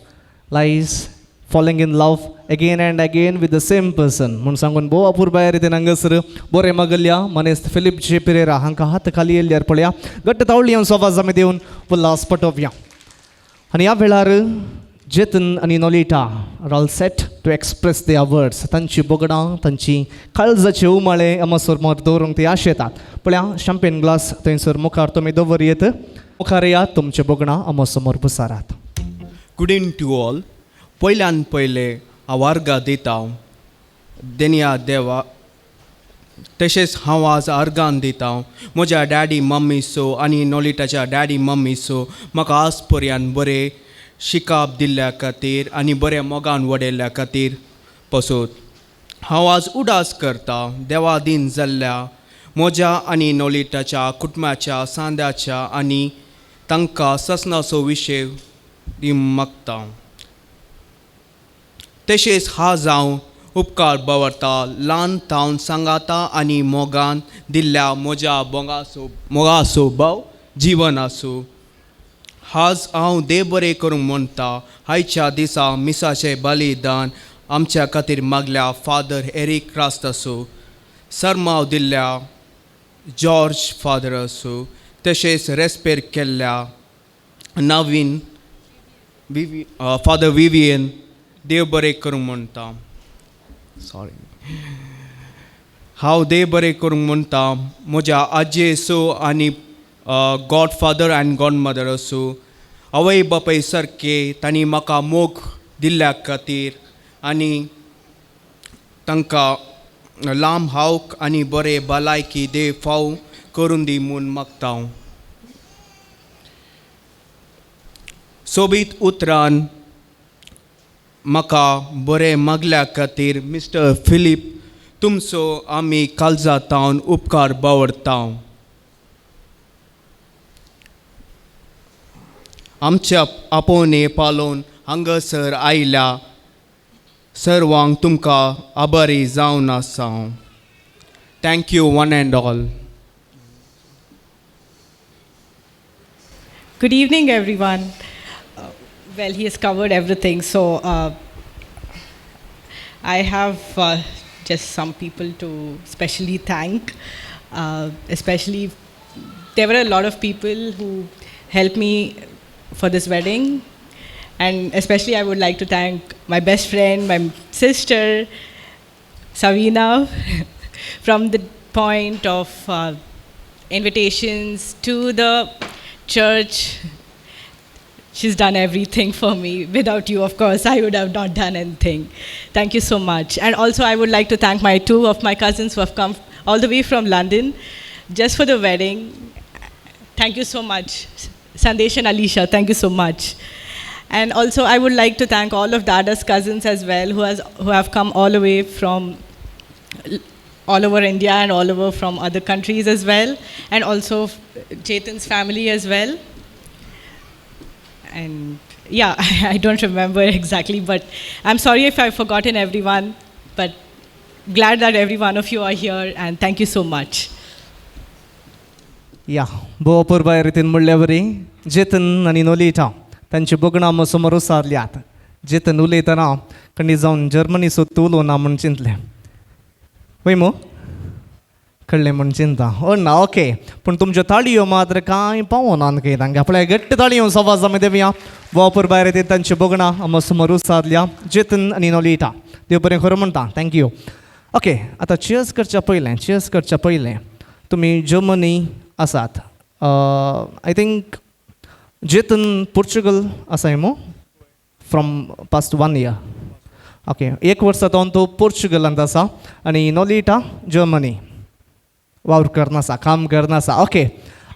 Speaker 18: lies falling in love again and again with the same person. म्हूण सांगून भोव अपुरबाय रितीन हांगासर बरें मागल्या मनेस्त फिलीप जे पेरेरा हांकां हात खाली येयल्यार पळया घट्ट तावळी आवाज आमी दिवन उल्हास पटोवया. आनी ह्या वेळार जेतन आनी Nolita are all set to express their words. तांची बोगडां तांची काळजाचे उमाळे अमसर मोर दवरूंक ती आशेतात. पळया शॅम्पेन ग्लास थंयसर मुखार तुमी दवरयेत, मुखार या तुमचे बोगडां अमसमोर पसारात.
Speaker 13: Good evening to all. पयल्यान पयले हांव अर्गां दिता देनिया देवा, तशेंच हांव आज अर्गान दिता म्हज्या डॅडी मम्मी सो आनी नोलिटाच्या डॅडी मम्मी सो म्हाका आज पर्यंत बरें शिकाप दिल्ल्या खातीर आनी बरें मोगान वडयल्ल्या खातीर पसून हांव आज उडास करता देवा दीन जाल्ल्या म्हज्या आनी नोलिटाच्या कुटुंबाच्या सांद्याच्या आनी तांकां ससनाचो विशय दी मागता. तशेंच हा जावं उपकार बवरता ल्हान तावन सांगाता आनी मोगान दिल्ल्या म्हज्या मोगासो भाव जिवन आसूं. आज हांव देव बरें करूंक म्हणटा आयच्या दिसा मिसाचें बलिदान आमच्या खातीर मागल्या फादर एरीक क्रास्त आसूं, सरमाव दिल्ल्या जॉर्ज फादर आसूं, तशेंच रेस्पेर केल्ल्या नवीन फादर विवियन देव बरें करूंक म्हणटा. सॉरी, हांव देव बरें करूंक म्हणटा म्हज्या आजये सो आनी गॉड फादर आनी गॉड मदर आसूं, आवय बापाय सारके तांणी म्हाका मोग दिल्ल्या खातीर आनी तांकां लांब हावक आनी बरें भलायकी देव फाव करून दी म्हूण मागता हांव. सोबीत उतरान म्हाका बरें मागल्या खातीर मिस्टर फिलीप तुमचो आमी काळजा तावन उपकार बावडता. आमच्या आपोवणे पालोवन हांगासर आयल्या सर्वांक तुमकां आभारी जावन आसा. Thank you one and all.
Speaker 4: Good evening, everyone. Well, he has covered everything, so I have just some people to specially thank. Especially, there were a lot of people who helped me for this wedding, and especially I would like to thank my best friend, my sister, Savina, from the point of invitations to the church. She's done everything for me. Without you, of course, I would have not done anything. Thank you so much. And also I would like to thank my two of my cousins who have come all the way from London just for the wedding. Thank you so much. Sandesh and Alisha, thank you so much. And also I would like to thank all of Dada's cousins as well, who have come all the way from all over India and all over from other countries as well, and also Chetan's family as well. And yeah, I don't remember exactly, but I'm sorry if I've forgotten everyone, but glad that every one of you are here, and thank you so much.
Speaker 18: या भोव अपुरबाय रितीन म्हणल्या वरी जेतन आनी नोलिटा तांची बोगणां समोर उसारल्यात. जेतन उलयतना खंडी जावन जर्मनी सोद उलोवना म्हूण चिंतलें वय मो कळ्ळें म्हूण चिंता ना ओके पूण तुमच्यो ताळयो मात्र कांय पावना खंय तांकां पळय घट्ट ताळयो सवाज आमी देवया वापर भायर येते तांची भोगणां आमकां समोर सादल्या जेतन आनी नोलिटा देव बरें खरें म्हणटा thank you okay आतां चियर्स करच्या पयलें तुमी जर्मनी आसात I think Jetan Portugal आसाय मो from past 1 year okay एक वर्सा तो पोर्चुगलांत आसा आनी नोलिटा जर्मनी वावर करना आसा काम करना आसा ओके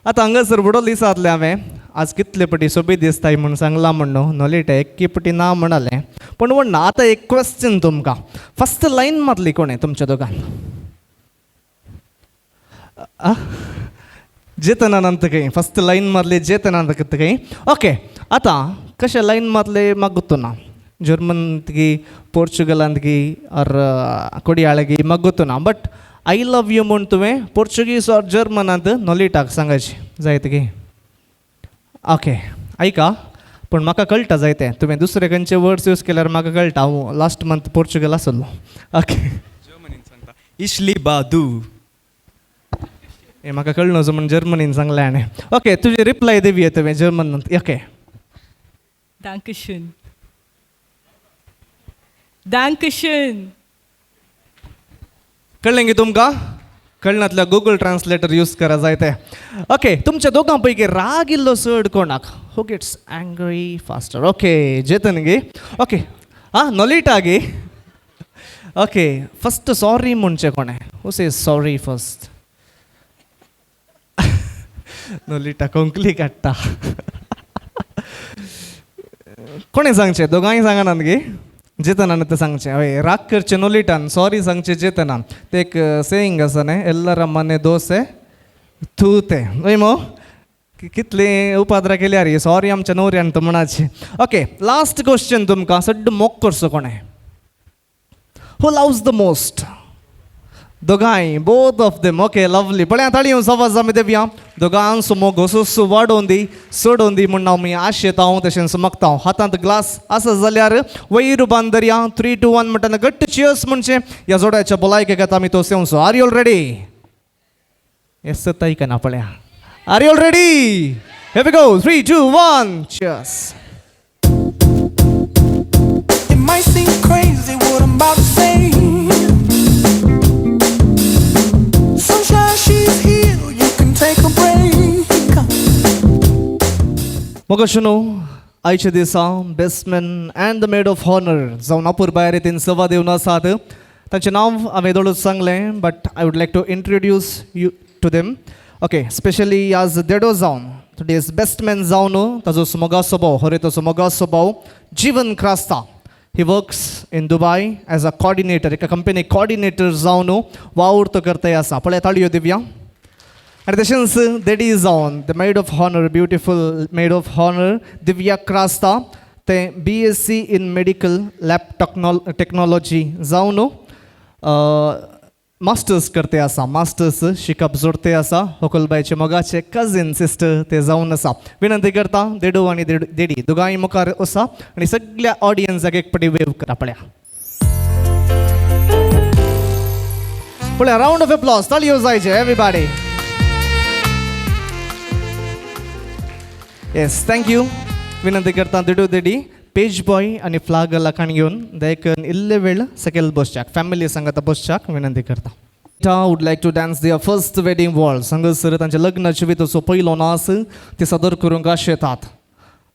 Speaker 18: आतां हांगासर व्हडलो दिसातलें हांवें आज कितले पटी सोबीत दिसताय म्हूण सांगलां म्हण न्हू नोलिटा एक्की पटी ना म्हणालें पूण व्हडना आतां एक क्वेश्चन तुमकां फस्ट लायन मारली कोणें तुमच्या दोगान जेतनानंत खंय फस्ट लायन मारली जेतनानंत खंय ओके आतां कशें लायन मारले म्हाका गोत्तू ना जर्मन गी पोर्चुगलांत गी ऑर कोडियाळे गी म्हाका गोत्तू ना बट I love you म्हूण तुवें पोर्चुगीज ऑर जर्मनांत नोलिटाक सांगायची जायत गी ओके आयका पूण म्हाका कळटा जायतें तुवें दुसरे खंयचे वर्ड्स यूज केल्यार म्हाका कळटा हांव लास्ट मंथ पोर्चुगल आसलो ओके
Speaker 10: इशली बादू
Speaker 18: हें म्हाका कळना म्हूण जर्मनीन सांगलें हाणें ओके तुजी रिप्लाय दिवया तुवें जर्मनांत ओके
Speaker 4: Dankeschön. Dankeschön.
Speaker 18: कळ्ळें गे तुमकां कळनातल्या गुगल ट्रान्सलेटर यूज करा जायते ओके तुमच्या दोगां पैकी राग इल्लो चड कोणाक who gets angry faster okay Jetan गे ओके आं नोलिटा गे ओके फस्ट सॉरी म्हणचें कोणें हू से सॉरी फस्ट नोलिटा कोंकली काडटा कोणें सांगचें दोगांय सांगनात गे जेतनान तें सांगचें हय राग करचें नोलिटान सॉरी सांगचें जेतनान तें एक सेईंग आसा न्ही एल्लरा मने दोसे तूं तें हय मो कितली उपाद्रा केल्या रे सॉरी आमच्या न्हवऱ्यान तो म्हणाचें ओके लास्ट क्वेश्चन तुमकां सड्ड मोग करचो कोणें हू लव्स the most दोगांय both of them okay lovely पळया ताळयो सवाज आमी देवया दोगांचो मोग असोच वाडोवन दी सोडोवन दी म्हूण हांव आशेता हांव तशेंच मागता हांव हातांत ग्लास आसा जाल्यार वयर बांदरया 3 2 1 म्हणटा घट्ट चियर्स म्हणचें ह्या जोड्याच्या भलायकेक आतां आमी तो सेवचो are you ready येस आयकना पळया are you ready here we go 3 2 1 cheers.
Speaker 17: It might seem crazy what I'm about to say. Sunshine, she's here, you can take a break.
Speaker 18: मोगशनो आयच्या दिसा best man and the maid of honour जावन अपुरबाय रितीन सवा दिवन आसात तांचें नांव हांवें दोळूच सांगलें but I would like to introduce you to them okay specially आज देडो जावन टुडेज बेस्ट मॅन जावन ताजो मोगा स्वभाव हरेताचो मोगा स्वभाव Jeevan Crasta he works in Dubai as a coordinator एका कंपनी कॉर्डिनेटर जावन वावर तो करताय आसा पळय ताळयो दिवया आनी तशेंच देडी जावन the maid of honour beautiful maid of honour Divya Crasta तें BSc in medical lab technology जावन मास्टर्स करते आसा मास्टर्स शिकप जोडते आसा होकलबायचे मोगाचे कजीन सिस्टर ते जावन आसा विनंती करता देडू आनी देडी दोगांय मुखार आसा आनी सगळ्या ऑडियन्साक एक पटी वेव करा पळया पळया रावंड ऑफ एप्लॉज ताळयो जायचे एवरीबॉडी येस thank you विनंती करता देडू देडी पेज बॉय आनी फ्लाग लाखाण घेवन दयकन इल्ले वेळ सकयल बसच्याक फॅमिली सांगाता बसच्याक विनंती करता would like to dance their first wedding waltz हांगासर तांच्या लग्न जिविताचो पयलो नाच ते सादर करूंक आशेतात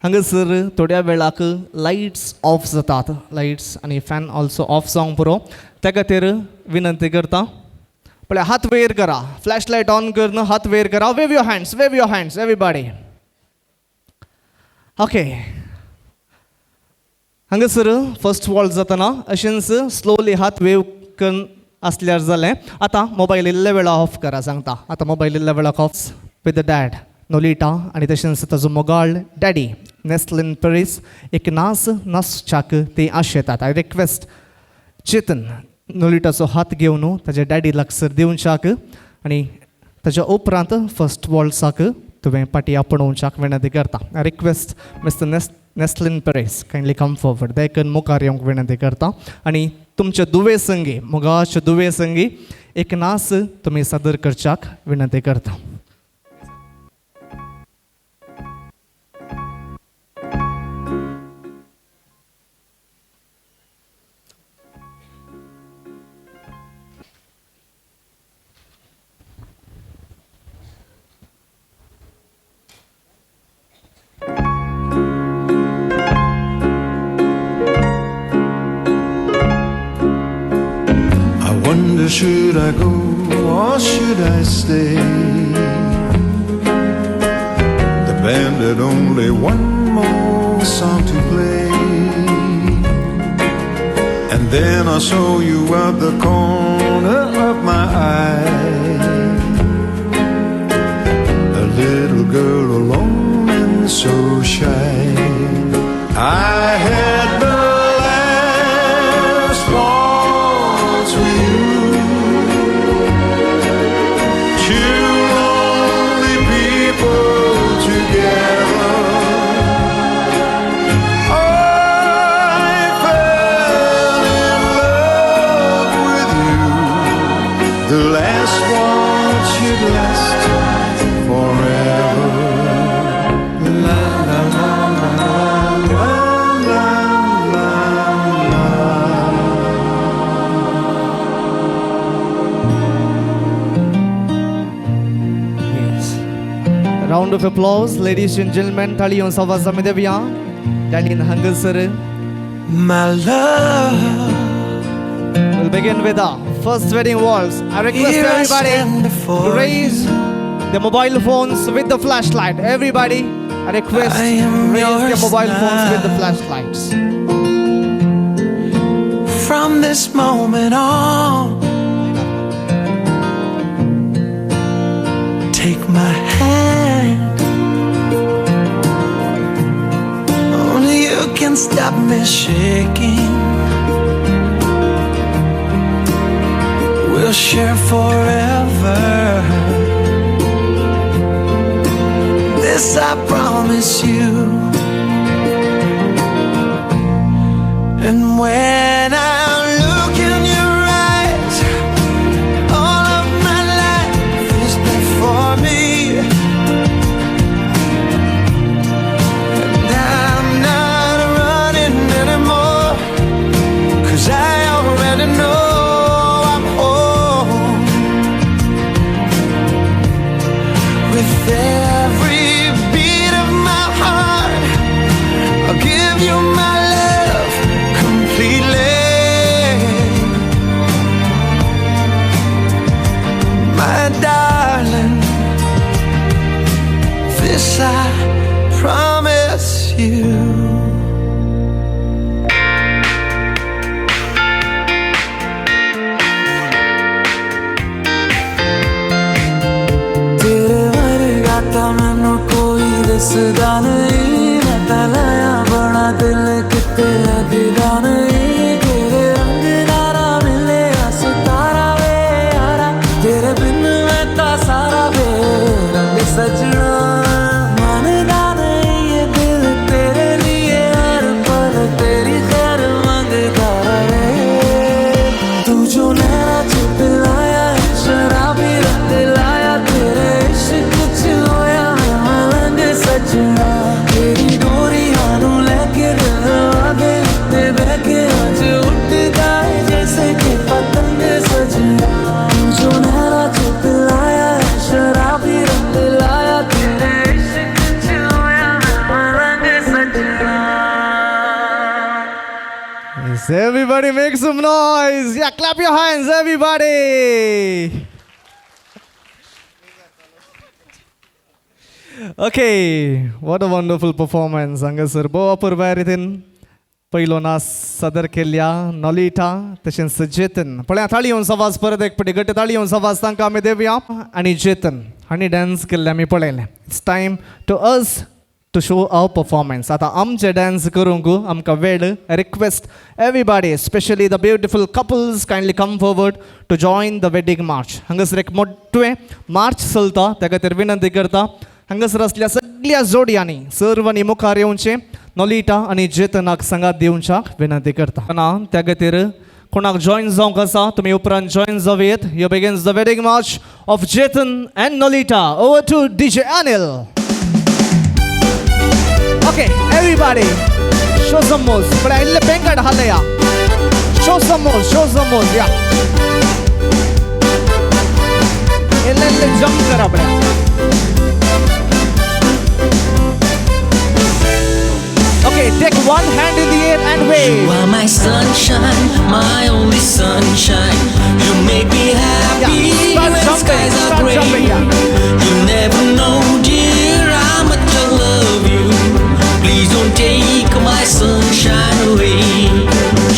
Speaker 18: हांगासर थोड्या वेळाक लायट्स ऑफ जातात लायट्स आनी फॅन ऑल्सो ऑफ जावंक पुरो त्या खातीर विनंती करता पळय हात वयर करा फ्लॅश लायट ऑन करून हात वयर करा wave your hands everybody okay हांगासर फर्स्ट वॉल्स जातना अशेंच स्लोली हात वेव करून आसल्यार जालें आतां मोबायल इल्ले वेळा ऑफ करा सांगता आतां मोबायल इल्ले वेळा of with the dad Nolita आनी तशेंच ताजो मोगाळ डॅडी नेस्लिन पेरीस एक नाच नाचच्याक ते आशेतात I request Chetan नोलिटाचो हात घेवन ताज्या डॅडी लागसर दिवच्याक आनी ताज्या उपरांत फर्स्ट वॉल्साक तुवें पाटी आपणोवच्याक विनंती करता I request mister Neslin Peres kindly come forward देखून मुखार येवंक विनंती करता आनी तुमच्या दुवे संगी मोगाच्या दुवे संगी एक नाच तुमी सादर करच्याक विनंती करता.
Speaker 19: Wonder should I go or should I stay? The band had only one more song to play. And then I saw you out the corner of my eye. A little girl alone and so shy. I had the last waltz with you. Two lonely people together. I fell in love with you. The last waltz should last forever. La la la la la la la la.
Speaker 18: Yes. Round of applause, ladies and gentlemen. ताली आवाज आमी Devaaya. Danny हांगासर.
Speaker 2: My love.
Speaker 18: We'll begin with the first wedding waltz. I request
Speaker 2: Here I
Speaker 18: everybody
Speaker 2: stand before
Speaker 18: to raise the mobile phones with the flashlight. Everybody, I request
Speaker 2: I am
Speaker 18: raise the
Speaker 2: yours
Speaker 18: mobile phones with the
Speaker 2: now.
Speaker 18: flashlights.
Speaker 2: From this moment on, take my hand. Only you can stop me shaking. We'll share forever. This I promise you. And when I look in your eyes, all of my life is before me. And I'm not running anymore, 'cause I already know I'm home. With every beat of my heart, I'll give you my love completely. My darling, this I promise you.
Speaker 1: तेरे वर्गा तां मैनू कोई दिसदा नहीं, मैं तां लाया बड़ा दिल किते लगदा नहीं। तेरे रंग दा ना मिले सितारा वे यारा, तेरे बिन मैं तां सारा बेरंग सजना। मनदा नहीं ये दिल तेरे लिए, हर पल तेरी खैर मंगदा रहे। तू जो नैना च पिलाया है, शराबी रंग लाया, तेरे इश्क च होया मैं मलंग सजना। तेरी डोरियां नूं लैके दिल आगे उत्ते बह के अज उठदा है जैसे कि पतंग सजना। तू जो नैना च पिलाया है, शराबी रंग लाया, तेरे इश्क च होया मैं मलंग सजना।
Speaker 18: Yes, everybody make some noise. Yeah, clap your hands, everybody. Okay, what a wonderful performance. हांगासर भोव अपुरबाय रितीन पयलो नाच सादर केल्ल्या नॉलिटा तशेंच जेतन. पळया ताळी येवन आवाज परत एक पटी घट्ट ताळी येवन आवाज तांकां आमी देवया. आनी जेतन हांणी डान्स केल्लें आमी पळयलें. It's time to us to show our performance. आतां आमचे डान्स करूंक आमकां वेळ. Request everybody, specially the beautiful couples, kindly come forward to join the wedding march. हांगासर एक मोटवें मार्च चलता, त्या खातीर विनंती करता हांगासर आसल्या सगळ्या जोडयांनी सर्वांनी मुखार येवचें. नॉलिटा आनी जेतनाक सांगात दिवच्याक विनंती करता. ना त्या खातीर कोणाक जॉईन जावंक आसा तुमी उपरांत join जावयेत. Here begins the wedding march of Jetan and Nolita. Over to DJ Anil. Okay, everybody show some moves. पण इल्ले बेंगड हालया. Show some moves, show some moves, yeah. इल्ले इल्ले जंप करा पड्या. Okay, take one hand in the air and wave.
Speaker 21: You are my sunshine, my only sunshine. You make me happy
Speaker 18: start
Speaker 21: when
Speaker 18: jumping,
Speaker 21: skies are
Speaker 18: start
Speaker 21: gray.
Speaker 18: jumping, yeah.
Speaker 21: You never know, dear, how much I love you. Please don't take my sunshine away.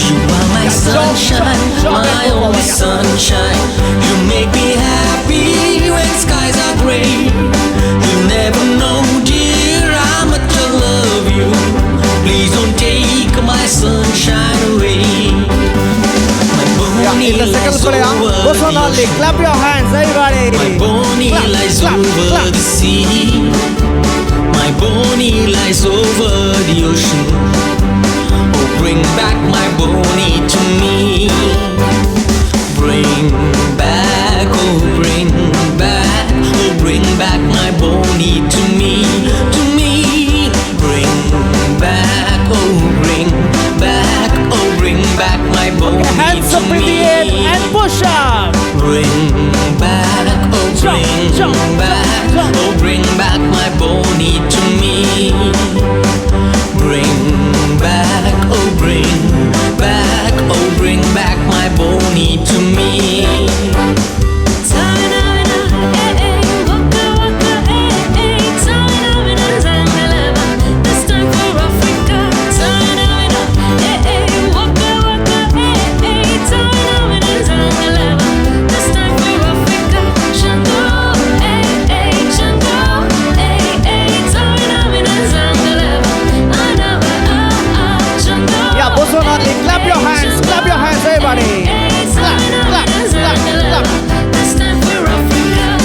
Speaker 21: You are my sunshine, my only sunshine. You make me happy when skies are gray. You never know, dear, how much I love you. Please don't take my sunshine away. My
Speaker 18: Yeah, in the
Speaker 21: bony
Speaker 18: second
Speaker 21: lies
Speaker 18: play,
Speaker 21: over
Speaker 18: Boson
Speaker 21: the
Speaker 18: Ali,
Speaker 21: ocean.
Speaker 18: clap your hands, everybody.
Speaker 21: My bony
Speaker 18: Clap,
Speaker 21: lies
Speaker 18: clap,
Speaker 21: over
Speaker 18: clap.
Speaker 21: the sea. My bony lies over the ocean. Oh, bring back my bony to me. Bring back, oh, bring back, oh, bring back my bony to me, to me. Bring back, oh, bring back, oh, bring back my bony
Speaker 18: Hands
Speaker 21: to
Speaker 18: up in the air
Speaker 21: me.
Speaker 18: and push up.
Speaker 21: Bring back, oh,
Speaker 18: Jump,
Speaker 21: bring
Speaker 18: jump,
Speaker 21: back,
Speaker 18: jump.
Speaker 21: oh, bring back my bony to me. Bring back, oh, bring back, oh, bring back my bony to me.
Speaker 18: Yeah, Boson Ali, clap your hands, everybody. Clap, clap, clap, clap.
Speaker 7: This time for Africa.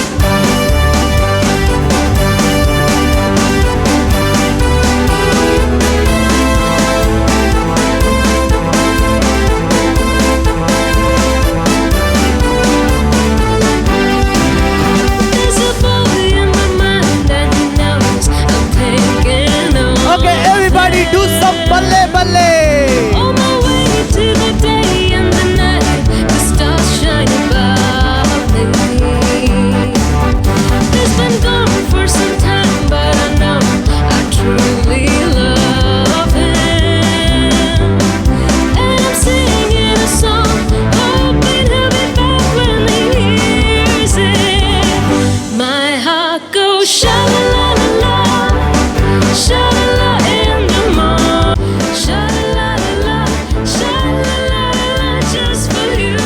Speaker 7: There's a boy in my mind and he knows I'm thinking of
Speaker 18: Okay, everybody do some balle balle.
Speaker 7: On my way to the day and the night, the stars shine above me. He's been gone for some time, but I know I truly love him. And I'm singing a song, hoping he'll be back when he hears it. My heart goes sha la la la la, sha la la in the morning, sha la la la, sha la la la, just for you.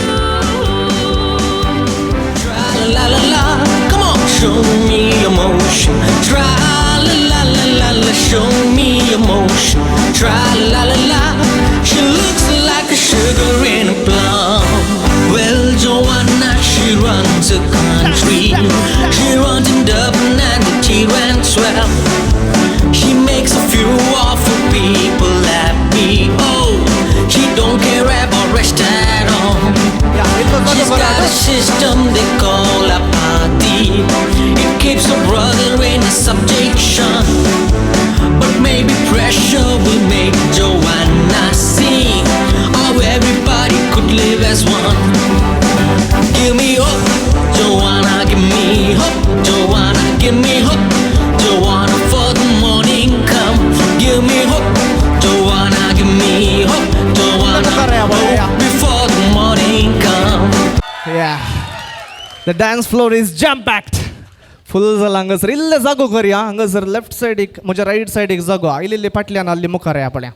Speaker 21: La la la, come on, show me emotion. Try la la la la la, show me emotion. Try la la la, she looks like a sugar in a plum. Well, Joanna, she runs the country. She runs in Dublin and the Tyrant swell. She makes a few awful people happy. Oh, she don't care about rest at all. She's got a system they call a party. It keeps her brother in a subjection. But maybe pressure will make Joanna see how everybody could live as one. Give me hope, Joanna, give me hope, Joanna, give me hope, Joanna, for the morning come. Give me hope, Joanna, give me hope, Joanna, hope before the morning come.
Speaker 18: Yeah. The dance floor is jam packed. Full जाला हांगासर इल्ले जागो करया. हांगासर left सायडीक म्हज्या right सायडीक जागो आहा. इल्ली इल्ली फाटल्यान आहली मुखार या पळया.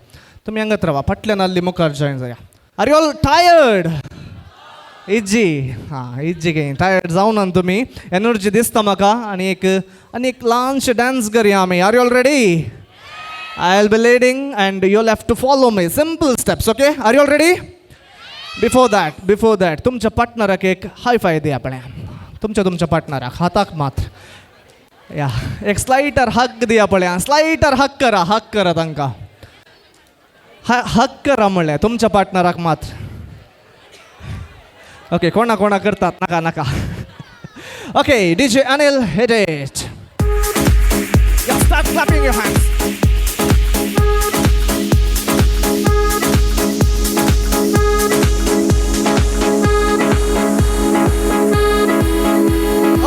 Speaker 18: तुमी हांगात रावा, फाटल्यान आहली मुखार जॉयन जाया. Are you all tired? Easy, हां इजी गे टायर्ड जावना तुमी. एनर्जी दिसता म्हाका. आनी एक ल्हानशे डान्स करया आमी. Are you all ready? I will be leading and you will have to follow me. Simple steps, okay? Are you all ready? Before that तुमच्या पार्टनराक एक हाय फाय दिया पळया. तुमच्या पार्टनराक हाताक मात्र या एक स्लायटर हक दिया पळया. स्लायटर हक करा तांकां. हक करा म्हणलें तुमच्या पार्टनराक मात्र. ओके, कोणा कोणा करतात, नाका नाका. Okay, DJ Anil, hit it. Start clapping your hands.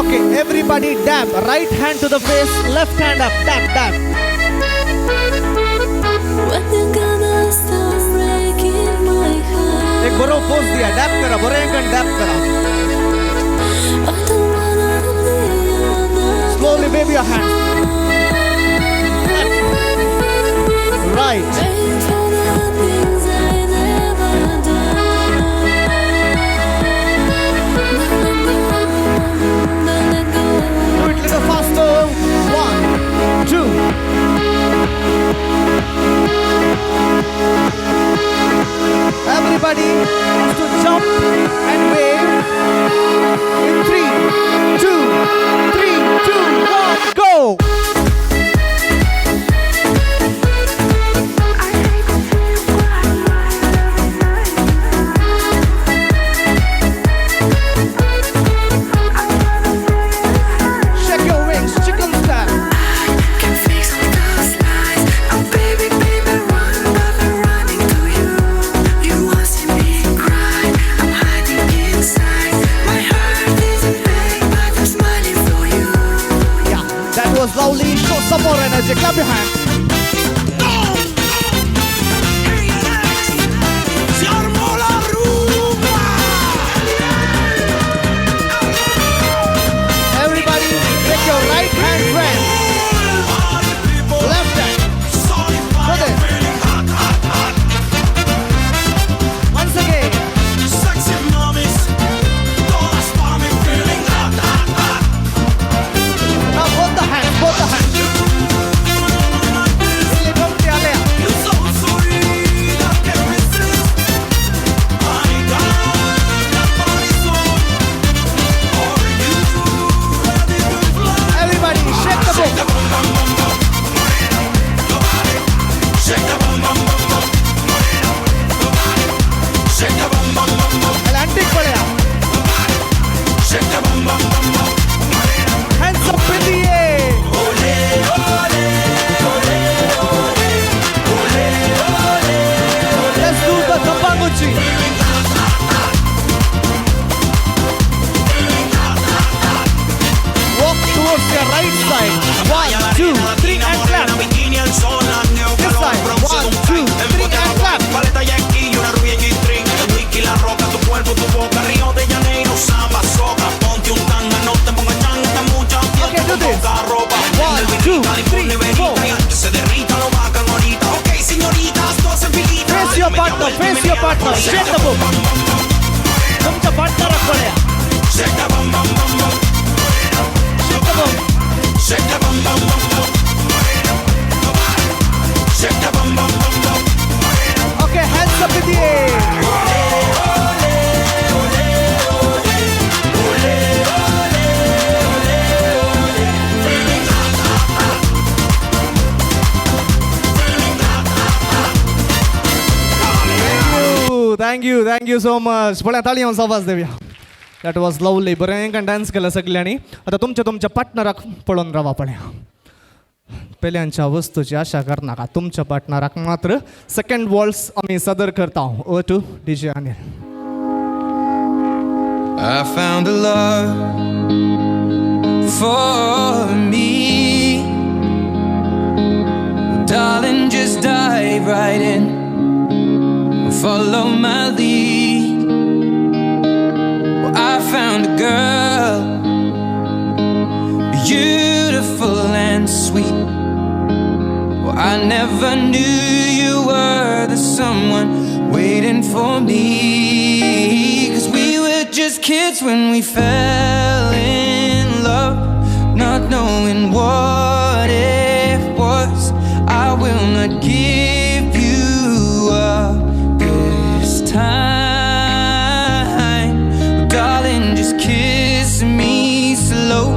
Speaker 18: Okay, everybody dab. Right hand to the face, left hand up. Dab, dab. एक बरो पोज दिया. डैब करा, बरे एक डैब करा. Slowly wave your hands. Left, right. Do it little faster. 1, 2. Everybody has to jump and wave in 3, 2, 3, 2, 1, go! Shake your wings, chicken style.
Speaker 7: Can fix all those lies. Oh baby, baby, run, but I'm running to you. You won't see me cry. I'm hiding inside. My heart is in pain, but I'm smiling for you.
Speaker 18: Yeah, that was lovely. Show some more energy. Clap your hands.
Speaker 19: Se armó la rumba.
Speaker 18: Everybody, take your right hand friend. Left hand. Do this. Once again.
Speaker 19: Sexy mommies, todas pa' mí feeling hot, hot, hot.
Speaker 18: Now both the hands, both the hands.
Speaker 19: You're so sweet, I can't resist. I got that body so. Are you ready to fly?
Speaker 18: Everybody, shake the
Speaker 19: Shake the bum bum bum bum. Shake the bum bum bum bum. Shake the bum bum bum bum.
Speaker 18: Atlantic पड़ेगा.
Speaker 19: Shake the bum bum bum bum.
Speaker 18: Hands up in the air.
Speaker 19: Ole, ole, ole, ole, ole, ole.
Speaker 18: Let's do the Thampanguchi. Walk towards your right side. 1, 2, 3, and clap. This side. 1, 2, 3, and clap.
Speaker 19: Paleta Yankee y una rubia G-string. El whisky, la roca, tu cuerpo, tu boca. Río de Janeiro, samba, soca. Ponte un tanga, no te pongas changa. Mucha
Speaker 18: Okay, do this.
Speaker 19: poca ropa.
Speaker 18: 1, 2, 3, 4.
Speaker 19: Y antes se derrita, lo vacan ahorita. Ok, señoritas, todas en filita.
Speaker 18: Face your partner, face your partner. Shake the book. तुमच्या पार्टनराक पळया.
Speaker 19: Shake the bum bum bum bum.
Speaker 18: Shake the book.
Speaker 19: Shake the bum bum bum bum. Shake the bum bum bum bum.
Speaker 18: Okay, hands up in the air. Thank you, thank you so much. पळया ताळयांचो आवाज Devaaya. That was lovely. बरें हांकां dance केला सगळ्यांनी. आतां तुमच्या तुमच्या पार्टनराक पळोवन रावा पळया. पेल्यांच्या वस्तूची आशा करनाका. तुमच्या पार्टनराक मात्र सेकंड वॉल्स आमी सादर करता. O to DJ Anil.
Speaker 2: I found a love for me. Darling, just dive right in. Follow my lead. Well, I found a girl, beautiful and sweet. Well, I never knew you were the someone waiting for me. 'Cause we were just kids when we fell in love, not knowing what it was. I will not give you up this time. Darling, just kiss me slow.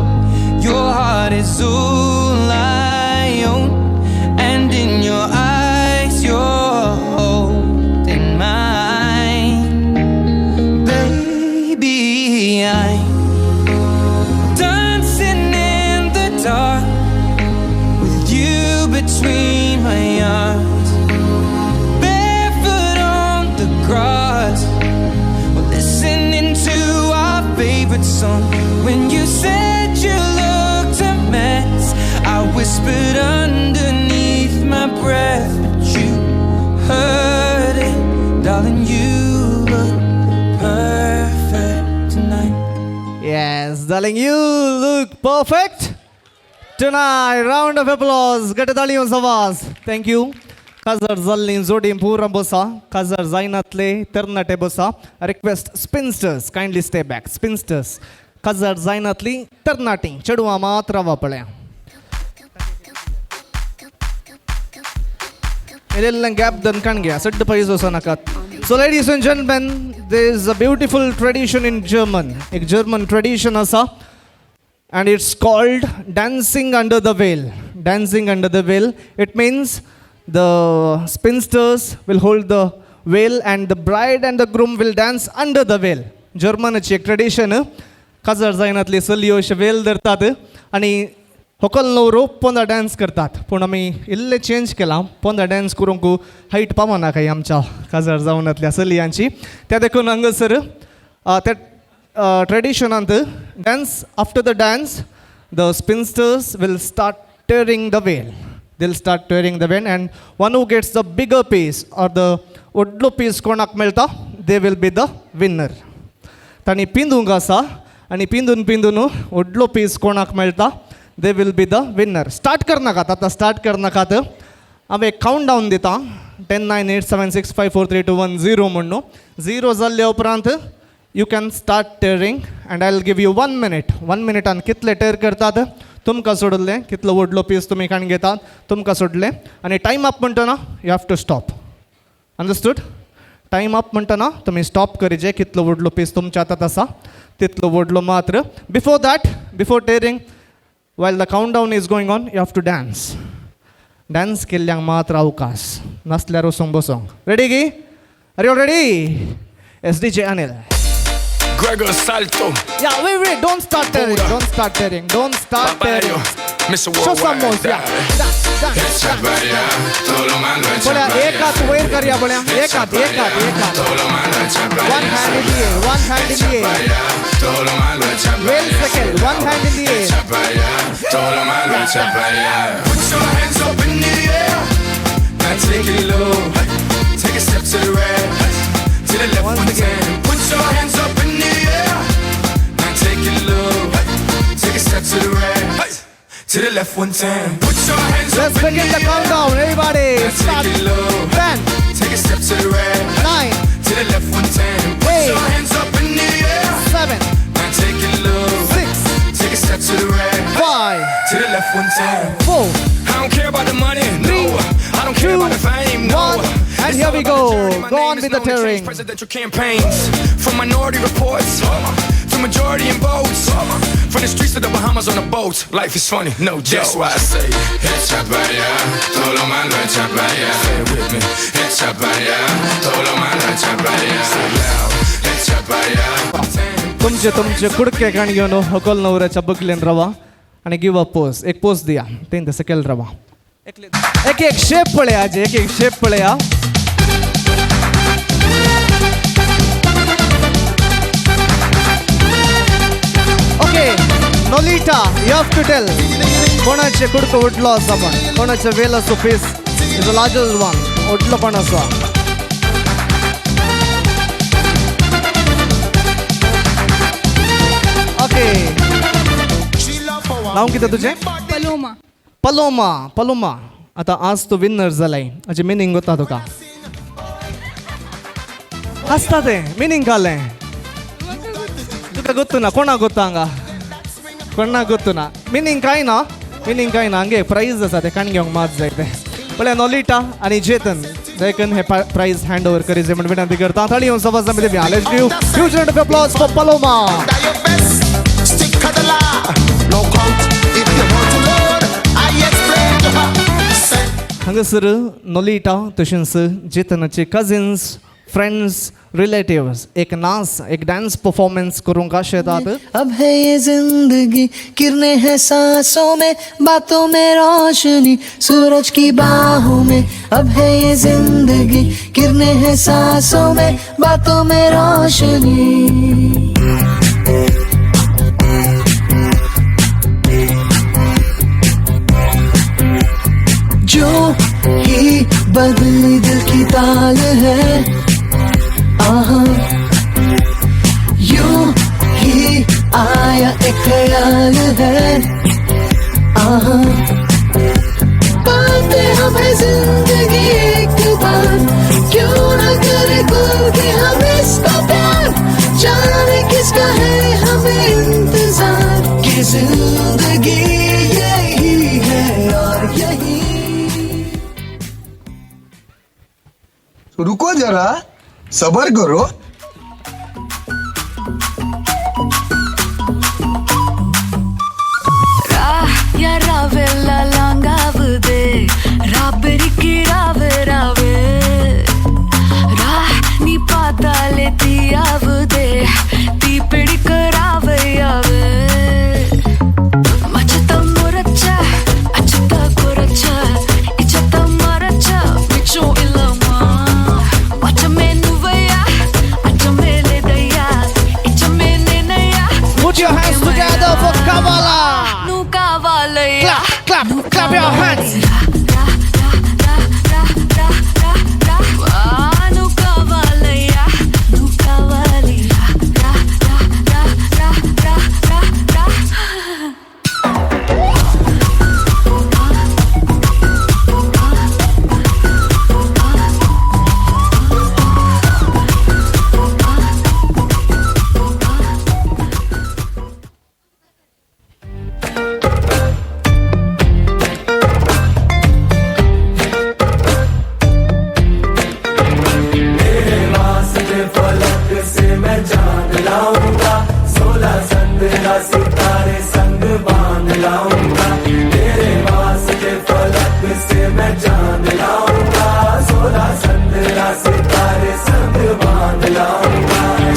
Speaker 2: Your heart is all I own, and in your eyes you're holding mine. Baby, song. When you said you looked a mess, I whispered underneath my breath, but you heard it. Darling, you look perfect tonight.
Speaker 18: Yes, darling, you look perfect tonight. Round of applause. गट ताळयो आवाज. Thank you. काजार जाल्लीं जोडी पुरा बसा, काजार जायनातले तरणाटे बसा. Request spinsters kindly stay back. Spinsters, काजार जायनातली तरणाटी चेडवां मात रावा पळया. इल्लें गॅप दनकाण घ्या, सड्ड पयस वचो नाकात. So ladies and gentlemen, there is a beautiful tradition in German. एक जर्मन ट्रेडिशन आसा and it's called dancing under the veil. Dancing under the veil. It means the spinsters will hold the veil and the bride and the groom will dance under the veil. जर्मनाची एक tradition. काजार जायनातली चलयो अशे वेल धरतात आनी होकल न्हवरो पोंदा dance करतात. पूण आमी इल्लें चेंज केलां, पोंदा डान्स करूंक हायट पावना काय आमच्या काजार जावनातल्या चलयांची. त्या देखून हांगासर त्या ट्रेडिशनांत dance after the dance the spinsters will start tearing the veil. They'll start tearing the veil and one who gets the bigger piece or the व्हडलो पीस कोणाक मेळटा they will be the winner. तांणी पिंदूंक आसा आनी पिंदून पिंदून व्हडलो piece कोणाक मेळटा they will be the winner. Start करनाकात आतां, स्टार्ट करनाकात. हांव एक कावंट डावन दिता 10 9 8 7 6 5 4 3 2 1 0 म्हणून. 0 जाल्ले उपरांत you can start tearing and I will give you 1 minute. 1 मिनिटान कितले टेर करतात तुमकां सोडलें, कितलो व्हडलो पीस तुमी काण घेतात तुमकां सोडलें. आनी टायम अप म्हणटना you have to stop. Understood? Time up म्हणटना तुमी स्टॉप करीजे. कितलो व्हडलो पीस तुमच्या हातात आसा तितलो व्हडलो मात्र. Before that, before tearing, while the countdown is going on, you have to dance. Dance केल्ल्यांक मात्र अवकाश, नासल्यार वचोंक बसोंक. रेडी गी? Are you ready? S D J Anil.
Speaker 5: Gregor Salto.
Speaker 18: Yeah, wait, wait, don't start tearing, don't start tearing, don't start tearing. Show some moves, yeah. बोल्या एक हात वयर करया, बोल्या एक हात, एक हात, एक हात. One hand in the air, one hand in the air. Well second, one hand in the air.
Speaker 5: Put your hands up in the air. Now take it low. Take a step to the right, to the left one time. Put your hands up in the air. Now take it low. Take a step to the right, to the left one time. Put your hands
Speaker 18: Let's
Speaker 5: up in
Speaker 18: begin
Speaker 5: the
Speaker 18: the countdown, everybody.
Speaker 5: Now
Speaker 18: Start.
Speaker 5: take it low.
Speaker 18: 10,
Speaker 5: Take a step to the right,
Speaker 18: 9,
Speaker 5: to the left one time. Put
Speaker 18: 8,
Speaker 5: your hands up in the air.
Speaker 18: 7,
Speaker 5: Now take it low.
Speaker 18: 6,
Speaker 5: Take a step to the right,
Speaker 18: 5,
Speaker 5: to the left one time.
Speaker 18: 4,
Speaker 5: I don't care about the money, no. I don't care
Speaker 18: 2,
Speaker 5: about the fame, no.
Speaker 18: 1, and here we go. Go on with the tearing.
Speaker 5: Presidential campaigns, from minority reports to majority in votes, from the streets to the Bahamas on a boat. Life is funny, no joke. That's why I say, echa pa' allá, todo lo malo echa pa' allá. Say it with me, echa pa' allá, todo lo malo echa pa' allá. Say it loud, echa pa' allá.
Speaker 18: तुमचे तुमचे कुडके काण घेवन होकल नवऱ्याच्या बगलेन रावा आनी give a pose. एक pose दिया, तें सकयल रावा. एक एक शेप पळया आजी, एक एक शेप पळया. Okay Nolita, you have to tell कोणाचे कुडको व्हडलो आसा म्हण, कोणाचे वेलाचो piece is the largest one, व्हडलो कोण आसा. ओके, नांव कितें तुजें?
Speaker 22: पलोमा.
Speaker 18: Paloma, Paloma. आतां आज तूं विनर जालाय, हाजें मिनींग गोता तुका? आसता तें मिनींग घालें तुका गोत्तू ना? कोणाक गोत्ता हांगा? कोणाक गोत्तू ना? मिनींग कांय ना, मिनींग कांय ना. हांगे प्रायज आसा तें काण घेवंक मात जाय तें. पळय नोलिटा आनी जेतन देखून हे प्रायज हँड ओवर करीजे म्हण विनंती करता. ताळयो सवाज आमी दिवया. Let's give huge round of applause for Paloma. हांगासर नोलिटा तशेंच जेतनाचे कजिन्स, फ्रेंड्स, रिलेटिव्स एक नाच, एक डान्स परफॉर्मन्स करूंक आशेतात.
Speaker 1: अब है ये जिंदगी, किरणें हैं सांसों में, बातों में रोशनी, सूरज की बाहों में. अब है ये जिंदगी, किरणें हैं सांसों में, बातों में रोशनी. ही बदली दिल की ताल है। आहा, यूं ही आया एक ख्याल है। आहा, पाते हमें जिंदगी एक बार, क्यों न करे खुल के हम इसको प्यार। जाने किसका है हमें इंतजार, कि जिंदगी यही है और यही।
Speaker 14: रुको जरा, सबर करो।
Speaker 18: Put your hands together for Kavala. Clap, clap, clap your hands.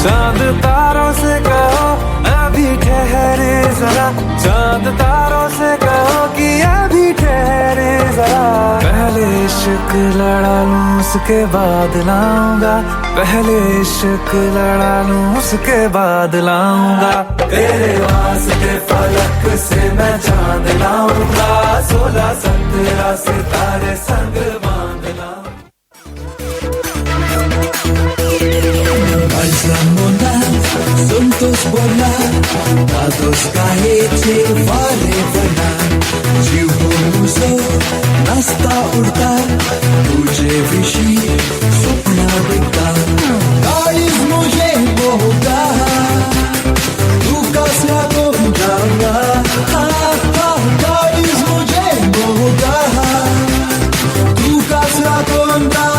Speaker 22: चांद तारों से कहो अभी ठहरे जरा, चांद तारों से कहो कि अभी ठहरे जरा। पहले इश्क लड़ा लूं उसके बाद लाऊंगा, पहले इश्क लड़ा लूं उसके बाद लाऊंगा। तेरे वास्ते फलक से मैं चांद लाऊंगा, 16-17 सितारे संग बांध लाऊंगा।
Speaker 23: संतोष बोला दादोस गायेचे वारे वना, जीव मुजो नाचता उडता तुझे विशी स्वप्न दिसता। काळीज मुझे मोहता तू कसला कोण जावा, काळीज मुझे मोहता तू कसला कोण जावा।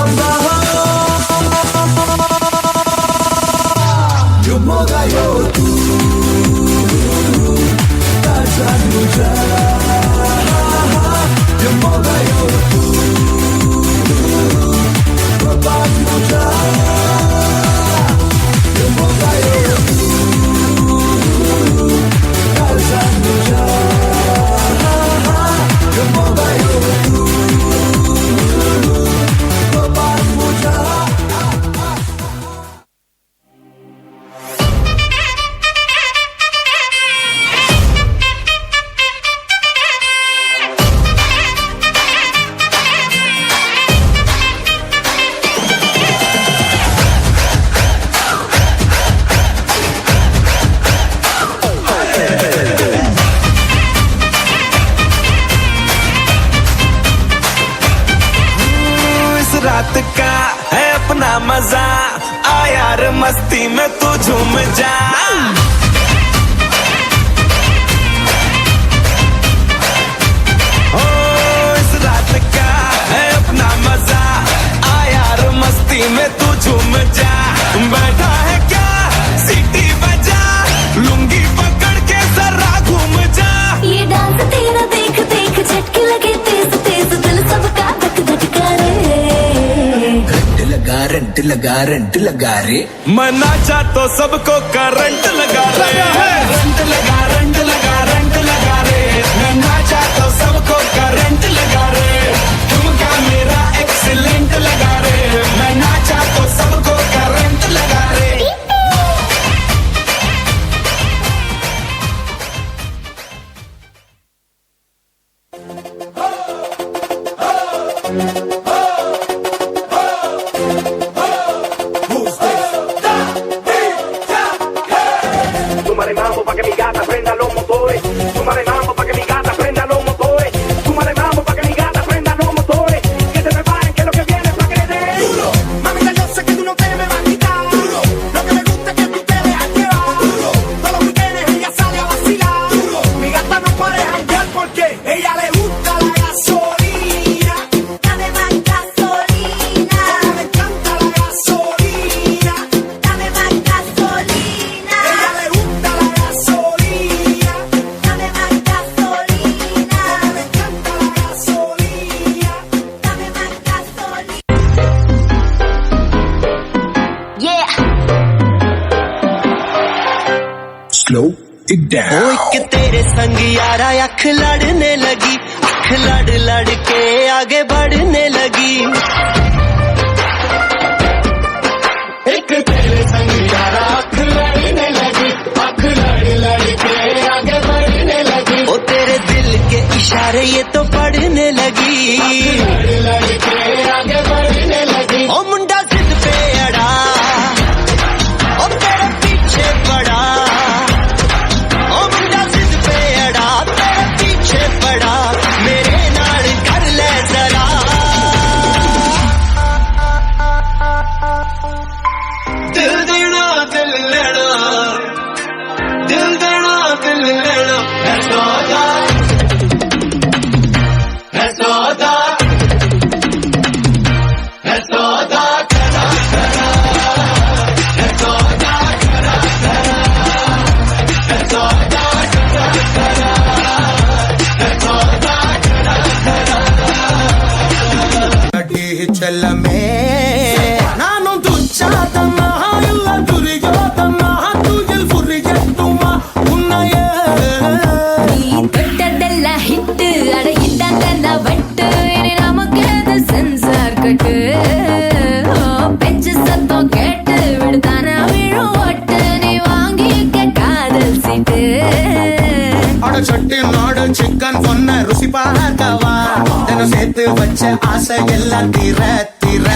Speaker 22: रात का है अपना मजा, आ यार मस्ती में तू झूम जा। ओ इस रात का है अपना मजा, आ यार मस्ती में तू झूम जा। बैठा है क्या सीटी बजा, लुंगी पकड़ के जरा घूम जा।
Speaker 7: ये डांस तेरा देख देख झटके लगे तेज तेज, दिल सबका धक धक करे।
Speaker 23: लगा रंट लगा रंट लगा रे,
Speaker 22: मना चा तो सबको करंट लगा रे। रंट लगा रंट लगा रंट लगा रे, मना चा तो सबको करंट लगा रे। तुमका मेरा एक्सीलेंट लगा रे, मैं नाचा तो सबको करंट लगा रे।
Speaker 17: Oh, oh, oh.
Speaker 14: Slow it down.
Speaker 1: ओ एक तेरे संग यारा अख लड़ने लगी, अख लड़ लड़ के आगे बढ़ने लगी। एक तेरे संग यारा अख लड़ने लगी, अख लड़ लड़ के आगे बढ़ने लगी। ओ तेरे दिल के इशारे ये तो पढ़ने लगी, अख लड़ लड़ के आगे बढ़ने लगी। ओ मुंडा जिद पे अड़ा, ओ तेरे पीछे पड़ा, ओ मुंडा जिद पे अड़ा, तेरे पीछे पड़ा, मेरे नाल कर ले जरा। दिल देना दिल लेना, दिल देना दिल लेना, है सौदा, है सौदा, है सौदा करा करा, है सौदा करा करा, है सौदा करा करा, है सौदा करा करा।
Speaker 8: चल में नानुम तुच्चातमा ಇಲ್ಲ ದುರ್ಯೋಧನ ತುಜಲ್ ಫುರ್ಯಟ್ಟುಮ ಉನ್ನಯ
Speaker 15: நீ தொட்டதெல்லாம் ஹிட்டு, அட இதாண்டா வட்டு, இனி நமக்கு எது சென்சார் கட்டு. ஓ, பெஞ்சு சத்தம் கேட்டு விடுதானா விழும் ஓட்டு, நீ வாங்கிக்க காதல் சீட்டு.
Speaker 8: அட சட்டி நாடு சிக்கன் பொண்ண ருசி பார்க்கவா, தினம் சேர்த்து வச்ச ஆசை எல்லாம் தீர தீர.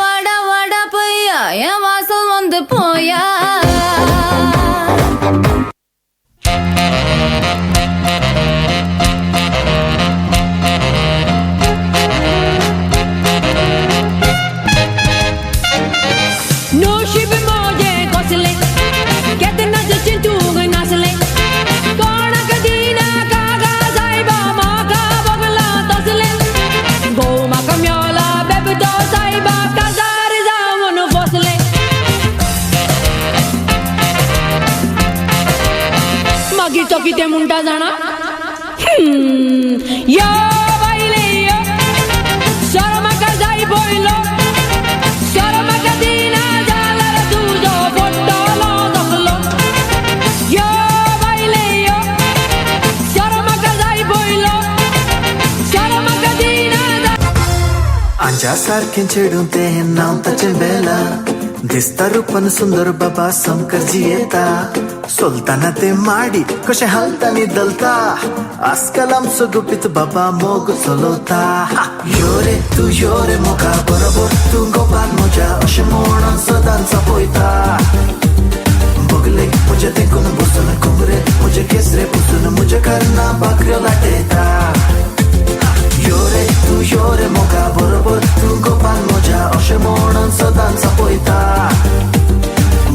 Speaker 15: வாடா வாடா பையா, என் வாசல் வந்து போயா.
Speaker 16: नशीब मोजे कसले केतना जे चिंतुग नासले कोणाक दिना कागा सायबा माका बगला तसले गो माका म्योला बेबतो सायबा काजार जावन फसले मागीर तो कितें म्हणटा जाणा, यो बायले यो सर म्हाका जाय पयलो, सर म्हाका दिना जाल्यार तुजो पडटलो दखलो. यो बायले यो सर म्हाका जाय पयलो, सर म्हाका दिना.
Speaker 21: आंजा सारखें चेडूं तें नांव ताचें बेला, दिसता रूपान सुंदर बाबा समकर जियेता, सोलताना ते माडी कशें हालता नी दलता, आजकाल आमचो गुपीत बाबा मोग चलवता. यो रे तूं यो रे मोगा बरोबर तूं गोपाल म्हज्या अशें म्हणून सदांच पळयता, बगले म्हज्या तेंकून बसून कुमरे म्हजे केसरे पुसून म्हज्या कर्ना भाकऱ्यो लाटयता. यो रे तूं यो रे मोगा बरोबर तूं गोपाल म्हज्या अशें म्हणून सदांच पळयता,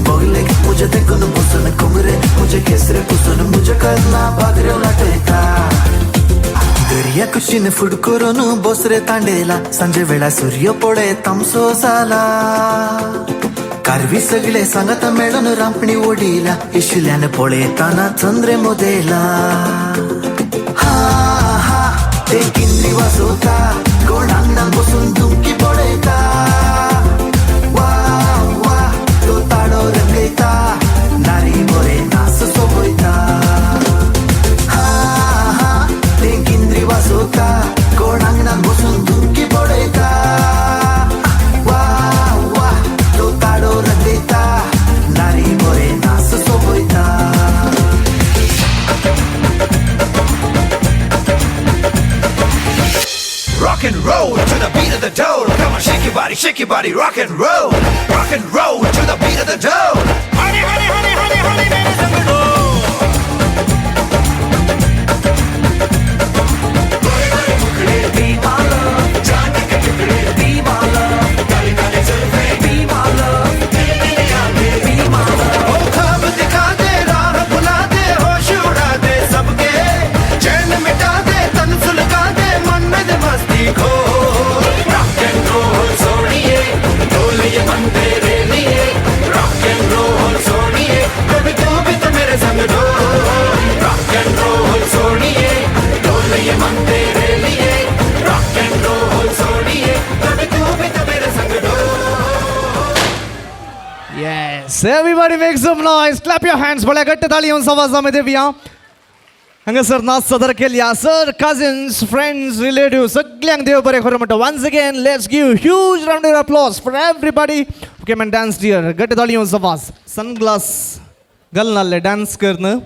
Speaker 21: बगले म्हज्या तेंकून बसून कुमरे म्हजे केसरे पुसून म्हज्या कर्ना भाकऱ्यो लाटयता. दर्या कुशीन फूड करून बोसरे तांडेला, सांजे वेळा सूर्य पळय तामसो जाला, कारवी सगळे सांगाता मेळून रांपणी ओडिला, इशिल्यान पळयताना चंद्रे मोदेला. हा हा ते किंद्री वाजोता, कोण आंगणान बसून धुमकी पळयता, वा वा तो ताडो रंगयता, नारी बरे नास सोबयता. हा हा ते किंद्री वाजोता, कोण आंगणान बसून धुमकी पळयता, वा वा तो ताडो रंगयता, नारी बरे नास सोबयता.
Speaker 17: Rock and roll to the beat of the dole. Come on, shake your body, shake your body, rock and roll. Rock and roll to the beat of the dole. Honey, honey, honey, honey, honey, mere sang roll. Gore gore mukde, be my love, jaan ke tukde, be my love, kali kali zulfe, be my love, dil dil aake, be my love. Oh khab dikha de, raah bhula de, hosh uda de sabke, chain mita de, tan sulga de, man mein masti kho. Rock and roll soniye, doliye man tere liye,
Speaker 18: Yes, everybody make some noise. Clap your hands. बळ्या घट्ट ताळी येवन सवाज आमी देवया. हांगासर नाच सादर केल्या sir, cousins, friends, relative सगल्यांक देव बरें करूं म्हणटा. Once again let's give huge round of applause for everybody who came and danced here. घट्ट ताळी येवन सवाज. सनग्लास घालनासले डान्स करून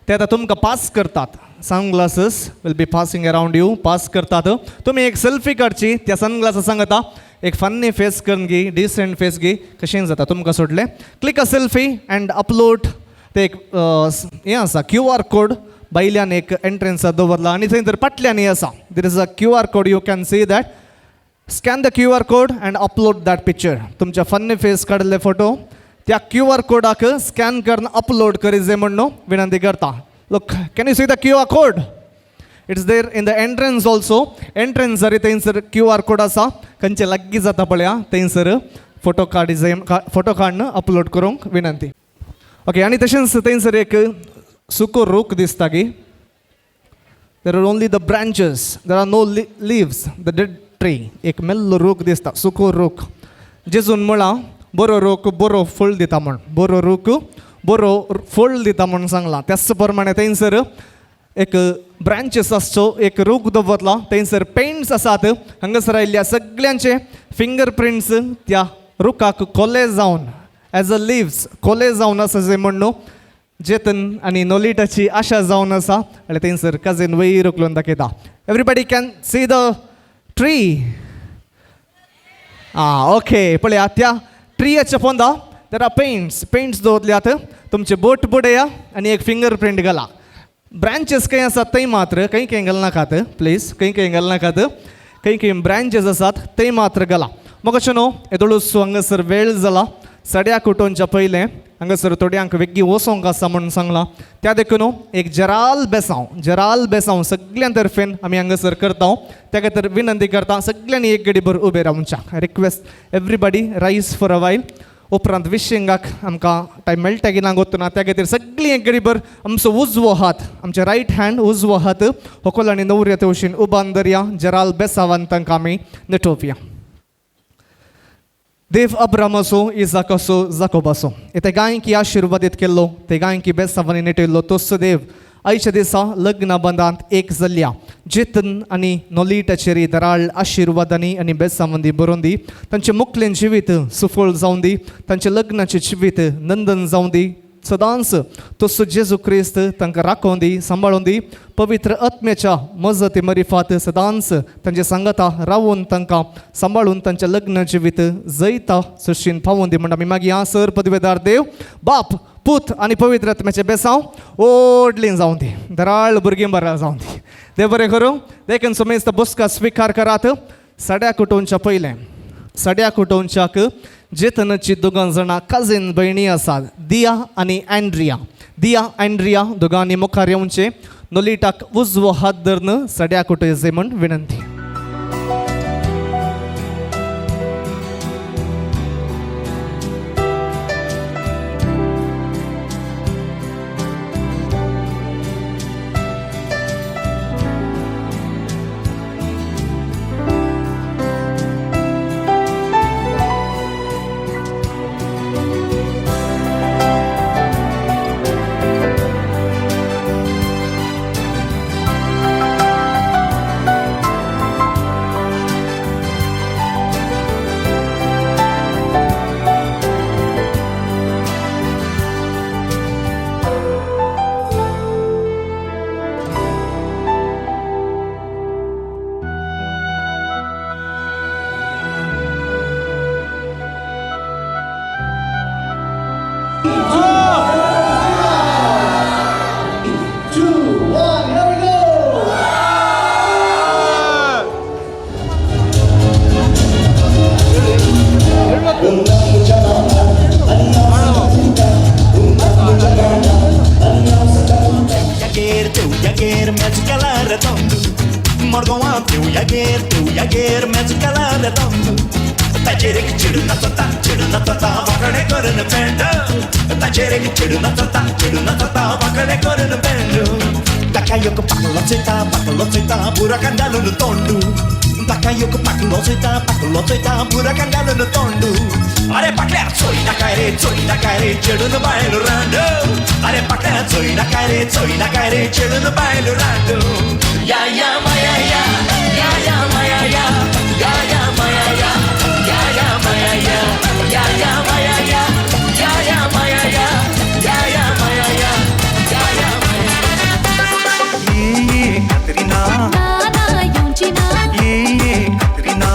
Speaker 18: ते आतां तुमकां पास करतात. Sunglasses will be passing around you. Pass करतात. तुमी एक सेल्फी काडची त्या सनग्लासा सांगता. एक फन्नी फेस करून घे, डिसंट फेस घे, कशें जाता तुमकां सोडलें. Click a selfie and upload. ते एक हें आसा क्यू आर कोड भायल्यान एक एंट्रन्साक दवरला आनी थंय तर फाटल्यान हें आसा. There is a QR code, you can see that. Scan the QR code and upload that picture. तुमच्या फन्नी फेस काडिल्ले फोटो त्या क्यू आर कोडाक स्कॅन करून अपलोड करी जाय म्हूण विनंती करता. Look, can you see the QR code? It's there in the entrance also. एंट्रन्सार थंयसर क्यू आर कोड आसा. खंयचे लागीं जाता पळया थंयसर फोटो काडी जाय, फोटो काडून अपलोड करूंक विनंती. ओके, आनी तशेंच थंयसर एक सुको रूख दिसता की there are only the branches, there are no leaves, the dead tree. एक मेल्लो रूख दिसता, सुको रूख. जेजून म्हळां बरो रूख बरो फळ दिता म्हूण, बरो रूख बरो फळ दिता म्हूण सांगलां. त्याच प्रमाणे थंयसर एक ब्रांचीस आसचो एक रूख दवरला. थंयसर पेंट्स आसात. हांगासर आयिल्ल्या सगल्यांचे फिंगर प्रिंट्स त्या रुखाक कोले जावन एज अ लिव्स कोले जावन आसा जे म्हण न्हू जेतन आनी नोलिटाची आशा जावन आसा. आनी थंयसर कजीन वयर उखलून दाखयता. Everybody can see the tree. आं ओके, पळया त्या ट्रियाच्या पोंदा there are paints, paints दवरल्यात. तुमचे बोट बुडया आनी एक फिंगर प्रिंट घाला. ब्रांचीस खंय आसात थंय मात्र, खंय खंय घालनाकात प्लीज, खंय खंय घालनाकात. खंय खंय ब्रांचीस आसात थंय मात्र घाला. म्हाका न्हू येदोळूच हांगासर वेळ जाला. सड्याक उठोवच्या पयलें हांगासर थोड्यांक वेगळी वचोंक आसा म्हूण सांगलां. त्या देखून एक जराल बेसांव, जराल बेसांव सगळ्यां तर्फेन आमी हांगासर करता. त्या खातीर विनंती करता सगळ्यांनी एक गडीभर उबें रावच्या. Request everybody rise for a while. उपरांत विशिंगाक आमकां टायम मेळटा की ना गोत्तना. त्या खातीर सगळीं एक गडीभर आमचो उजवो हात, आमचे रायट हँड उजवो हात होकोल आनी नवऱ्या तेवशीन उबान दरया. जराल बेसावान तांकां आमी नटोवया. देव अब्राम असो, इजाक असो, जाकोब असो, ते गायकी आशिर्वादीत केल्लो, ते गायकी बेसावांनी नेटयल्लो तोच देव आयच्या दिसा लग्न बंदांत एक जाल्ल्या जेतन आनी नोलिटाचेर दराळ आशिर्वादांनी आनी बेसावांनी बरोवन दी. तांचें मुखलें जिवीत सुफळ जावन दी, तांचें लग्नाचें जिवीत नंदन जावन दी. सदांच तसो जेजू क्रिस्त तांकां राखोवन दी, सांबाळून दी. पवित्र आत्म्याच्या मजती मरिफात सदांच तांचे सांगाता रावून तांकां सांबाळून तांचें लग्न जिवीत जैता सशीन पावोवन दी म्हण आमी मागीर हां सर पदवेदार देव बाप पूत आनी पवित्र आत्म्याचें बेसांव ओडलीं जावन दी. दराळ भुरगीं बरा जावन दी. देव बरें करूं. देखून समेस्त बसका स्विकार करात. सड्याक उठोवच्या पयलें सड्याक उठोवच्याक जेतनाची दोगां जाणां कजीन भयणी आसात, दिया आनी अँड्रिया. दिया अँड्रिया दोगांनी मुखार येवचें. नोलिटाक उजवो हात धरून सड्याक उठोवचें म्हूण विनंती.
Speaker 6: ताका एक पाकलो चोयता पाकलो चोयता बुराकान घालून तोंडू. अरे पाकल्या चोय नाकाय रे चोय नाकाय रे चेडून बायल रांडू. अरे पाकल्या चोय नाकाय रे चोय नाकाय रे चेडून बायल रांडू. या या माया या या या माया या या या माया या या या माया या या या माया या या या माया या या या माया या या या माया.
Speaker 9: ये कतरीना
Speaker 15: ना येवची ना,
Speaker 9: ये कतरीना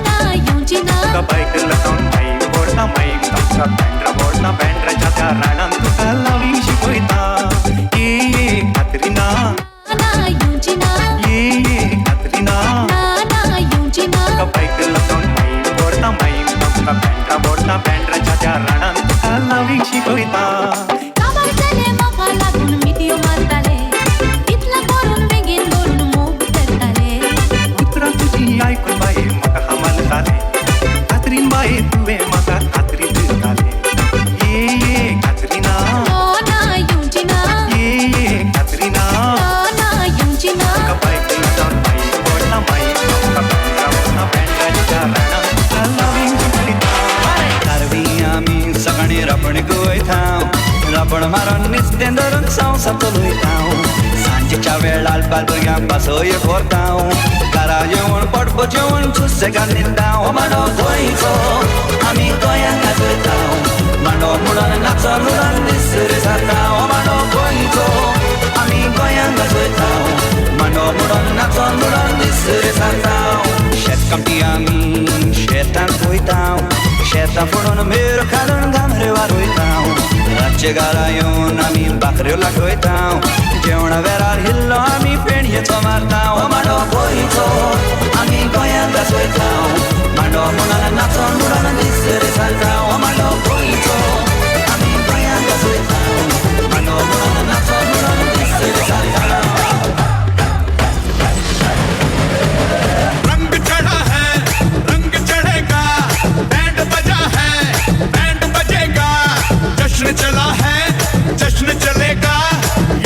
Speaker 15: ना येवची ना.
Speaker 9: तुका बायक लावन माई बोडता माई आमच्या बँड्रा बोडता बँड्राच्या त्या राणान तुका लावी शिकयता. ये कतरीना
Speaker 15: ना येवची ना,
Speaker 9: ये कतरीना
Speaker 15: ना येवची ना.
Speaker 9: तुका बायक लावन माई बोडता माई आमच्या बँड्रा बोडता बँड्राच्या त्या राणान तुका लावी शिकयता.
Speaker 15: काबार जालें म्हाका लागून मिठयो मारताले, इतलें करून बेगीन धरून मोग करताले.
Speaker 9: उतरां तुजी आयकून बाये म्हाका हमाल जालें, कात्रीन बाये तुवें म्हाका कात्रीत घालें. ये कात्रीना
Speaker 15: ना येवची ना,
Speaker 9: ये कात्रीना
Speaker 15: ना येवची ना.
Speaker 9: तुका बायक लावन माई बोडता माई आमकां बँड्रा बोडता बँड्राच्या राणान तुका लावी शिकयता.
Speaker 21: कारवी आमी सकाळी रापण वयता, रापण मारून नुस्तें धरून संवसार चलयता. सांजेच्या वेळार बाल भुरग्यांक पासय व्हरता, घरा येवन पोटभर जेवण सुसेगाद न्हिदता. मांडो गोंयचो आमी गोंयांत गाजयता, मांडो म्हणून नाचो म्हणून दीस जाता. मांडो गोंयचो आमी गोंयांत गाजयता, मांडो म्हणून नाचो म्हणून दीस जाता. शेतकामती आमी शेतांत वयता, शेतां फोडून मेरो घालून गामरे वारयता. रातचे घरा येवन आमी भाकऱ्यो लाटयता, जेवणा वेळार हिल्लो आमी फेणयेचो मारता. मांडो गोंयचो आमी गोंयांत गाजयता, मांडो म्हणून नाचोन म्हणून दीस जाता. मांडो गोंयचो आमी गोंयांत गाजयता, मांडो म्हणून नाचोन म्हणून दीस जाता.
Speaker 19: रंग चढ़ा है रंग चढ़ेगा, बैंड बजा है बैंड बजेगा, जश्न चला है जश्न चलेगा,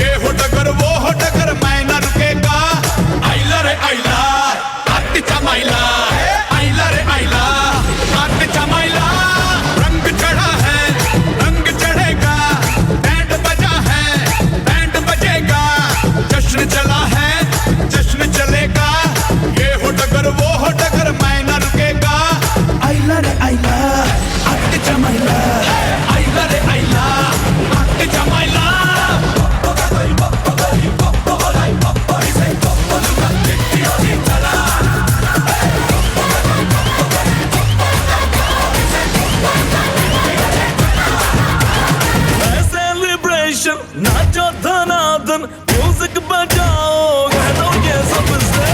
Speaker 19: ये हो डगर वो हो डगर मैं न रुकेगा. आईला रे आईला आत्तीचा मायला, आईला रे आईला आत्तीचा मायला. रंग चढ़ा है रंग चढ़ेगा, बैंड बजा है बैंड बजेगा, जश्न चला है जश्न चलेगा, ये हो डगर वो हो डगर मैं न रुकेगा. आईला रे आईला आत्तीचा मायला, आईला रे आईला आत्तीचा मायला.
Speaker 22: सेलिब्रेशन नाचो धनाधन, म्यूजिक बजाओ कह दो ये सबसे.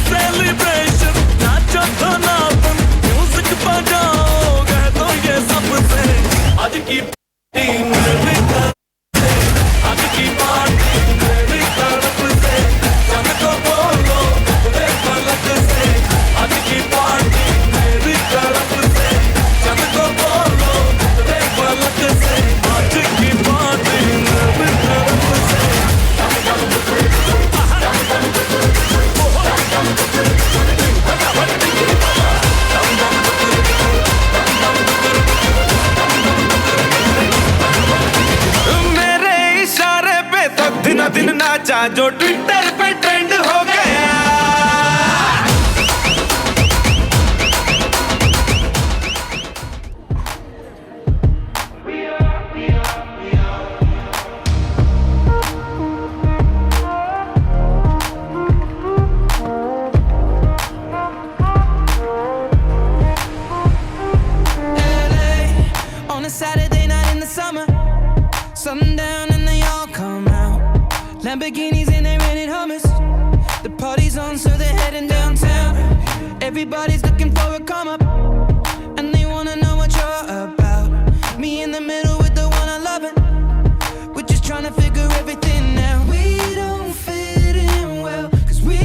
Speaker 22: सेलिब्रेशन नाचो धनाधन, म्यूजिक बजाओ कह दो ये सबसे. आज की पार्टी मेरी तरफ से, आज की पार्टी मेरी तरफ से, जन को बोलो वे फलक से. आज की पार्टी मेरी तरफ से, जन को बोलो वे फलक से. आज की पार्टी मेरी तरफ से.
Speaker 9: मेरे इशारे पे तो दिन दिन नाचा जो ट्विटर पे ट्रेंड हो Gaya.
Speaker 2: LA on a Saturday night in the summer, sundown and they all come out. Lamborghinis and they're renting Hummers. The party's on, so they're heading downtown. Everybody's looking for a come up, and they wanna know what you're about. Me in the middle with the one I love it. We're just trying to figure everything out. We don't fit in well, 'cause we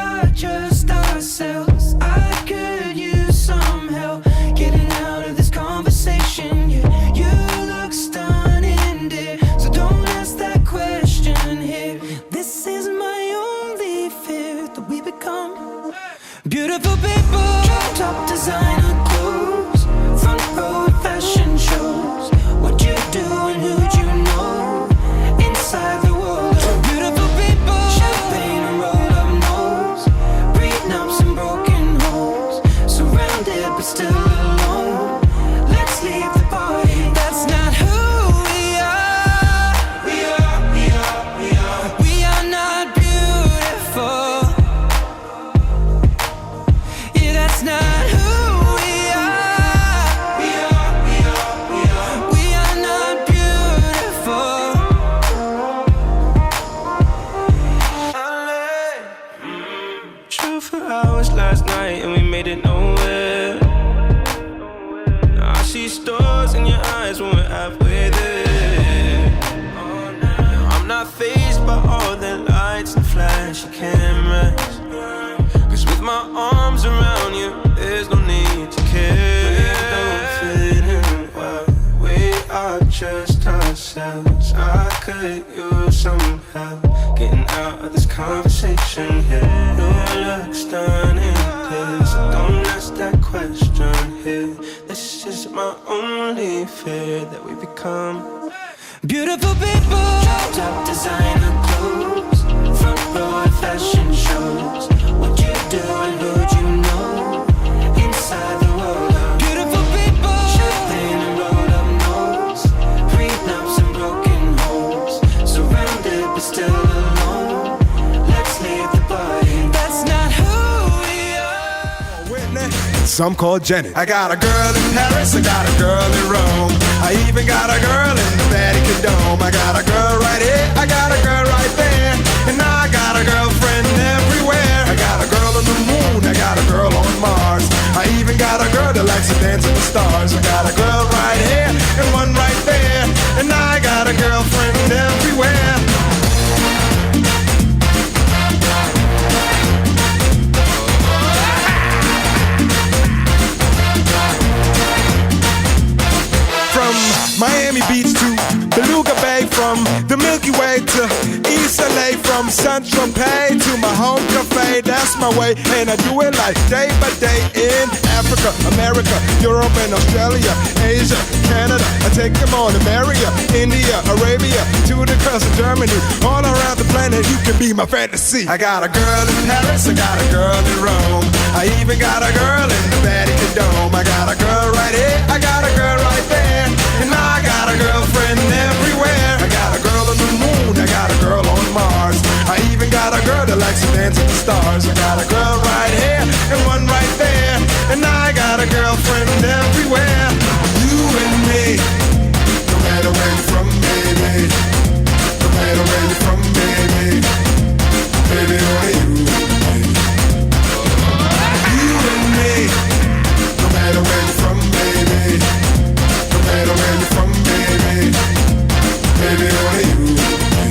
Speaker 2: are just ourselves. I could use some help getting out of this conversation. Yeah, you look stunning, dear, so don't ask that Beautiful people, drop top designer clothes, front row at fashion shows. What you do and who'd you know? Inside the world of beautiful people, champagne and rolled up nose, prenups and broken homes, surrounded but still alone. Let's leave the party. That's not who we are. We are, we are, we are. We are not beautiful. Yeah, that's not who we are. We are, we are, we are. We are not beautiful.
Speaker 11: Drove for hours last night and we made it nowhere. Now I see stars in your eyes when we're halfway there. Now I'm not fazed by all the lights and flashy cameras. 'Cause with my arms around you, there's no need to care. We don't fit in well, we are just ourselves. I could use some help getting out of this conversation here. No looks done in this, don't ask that question here. This is my only fear, that we become
Speaker 2: beautiful people. Drop top designer clothes, front row at fashion shows. What you do and who'd you know? Inside the world of beautiful people, champagne and rolled up nose, prenups and broken homes, surrounded but still alone. Let's leave the party. That's not who we are.
Speaker 19: Whitney, some call Jenny. I got a girl in Paris, I got a girl in Rome. I even got a girl in the Vatican Dome. I got a girl right here, I got a girl right there, and I got a girlfriend everywhere. I got a girl on the moon, I got a girl on Mars. I even got a girl that likes to dance with the stars. I got a girl right here and one right there, and I got a girlfriend everywhere. From Miami Beach to Beluga Bay, from the Milky Way to East LA, from Saint-Tropez to my home cafe. That's my way, and I do it like day by day in Africa, America, Europe and Australia, Asia, Canada. I take them all to America, India, Arabia, to the crest of Germany. All around the planet, you can be my fantasy. I got a girl in Paris, I got a girl in Rome. I even got a girl in the Vatican Dome. I got a girl right here, I got a girl right there, and I got a girlfriend everywhere. I got a girl on the moon, I got a girl on Mars. I even got a girl that likes to dance with the stars. I got a girl right here and one right there, and I got a girlfriend everywhere. You and me, no matter where you're from, baby. No matter where you're from, baby. Baby, only you and me. You and me, no matter where you're from, baby. No matter where you're from, baby. Baby, only you and me.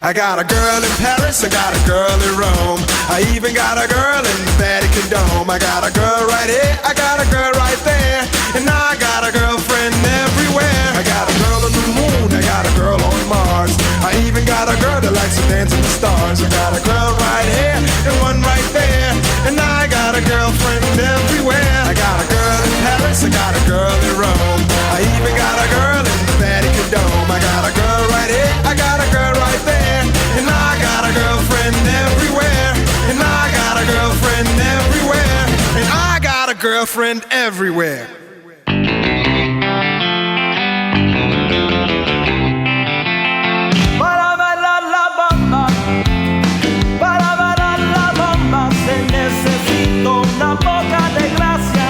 Speaker 19: I got a girl in Paris, I got a girl in Rome. I even got a girl in the Vatican Dome. I got a girl right here, I got a girl right there, and I got a girlfriend everywhere. I got a girl on the moon, I got a girl on Mars. I even got a girl that likes to dance with the stars. I got a girl right here and one right there, and I got a girlfriend everywhere. I got a girl in Paris, I got a girl in Rome. I even got a girl in the Vatican Dome. I got a girl right here, I got a girl right there, and I got a girlfriend everywhere. And I got a girlfriend everywhere. And I got a girlfriend everywhere.
Speaker 12: Para bailar la bamba, para bailar la bamba se necesita una poca de gracia,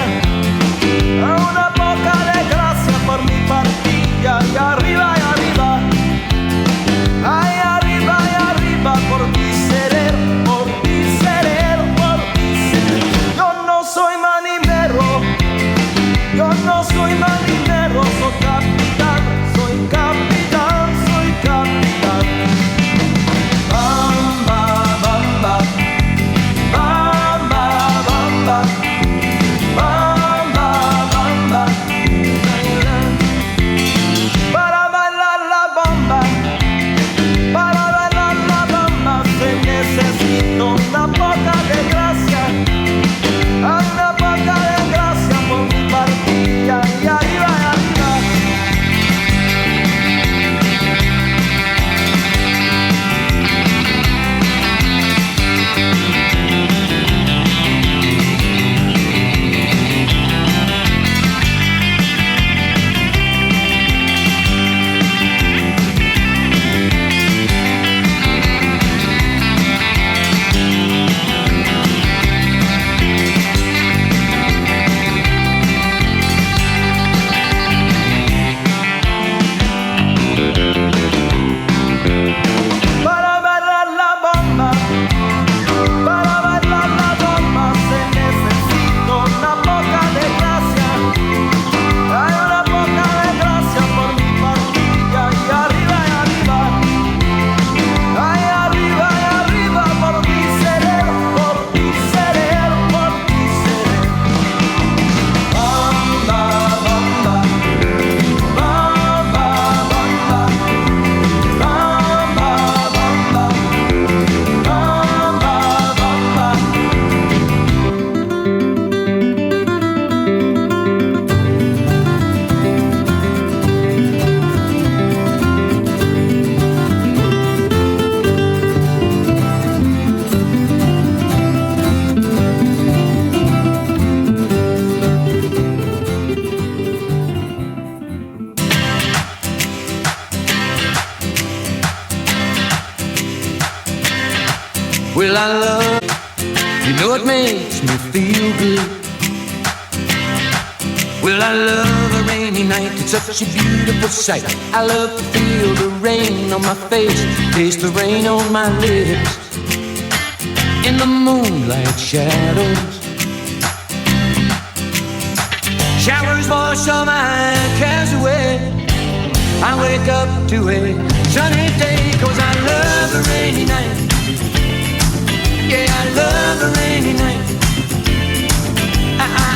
Speaker 12: una poca de gracia por mi partida y arriba y arriba, ay arriba y arriba por ti seré, por ti seré, por ti seré. Yo no soy marinero, yo no soy marinero, soy capitán, soy capitán, soy capitán. Bamba, bamba, bamba, bamba, bamba, bamba.
Speaker 2: Well, I love, you know it makes me feel good. Well, I love a rainy night, it's such a beautiful sight. I love to feel the rain on my face, taste the rain on my lips, in the moonlight shadows. Showers wash all my cares away. I wake up to a sunny day, 'cause I love a rainy night. Yeah, I love a rainy night.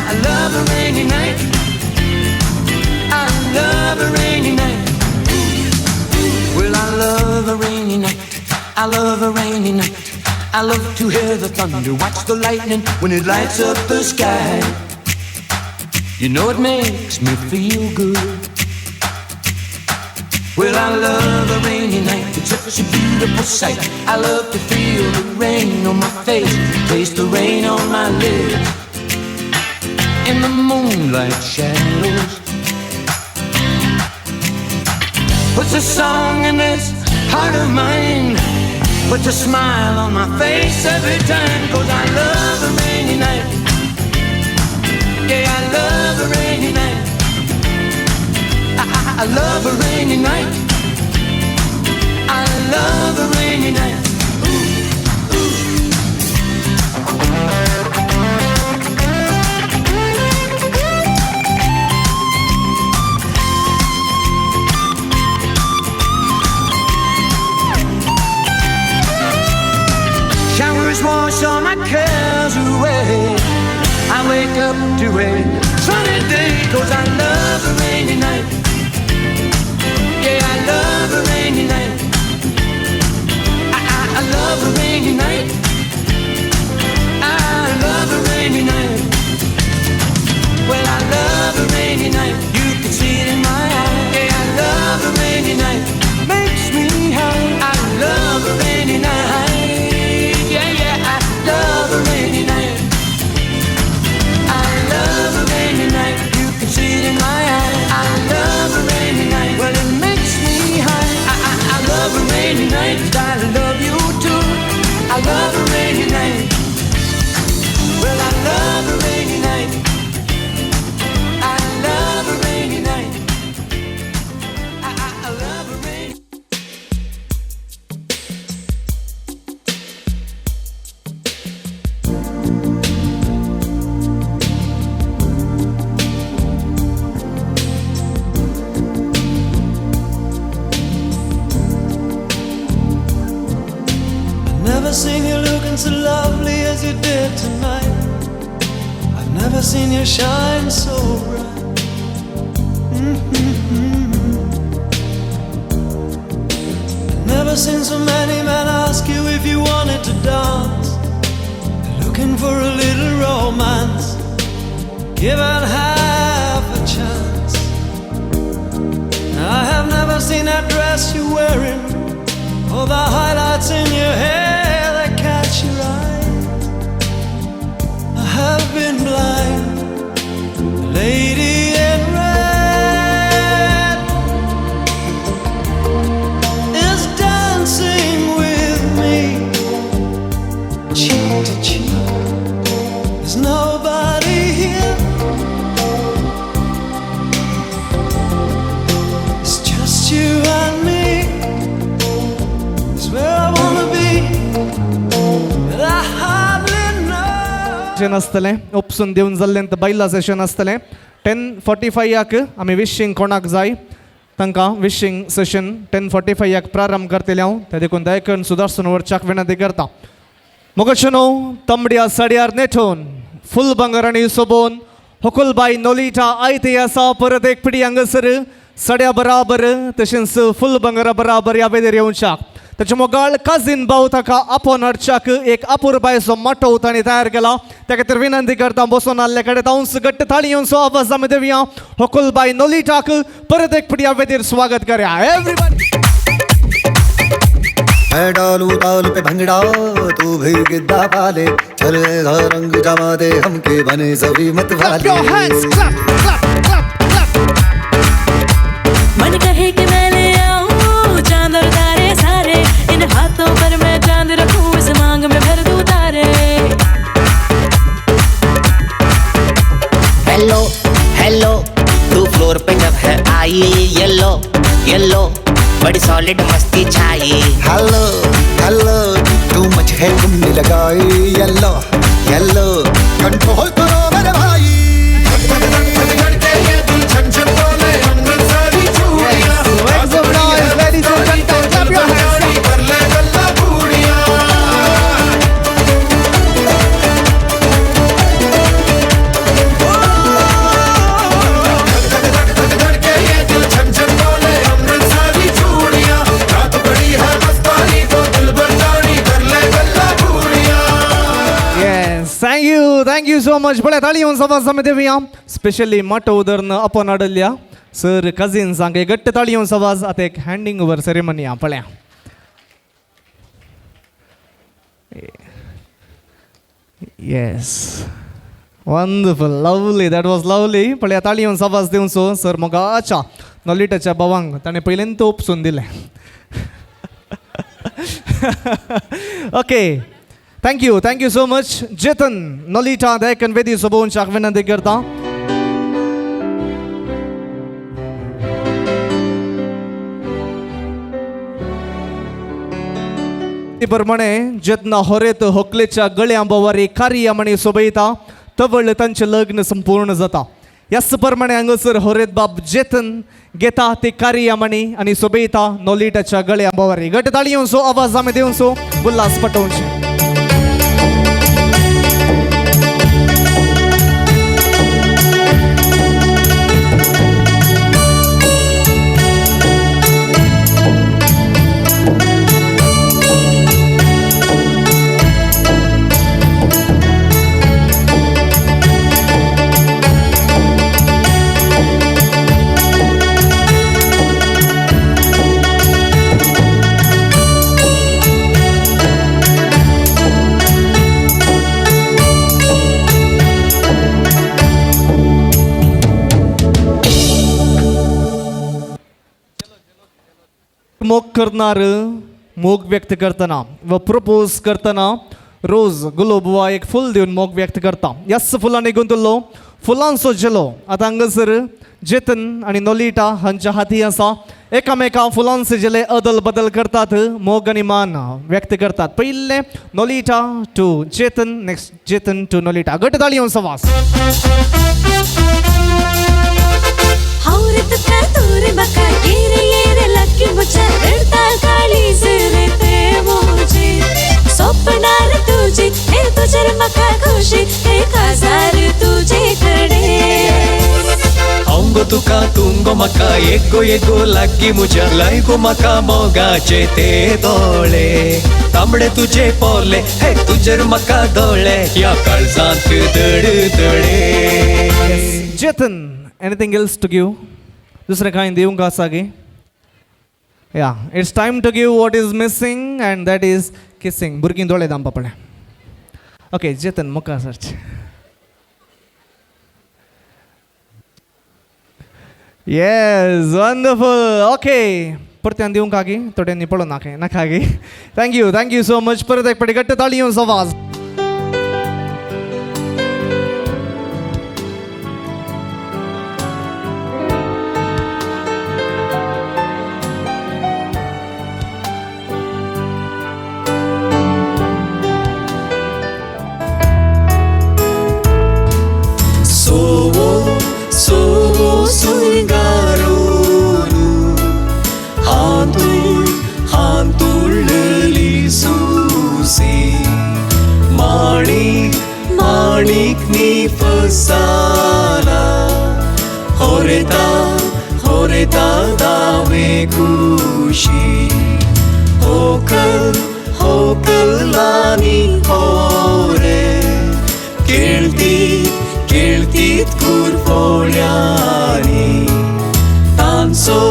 Speaker 2: I love a rainy night. I love a rainy night. Well, I love a rainy night. I love a rainy night. I love to hear the thunder, watch the lightning when it lights up the sky. You know it makes me feel good. Well, I love a rainy night, it's such a beautiful sight. I love to feel the rain on my face, taste the rain on my lips, in the moonlight shadows. Puts a song in this heart of mine, puts a smile on my face every time, 'cause I love a rainy night. Yeah, I love a rainy night. I love a rainy night. I love a rainy night. Ooh, ooh. Showers wash all my cares away. I wake up to a sunny day, 'cause I love a rainy night. Yeah, I love a rainy night. I love a rainy night. I love a rainy night. Well, I love a rainy night. You can see it in my eyes. Yeah, I love a rainy night. Makes me high. I love a rainy night. Yeah, yeah, I love a rainy night. I love a rainy night. You can see it in my eyes. I love a rainy night. Well, it makes me high. I love a rainy night. I love you too. I love a rainy night. Well, I love a rainy night. I love a rainy night. I love a rainy.
Speaker 22: Never seen you looking so lovely as you did tonight. I've never seen you shine so bright. Mm-hmm. I've never seen so many men ask you if you wanted to dance. They're looking for a little romance, given half a chance. I have never seen that dress you're wearing, or the highlights in your hair that catch your eye. I have been blind, the lady in red is dancing with me, cheek to cheek. There's nobody here, it's just you and me. Where I wanna be, but I hardly know.
Speaker 18: Session आसतलें उपसून दिवन जाल्लें बायलां सेशन आसतलें 10:45 आमी विशींग कोणाक जाय तांकां विशींग सेशन 10:45 प्रारंभ करतले हांव. ते देखून दयाकरून सुदारसून वरच्याक विनंती करता. मोगचनो तंबड्या साडयार नेठोवन फुल भांगरांनी सोबोवन होकुलबाई नोलिटा आयते आसा परत एक पिढी हांगासर सड्या बराबर तशेंच फुल भांगरा बराबर ह्या वेदेर येवच्याक. ताचे मोगाळ काजीन भाव ताका आपोवन हाडच्याक एक अपुरबायेचो माटोव ताणें तयार केला. त्या खातीर विनंती करता बसून आसले कडेन तांस घट्ट थाळी येवचो आवाज आमी दिवया. होकुलबाई नोलिटाक परत एक पिढी ह्या वेदीर स्वागत करया. एवरीबॉडी.
Speaker 3: मैं डालू ताल पे भंगड़ा, तू भी गिद्दा पाले, चल रंग जमा दे हमके बने सभी मत वाले.
Speaker 18: Clap your hands, clap, clap, clap, clap.
Speaker 13: मन कहे कि मैं ले आऊं चांद और तारे सारे, इन हाथों पर मैं चांद रखूं, इस मांग में भर
Speaker 10: तू फ्लोर पे जब है आई, येलो येलो बड़ी सॉलिड मस्ती छाई।
Speaker 3: हेलो हेलो तू मच है तुमने लगाई, येलो येलो कंट्रोल करो मेरे भाई।
Speaker 18: Thank you so much. बड़े ताली सभा समिती स्पेशली मोटो उदरन अपन अडल्या सर कझिन्स हांगा घट्ट ताळयो सवाज आतां एक हँडिंग ओवर सेरेमनी आहा पळया. Yes, wonderful, lovely, that was lovely. पळया ताळयो सवाज दिवचो सर मोगाच्या नॉलिटाच्या भावांक ताणें पयलींच उपसून दिलें. Okay, thank you so much. Jetan Nolita दयकन वेदी सोबोवच्याक विनंती करता. प्रमाणे जेतना होरेत होकलेच्या गळ्या बोवारी कार्या म्हणी सोबयता तवळ तांचें लग्न संपूर्ण जाता. ह्याच प्रमाणे हांगासर होरेत बाब जेतन घेता ती कार्या म्हणी आनी सोबयता नोलिटाच्या गळ्या बोवारी. घट ताळी येवचो आवाज आमी दिवचो उल्हास पटोवचे. मोग करणार मोग व्यक्त करतना व प्रपोज करतना रोज गुलोब वा एक फूल दिवन मोग व्यक्त करता. ह्याच फुलांनी गुंतलो फुलांचो झेलो आतां हांगासर जेतन आनी नोलिटा हांच्या हाती आसा. एकामेका फुलांचे झेले अदल बदल करतात, मोग आनी मान व्यक्त करतात. पयलें Nolita to Chetan, next Chetan to Nolita. घट ताळयो सवास.
Speaker 21: हांव गो तुका तूं गो म्हाका एगो एगो लागी मुज्या लायगो म्हाका मोगाचे ते दोळे तांबडे तुजे पोले हे तुजेर म्हाका दोळे ह्या काळजांत दड Dale.
Speaker 18: Chetan, anything else to give? दुसरें कांय दिवंक आसा गे? Yeah, it's time to give what is missing and that is kissing. भुरगीं दोळे दामपा पडले. ओके चेतन मुखार सरचें. Yes, wonderful. Okay, परत्यान दिवंक आगी थोड्यांनी पळोवं नाका नाका गी. Thank you so much. परत एक पाटी घट्ट ताळयो आवाज.
Speaker 21: Fasala horeta horeta dave khushi hokal hokal lani hore kelti keltit kurfolyani tanso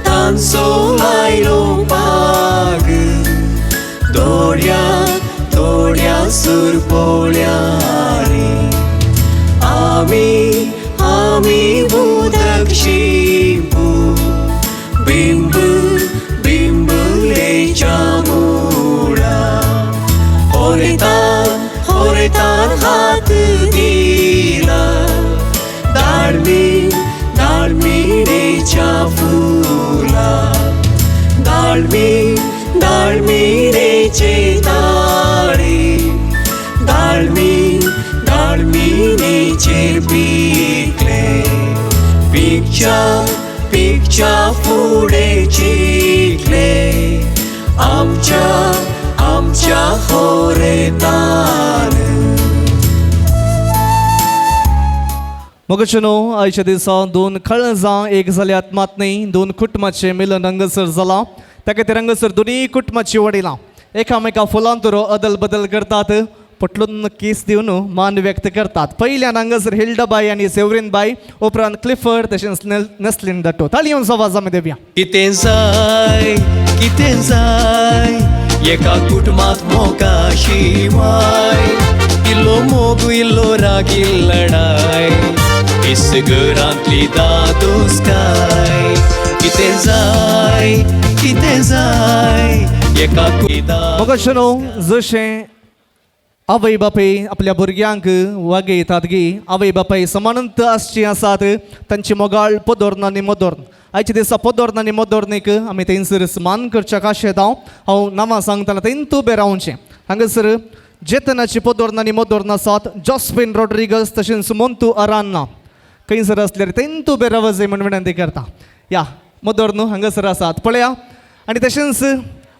Speaker 21: tanso lailo pag dorya dorya surpolyani आमी आमी उदक शिंपू बिंब बिंबलेच्या मुळा होरेतान होरेतान हात दिला दाळमी दाळ पिक्चर पिक्चर फुडें जिखले आमच्या आमच्या होरेतान.
Speaker 18: मोगचनो आयच्या दिसा दोन कळजां एक जाल्यात मात न्ही, दोन कुटुंबाचें मिलन हांगासर जालां. त्या खातीर हांगासर दोनूय कुटुंबाची वडिलां एकामेका फुलांतरो अदल बदल करतात, पटलून केस दिवन मान व्यक्त करतात. पयल्यान हांगासर हिल्डाबाई आनी सेवरीनबाई, उपरांत क्लिफर्ड तशेंच नस्लीन दट्टो. ताळयोंचो आवाज आमी दिवया.
Speaker 21: कितें जाय कितें जाय एका कुटुंबांत मोगा शिवाय, इल्लो मोग इल्लो रागी लढाय, इस घरांतली दादोसकाय. कितें जाय कितें जाय एका
Speaker 18: मोगाचेनो जशें आवय बापूय आपल्या भुरग्यांक वागयतात गी, आवय बापूय समानंत आसची आसात, तांची मोगाळ पदोर्न आनी मोदोर्न. आयच्या दिसा पदोर्न आनी मोदोर्नीक आमी थंयसर मान करच्या आशेता. हांव नांवां सांगतना थंयत उबें रावचें. हांगासर जेतनाची पदोर्न आनी मोदोर्न आसात जॉस्पिन रॉड्रिगस तशेंच मोंतू अरान्ना. खंयसर आसल्यार थंयत उबें रावचें म्हण विनंती करता. या मोदोर्न हांगासर आसात पळया. आनी तशेंच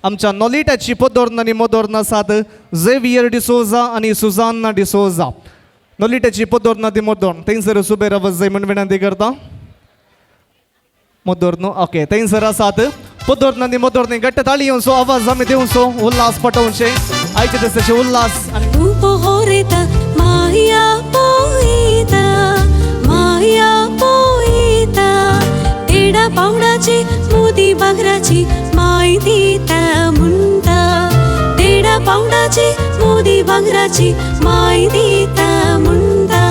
Speaker 18: आमच्या नॉलिटाची पदोर्न आनी मोदोर्न आसात झेवियर डिसोजा आनी सुजान्ना डिसोजा. नॉलिटाची पदोर्न आनी मोदोर्न थंयसर उबें रावचें म्हण विनंती करता. मोदोर्न ओके थंयसर आसात पदोर्न आनी मोदोर्न. घट्ट ताळी येवचो आवाज आमी दिवचो, उल्हास पटोवचे आयच्या दिसाचे उल्हास.
Speaker 15: माया पोयता माया पोयता तेडा पावडाची मोती भांगराची माय दिता म्हणटा, तेडा पावडाची मोती भांगराची माय दिता म्हणटा.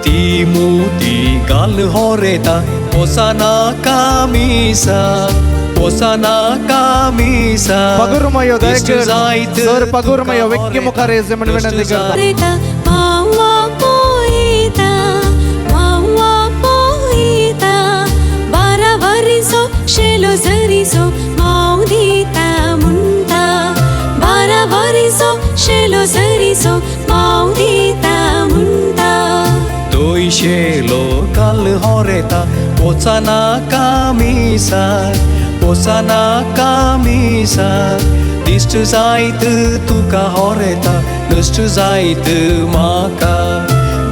Speaker 21: ती मोती गाल होरेता पोसाना कामिसा पोसाना कामिसा.
Speaker 18: पगुरमयो सर पगुरमयो व्यक्ती मुखार येवचें म्हण विनंती करता.
Speaker 15: मावा पोयता मावा पोयता बारा वरिसो शेलो जरिसो माव दिता म्हणटा, बारा वरिसो शेलो जरिसो माव दिता म्हणटा.
Speaker 21: दोय शेलो काल होरेता पोसाना कामिसा पोसाना कामिसा, दिश्ट जायत तुका होरेता नश्ट जायत म्हाका,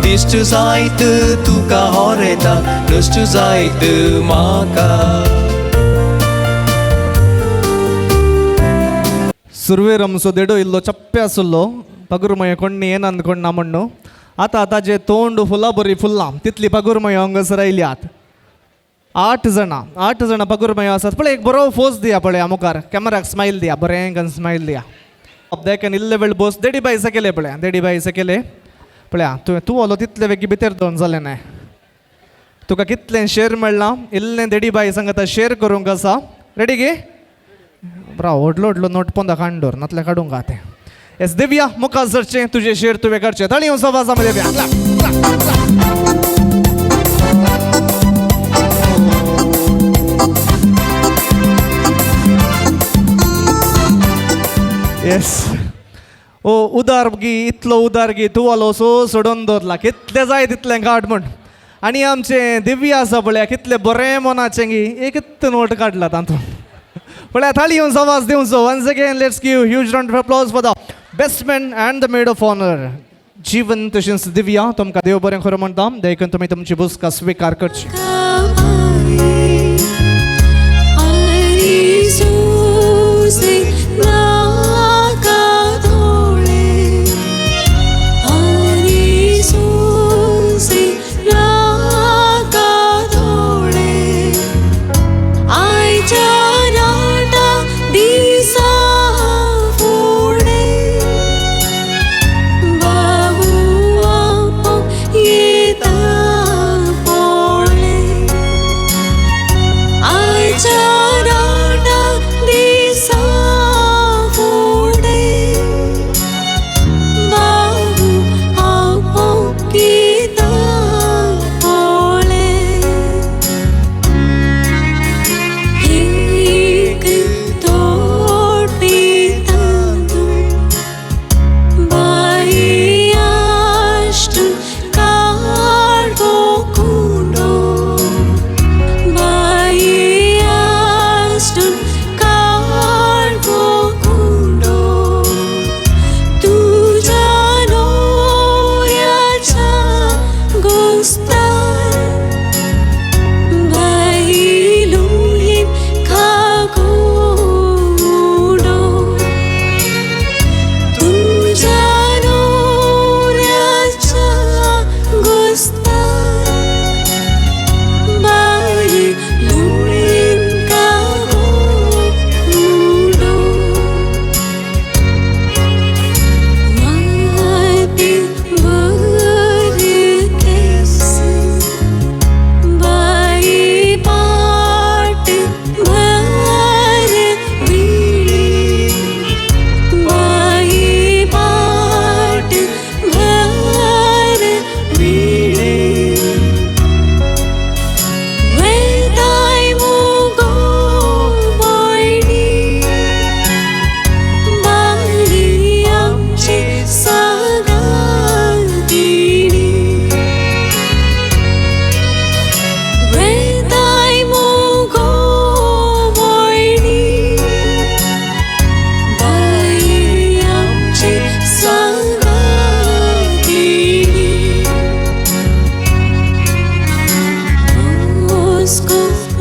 Speaker 21: दिश्ट जायत तुका होरेता नश्ट जायत म्हाका.
Speaker 18: सुरवेर आमचो देडो इल्लो चप्पे आसलो पगुरमय कोण्णी येनान कोण्णा म्हणून. आतां ताजें तोंड फुलां बरी फुल्लां तितली पगुरमय हांगासर आयल्यात. 8 जाणां 8 जाणां पगुरमय आसात. पळय एक बरो फोस दिया पळया मुखार कॅमेराक स्मायल दिया, बरें करून स्मायल दिया. देखून इल्ले वेळ बोस देडी बाय सकयले पळया, देडी बाय सकयले पळया. तुवें तूं ओलो तितले वेगळी भितर दोन जालें ना. तुका कितलें शेर मेळ्ळां इल्लें देडी बाय सांगता शेर करूंक आसा. रेडी गे ब्रा व्हडलो व्हडलो नोट पोंदा काडून दवर, नातलें काडूंक आहा तें. येस दिव्या मुखार सरचें तुजें शेर तुवें करचें. ताळयो आवाज आमी दिव्या. येस ओ उदार गी इतलो उदार गी तूं आलो सो सोडून दवरला कितलें जाय तितलें काड म्हण. आनी आमचें दिव्या आसा पळया कितलें बरें मनाचें गी एकच नोट काडला तातूंत. पळया थाळी येवन आवाज दिवचो. Once again let's give huge round of applause for the best man and the maid of honour Jeevan तशेंच दिव्या. तुमकां देव बरें खरें म्हणटा देखून तुमी तुमची बुस्का स्विकार करची.
Speaker 15: येता पोळे.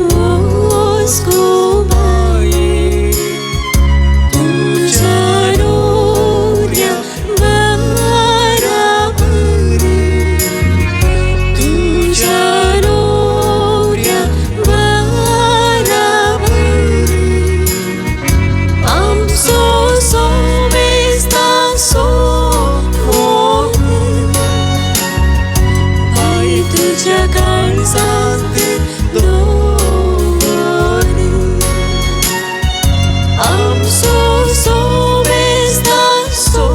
Speaker 15: हुस्को बाये तुझ्या नवऱ्या बराबर तुझ्या नवऱ्या बराबर आमचो सोमेस्ताचो मोग बाय तुझ्या काळजांत दवर आमचो सोमेस्ताचो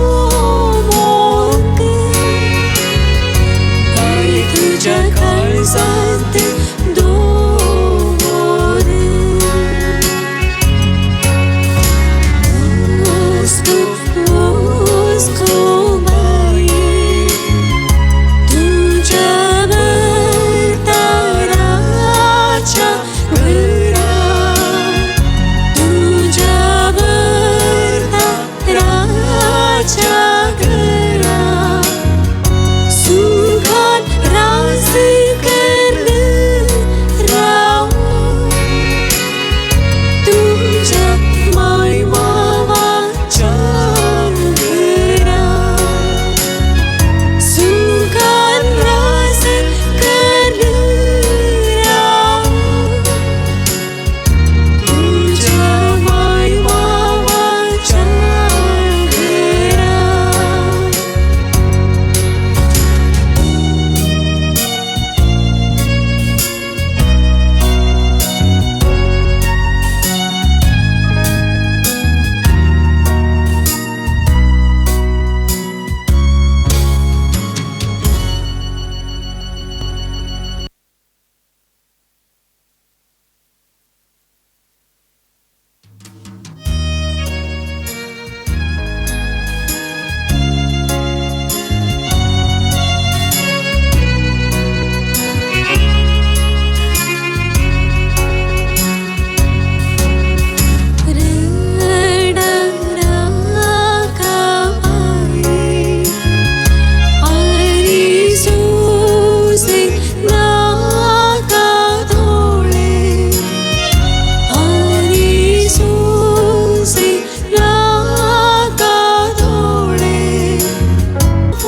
Speaker 15: मोग बाय तुझ्या काळजांत दवर हुस्को हुस्को बाये तुझ्या भरताराच्या घरा तुझ्या भरताराच्या घरा सुखान राज कर राव तुझ्या माय मावाच्या घरा सुखान राज कर राव तुझ्या माय मावाच्या घरा.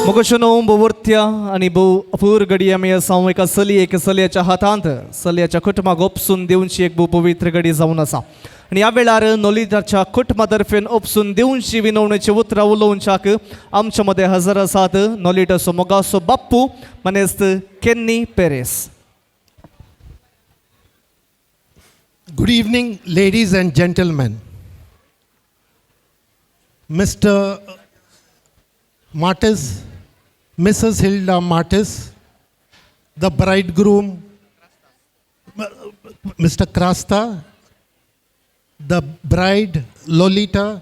Speaker 18: मोगशनो भोवरत्या आनी भोव अपूर घडी आमी आसा एका चलयेक चलयाच्या हातांत चलयाच्या कुटुंबाक ओपसून दिवची एक भोव पवित्र घडी जावन आसा आनी ह्या वेळार नोलिताच्या कुटुंबा तर्फेन ओपसून दिवची विनवणेची उतरां उलोवच्याक आमच्या मदें हजर आसात नोलिटाचो मोगासो बाप्पू मानेस्त Kenny Perez.
Speaker 4: Good evening, ladies and gentlemen. Mr. Martis, Mrs. Hilda Martis, the bridegroom, Mr. Krasta, the bride, Lolita,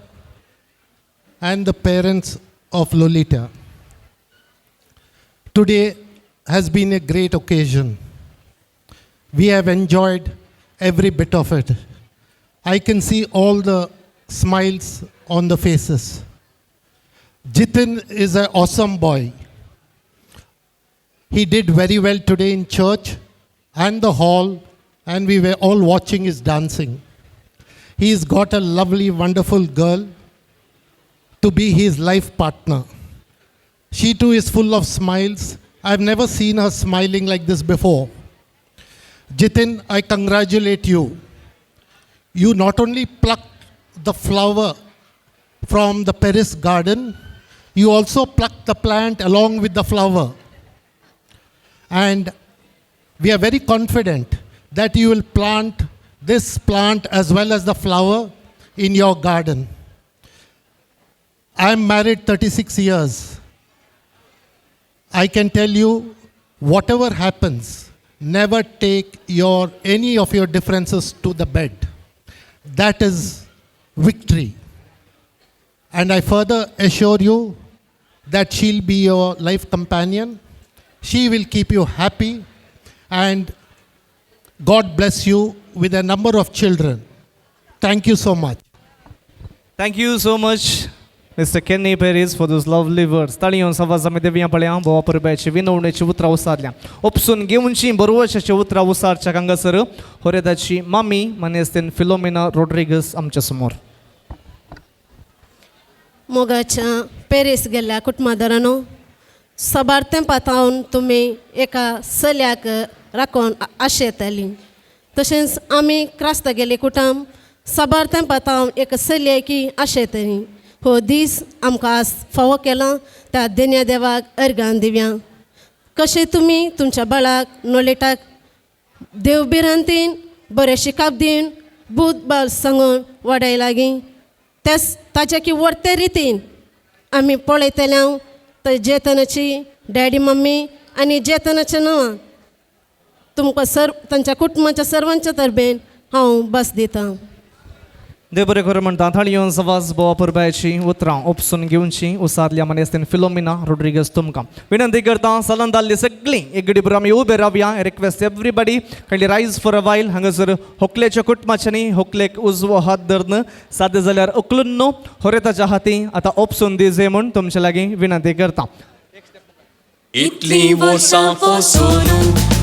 Speaker 4: and the parents of Lolita. Today has been a great occasion. We have enjoyed every bit of it. I can see all the smiles on the faces. Jitin is an awesome boy. He did very well today in church and the hall, and we were all watching his dancing. He's got a lovely, wonderful girl to be his life partner. She too is full of smiles. I've never seen her smiling like this before. Jitin, I congratulate you. You not only plucked the flower from the Paris garden, you also plucked the plant along with the flower. And we are very confident that you will plant this plant as well as the flower in your garden. I am married 36 years. I can tell you, whatever happens, never take any of your differences to the bed. That is victory. And I further assure you that she'll be your life companion. She will keep you happy, and God bless you with a number of children. Thank you so much.
Speaker 18: Thank you so much. Mr. Kenny Peres for those lovely words. ताळयो सवाज आमी देवया पळया बोवा परब्याची विनवणेची उतरां उसारल्या उपसून घेवची बरोवशाची उतरां उसारच्या हांगासर होरेदाची मामी मानेस्तेन Philomena Rodrigues आमच्या समोर.
Speaker 5: मोगाच्या पेरीस गेल्ल्या कुटुंबादारांनो, साबार तेंपा थावन तुमी एका चल्याक राखून आशेताली. तशेंच आमी क्रास्ता गेले कुटुंब साबार तेंपा थावन एक चलयेक आशेताली. हो दीस आमकां आज फावो केला त्या देण्या देवाक अर्गान दिवया. कशें तुमी तुमच्या बाळाक नोलेटाक देव भिरांतीन बरें शिकाप दिवन बूद बाल सांगून वाडय लागीं तेच ताच्या की व्हरते रितीन आमी पळयतले. हांव तर जेतनाची डॅडी मम्मी आनी जेतनाच्या नांवां तुमकां सर तांच्या कुटुंबाच्या सर्वांच्या तरबेन हांव बस दितां.
Speaker 18: देव बरें करूं म्हणटा. थाळयो सवाज बोवा परब्याची उतरां उपसून घेवची उसारल्या मानेस्तेन फिलोमिना रोड्रिगस तुमकां विनंती करता. सलान जाल्ली सगळीं एक गडी बरो आमी उबे रावया. Request everybody kindly rise for a while. हांगासर होकलेच्या कुटुंबाच्यांनी होकलेक उजवो हात धरून सादें जाल्यार उखलून न्हू होरेताच्या हाती आतां उपसून दी जे म्हूण तुमचे लागीं विनंती करता.
Speaker 13: इतली वर्सां पोसून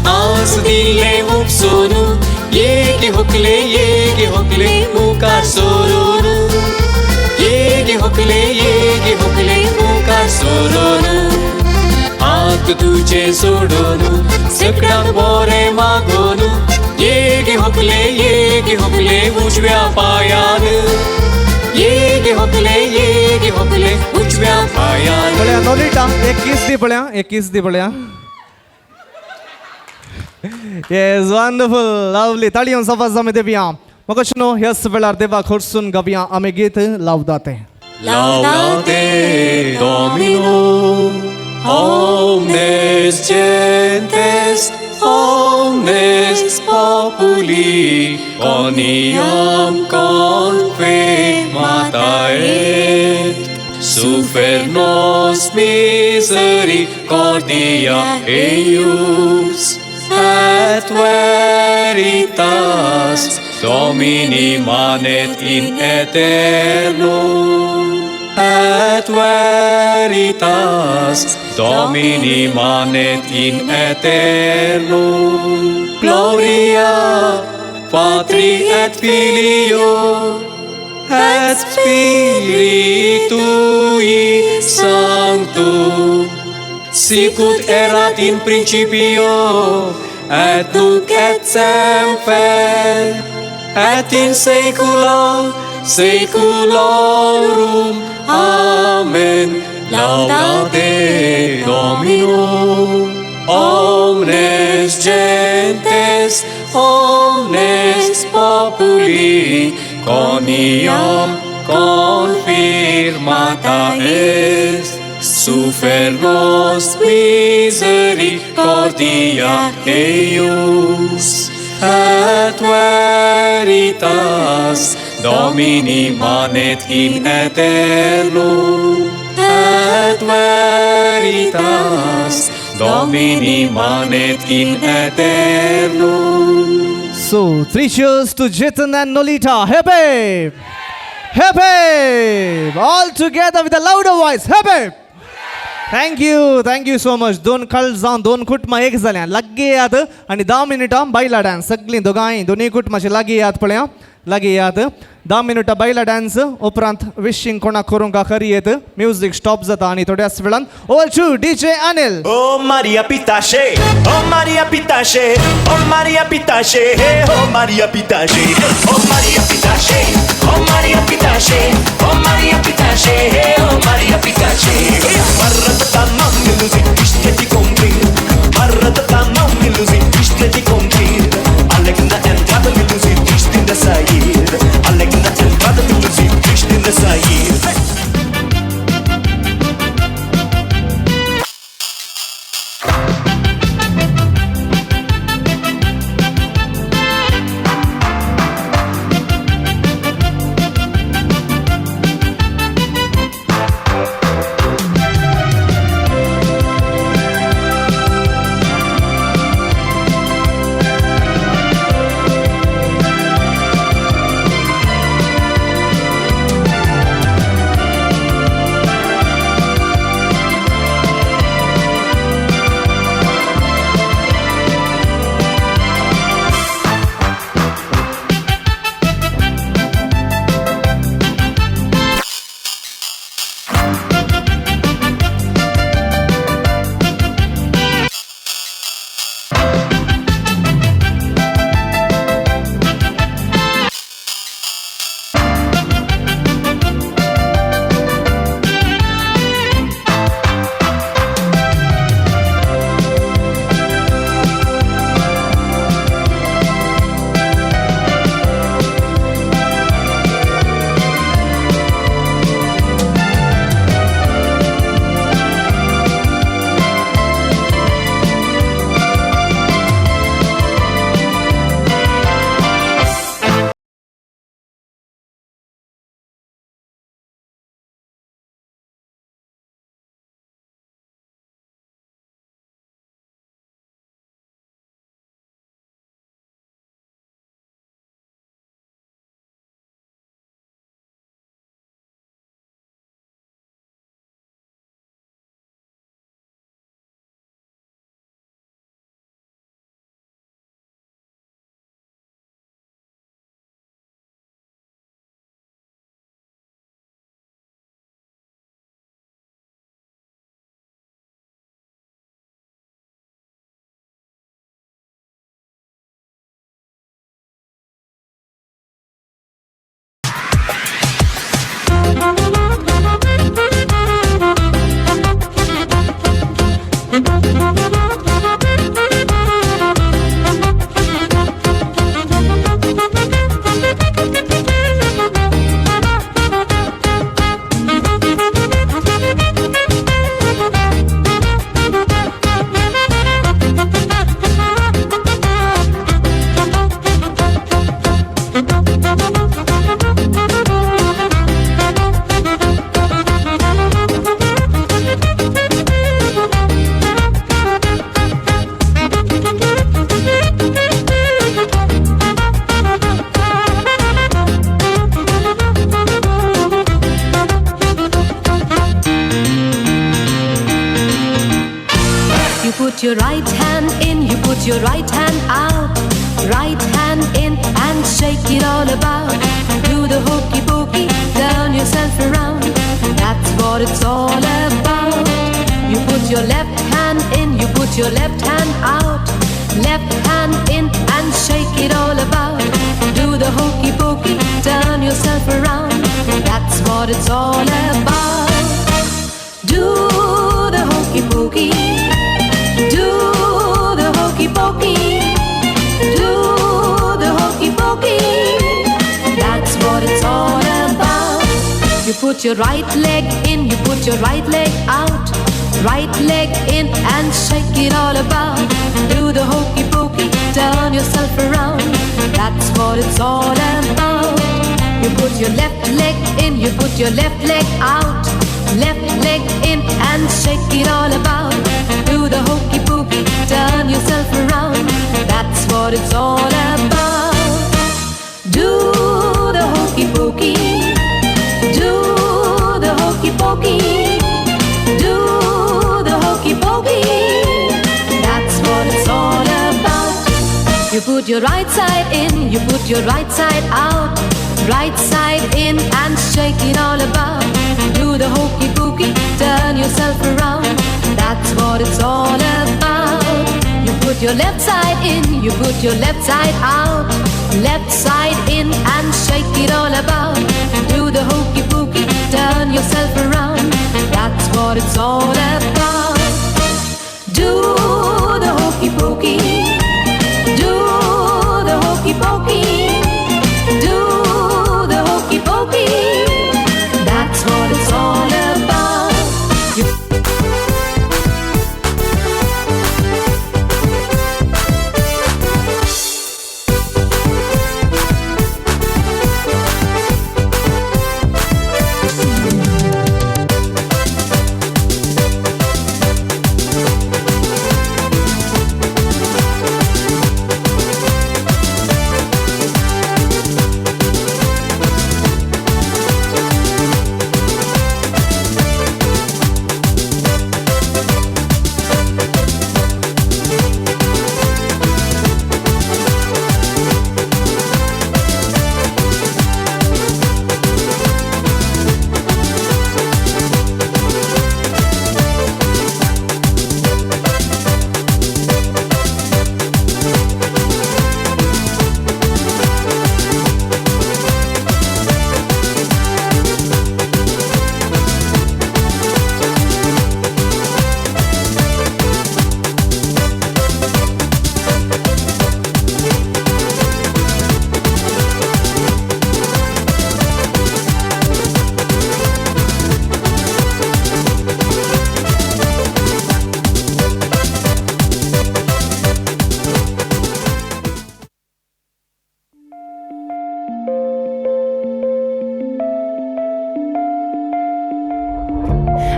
Speaker 13: आज दिले उपसून येगे होकले मुखार सोरून येगे होकले मुखार सोरून हात तुजे सोडून सगळ्यांक बरें मागून येगे होकले उजव्या पांयान येगे होकले उजव्या पांयान.
Speaker 18: पळया नोलिटा एक किस दी पळया, एक किस दी पळया. Yes, wonderful, lovely. ताळयो सवाज आमी देवया. म्हाका न्हू ह्याच वेळार देवाक हरसून गावया आमी गीत लावदाते.
Speaker 13: Laudate Domino omnes gentes omnes populi quoniam confirmata et super nos misericordia eius et veritas Domini manet in aeternum et veritas Domini manet in aeternum. Gloria Patri et Filio et Spiritui Sancto sicut erat in principio et nunc et semper et in saecula saeculorum. Amen. Laudate Domino omnes gentes omnes populi quoniam confirmata est super nos misericordia eius et veritas Domini manet in aeternum et veritas Domini manet in aeternum.
Speaker 18: So, 3 cheers to Jetan and Nolita. Hip hip! Hip hip! All together with a louder voice. Hip hip! Thank you so much. दोन कळजां दोन कुटुंबां एक जाल्यां लागीं येयात आनी 10 मिनटां बायलां dance सगळीं दोगांय दोनूय कुटुंबाचें लागीं येयात पळया लागीं येयात. 10 मिनटां बायलां डान्स उपरांत विशींग कोणाक करूंक खरी येत म्युजीक स्टॉप जाता आनी थोड्याच वेळान over to DJ Anil.
Speaker 6: Oh Maria Pitache, oh Maria Pitache, oh Maria Pitache, oh Maria Pitache, oh Maria Pitache, oh Maria Pitache, oh Maria Pitache, oh Maria Pitache. Marrata mami luzi, ishteti comprir. Marrata mami luzi, ishteti comprir. Alekna entrada mi luzi, ishtinda sair. Alekna entrada mi luzi, ishtinda sair.
Speaker 16: put your right hand in, you put your right hand out. Right hand in and shake it all about. Do the hokey pokey, turn yourself around. That's what it's all about. You put your left hand in, you put your left hand out. Left hand in and shake it all about. Do the hokey pokey, turn yourself around. That's what it's all about. Do the hokey pokey. Do the hokey pokey. Do the hokey pokey. That's what it's all about. You put your right leg in, you put your right leg out. Right leg in and shake it all about. Do the hokey pokey, turn yourself around. That's what it's all about. You put your left leg in, you put your left leg out. Left leg in and shake it all about. Do the hokey pokey, turn yourself around. That's what it's all about. Do the hokey pokey. Do the hokey pokey. Do the hokey pokey. That's what it's all about. You put your right side in, you put your right side out. Right side in and shake it all about. Do the hokey pokey, turn yourself around. That's what it's all about. You put your left side in, you put your left side out. Left side in and shake it all about. Do the hokey pokey, turn yourself around. That's what it's all about. Do the hokey pokey. Do the hokey pokey. Do the hokey pokey. That's what it's all about.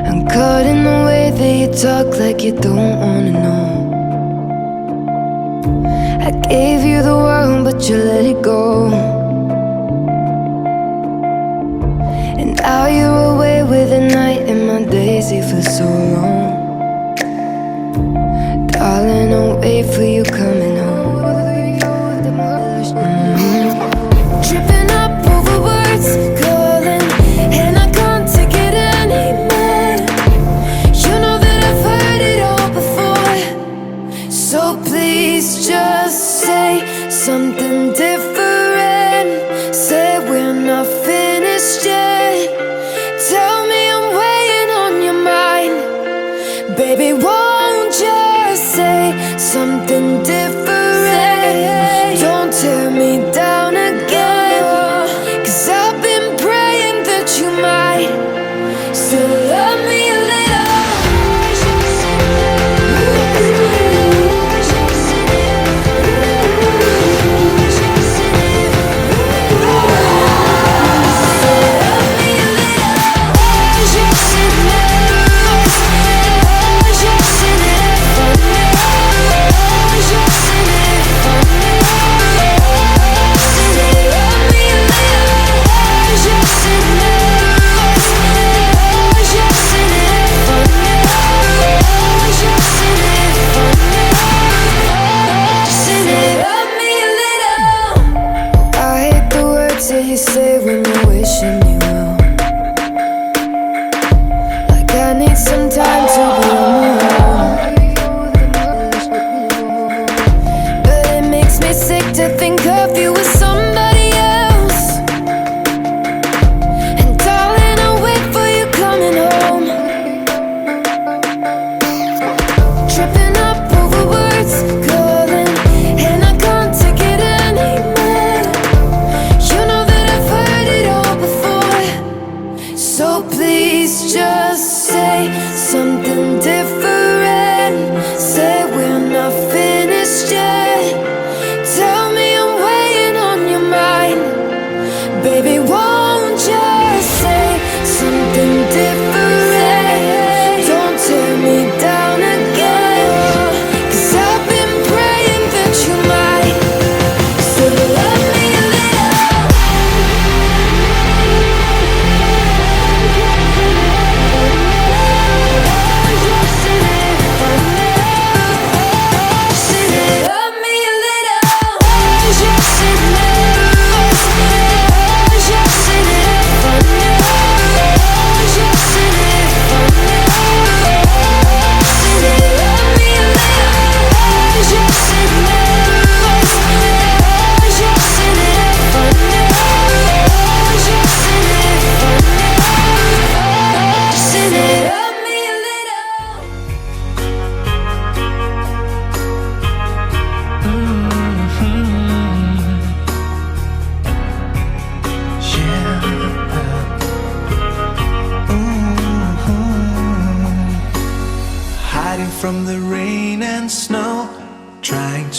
Speaker 1: I'm caught in the way that you talk like you don't wanna know. I gave you the world, but you let it go. And now you're away with the night, and my days, they feel so long. Darling, I'll wait for you coming home. Tripping up over words, calling, and I can't take it anymore. You know that I've heard it all before, so please just say something different. Say we're not finished yet. Tell me I'm weighing on your mind. Baby, won't you say something different?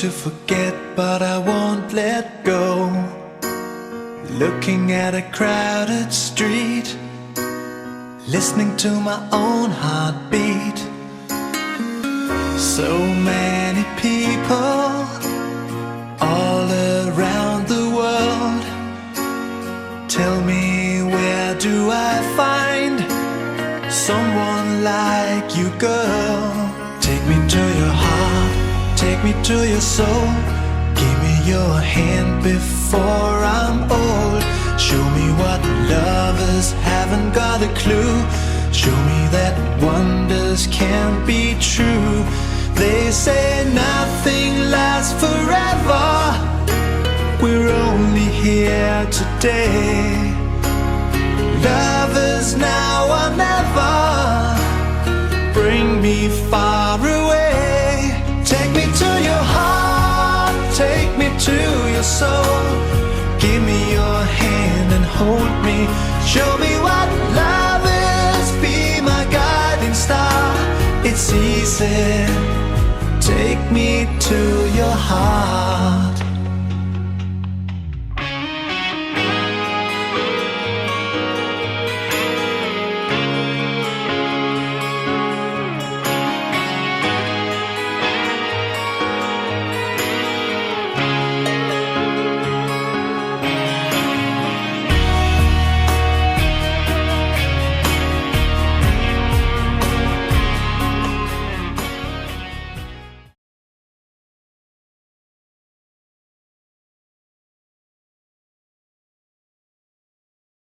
Speaker 7: to forget, but I won't let go. Looking at a crowded street, listening to my own heartbeat. So many people all around the world. Tell me, where do I find someone like you, girl? Take me to your heart, take me to your soul. Give me your hand before I'm old. Show me what lovers haven't got a clue. Show me that wonders can't be true. They say nothing lasts forever. We're only here today. Love is now or never. Bring me far away. Take me to your heart, take me to your soul. Give me your hand and hold me. Show me what love is. Be my guiding star. It's easy. Take me to your heart.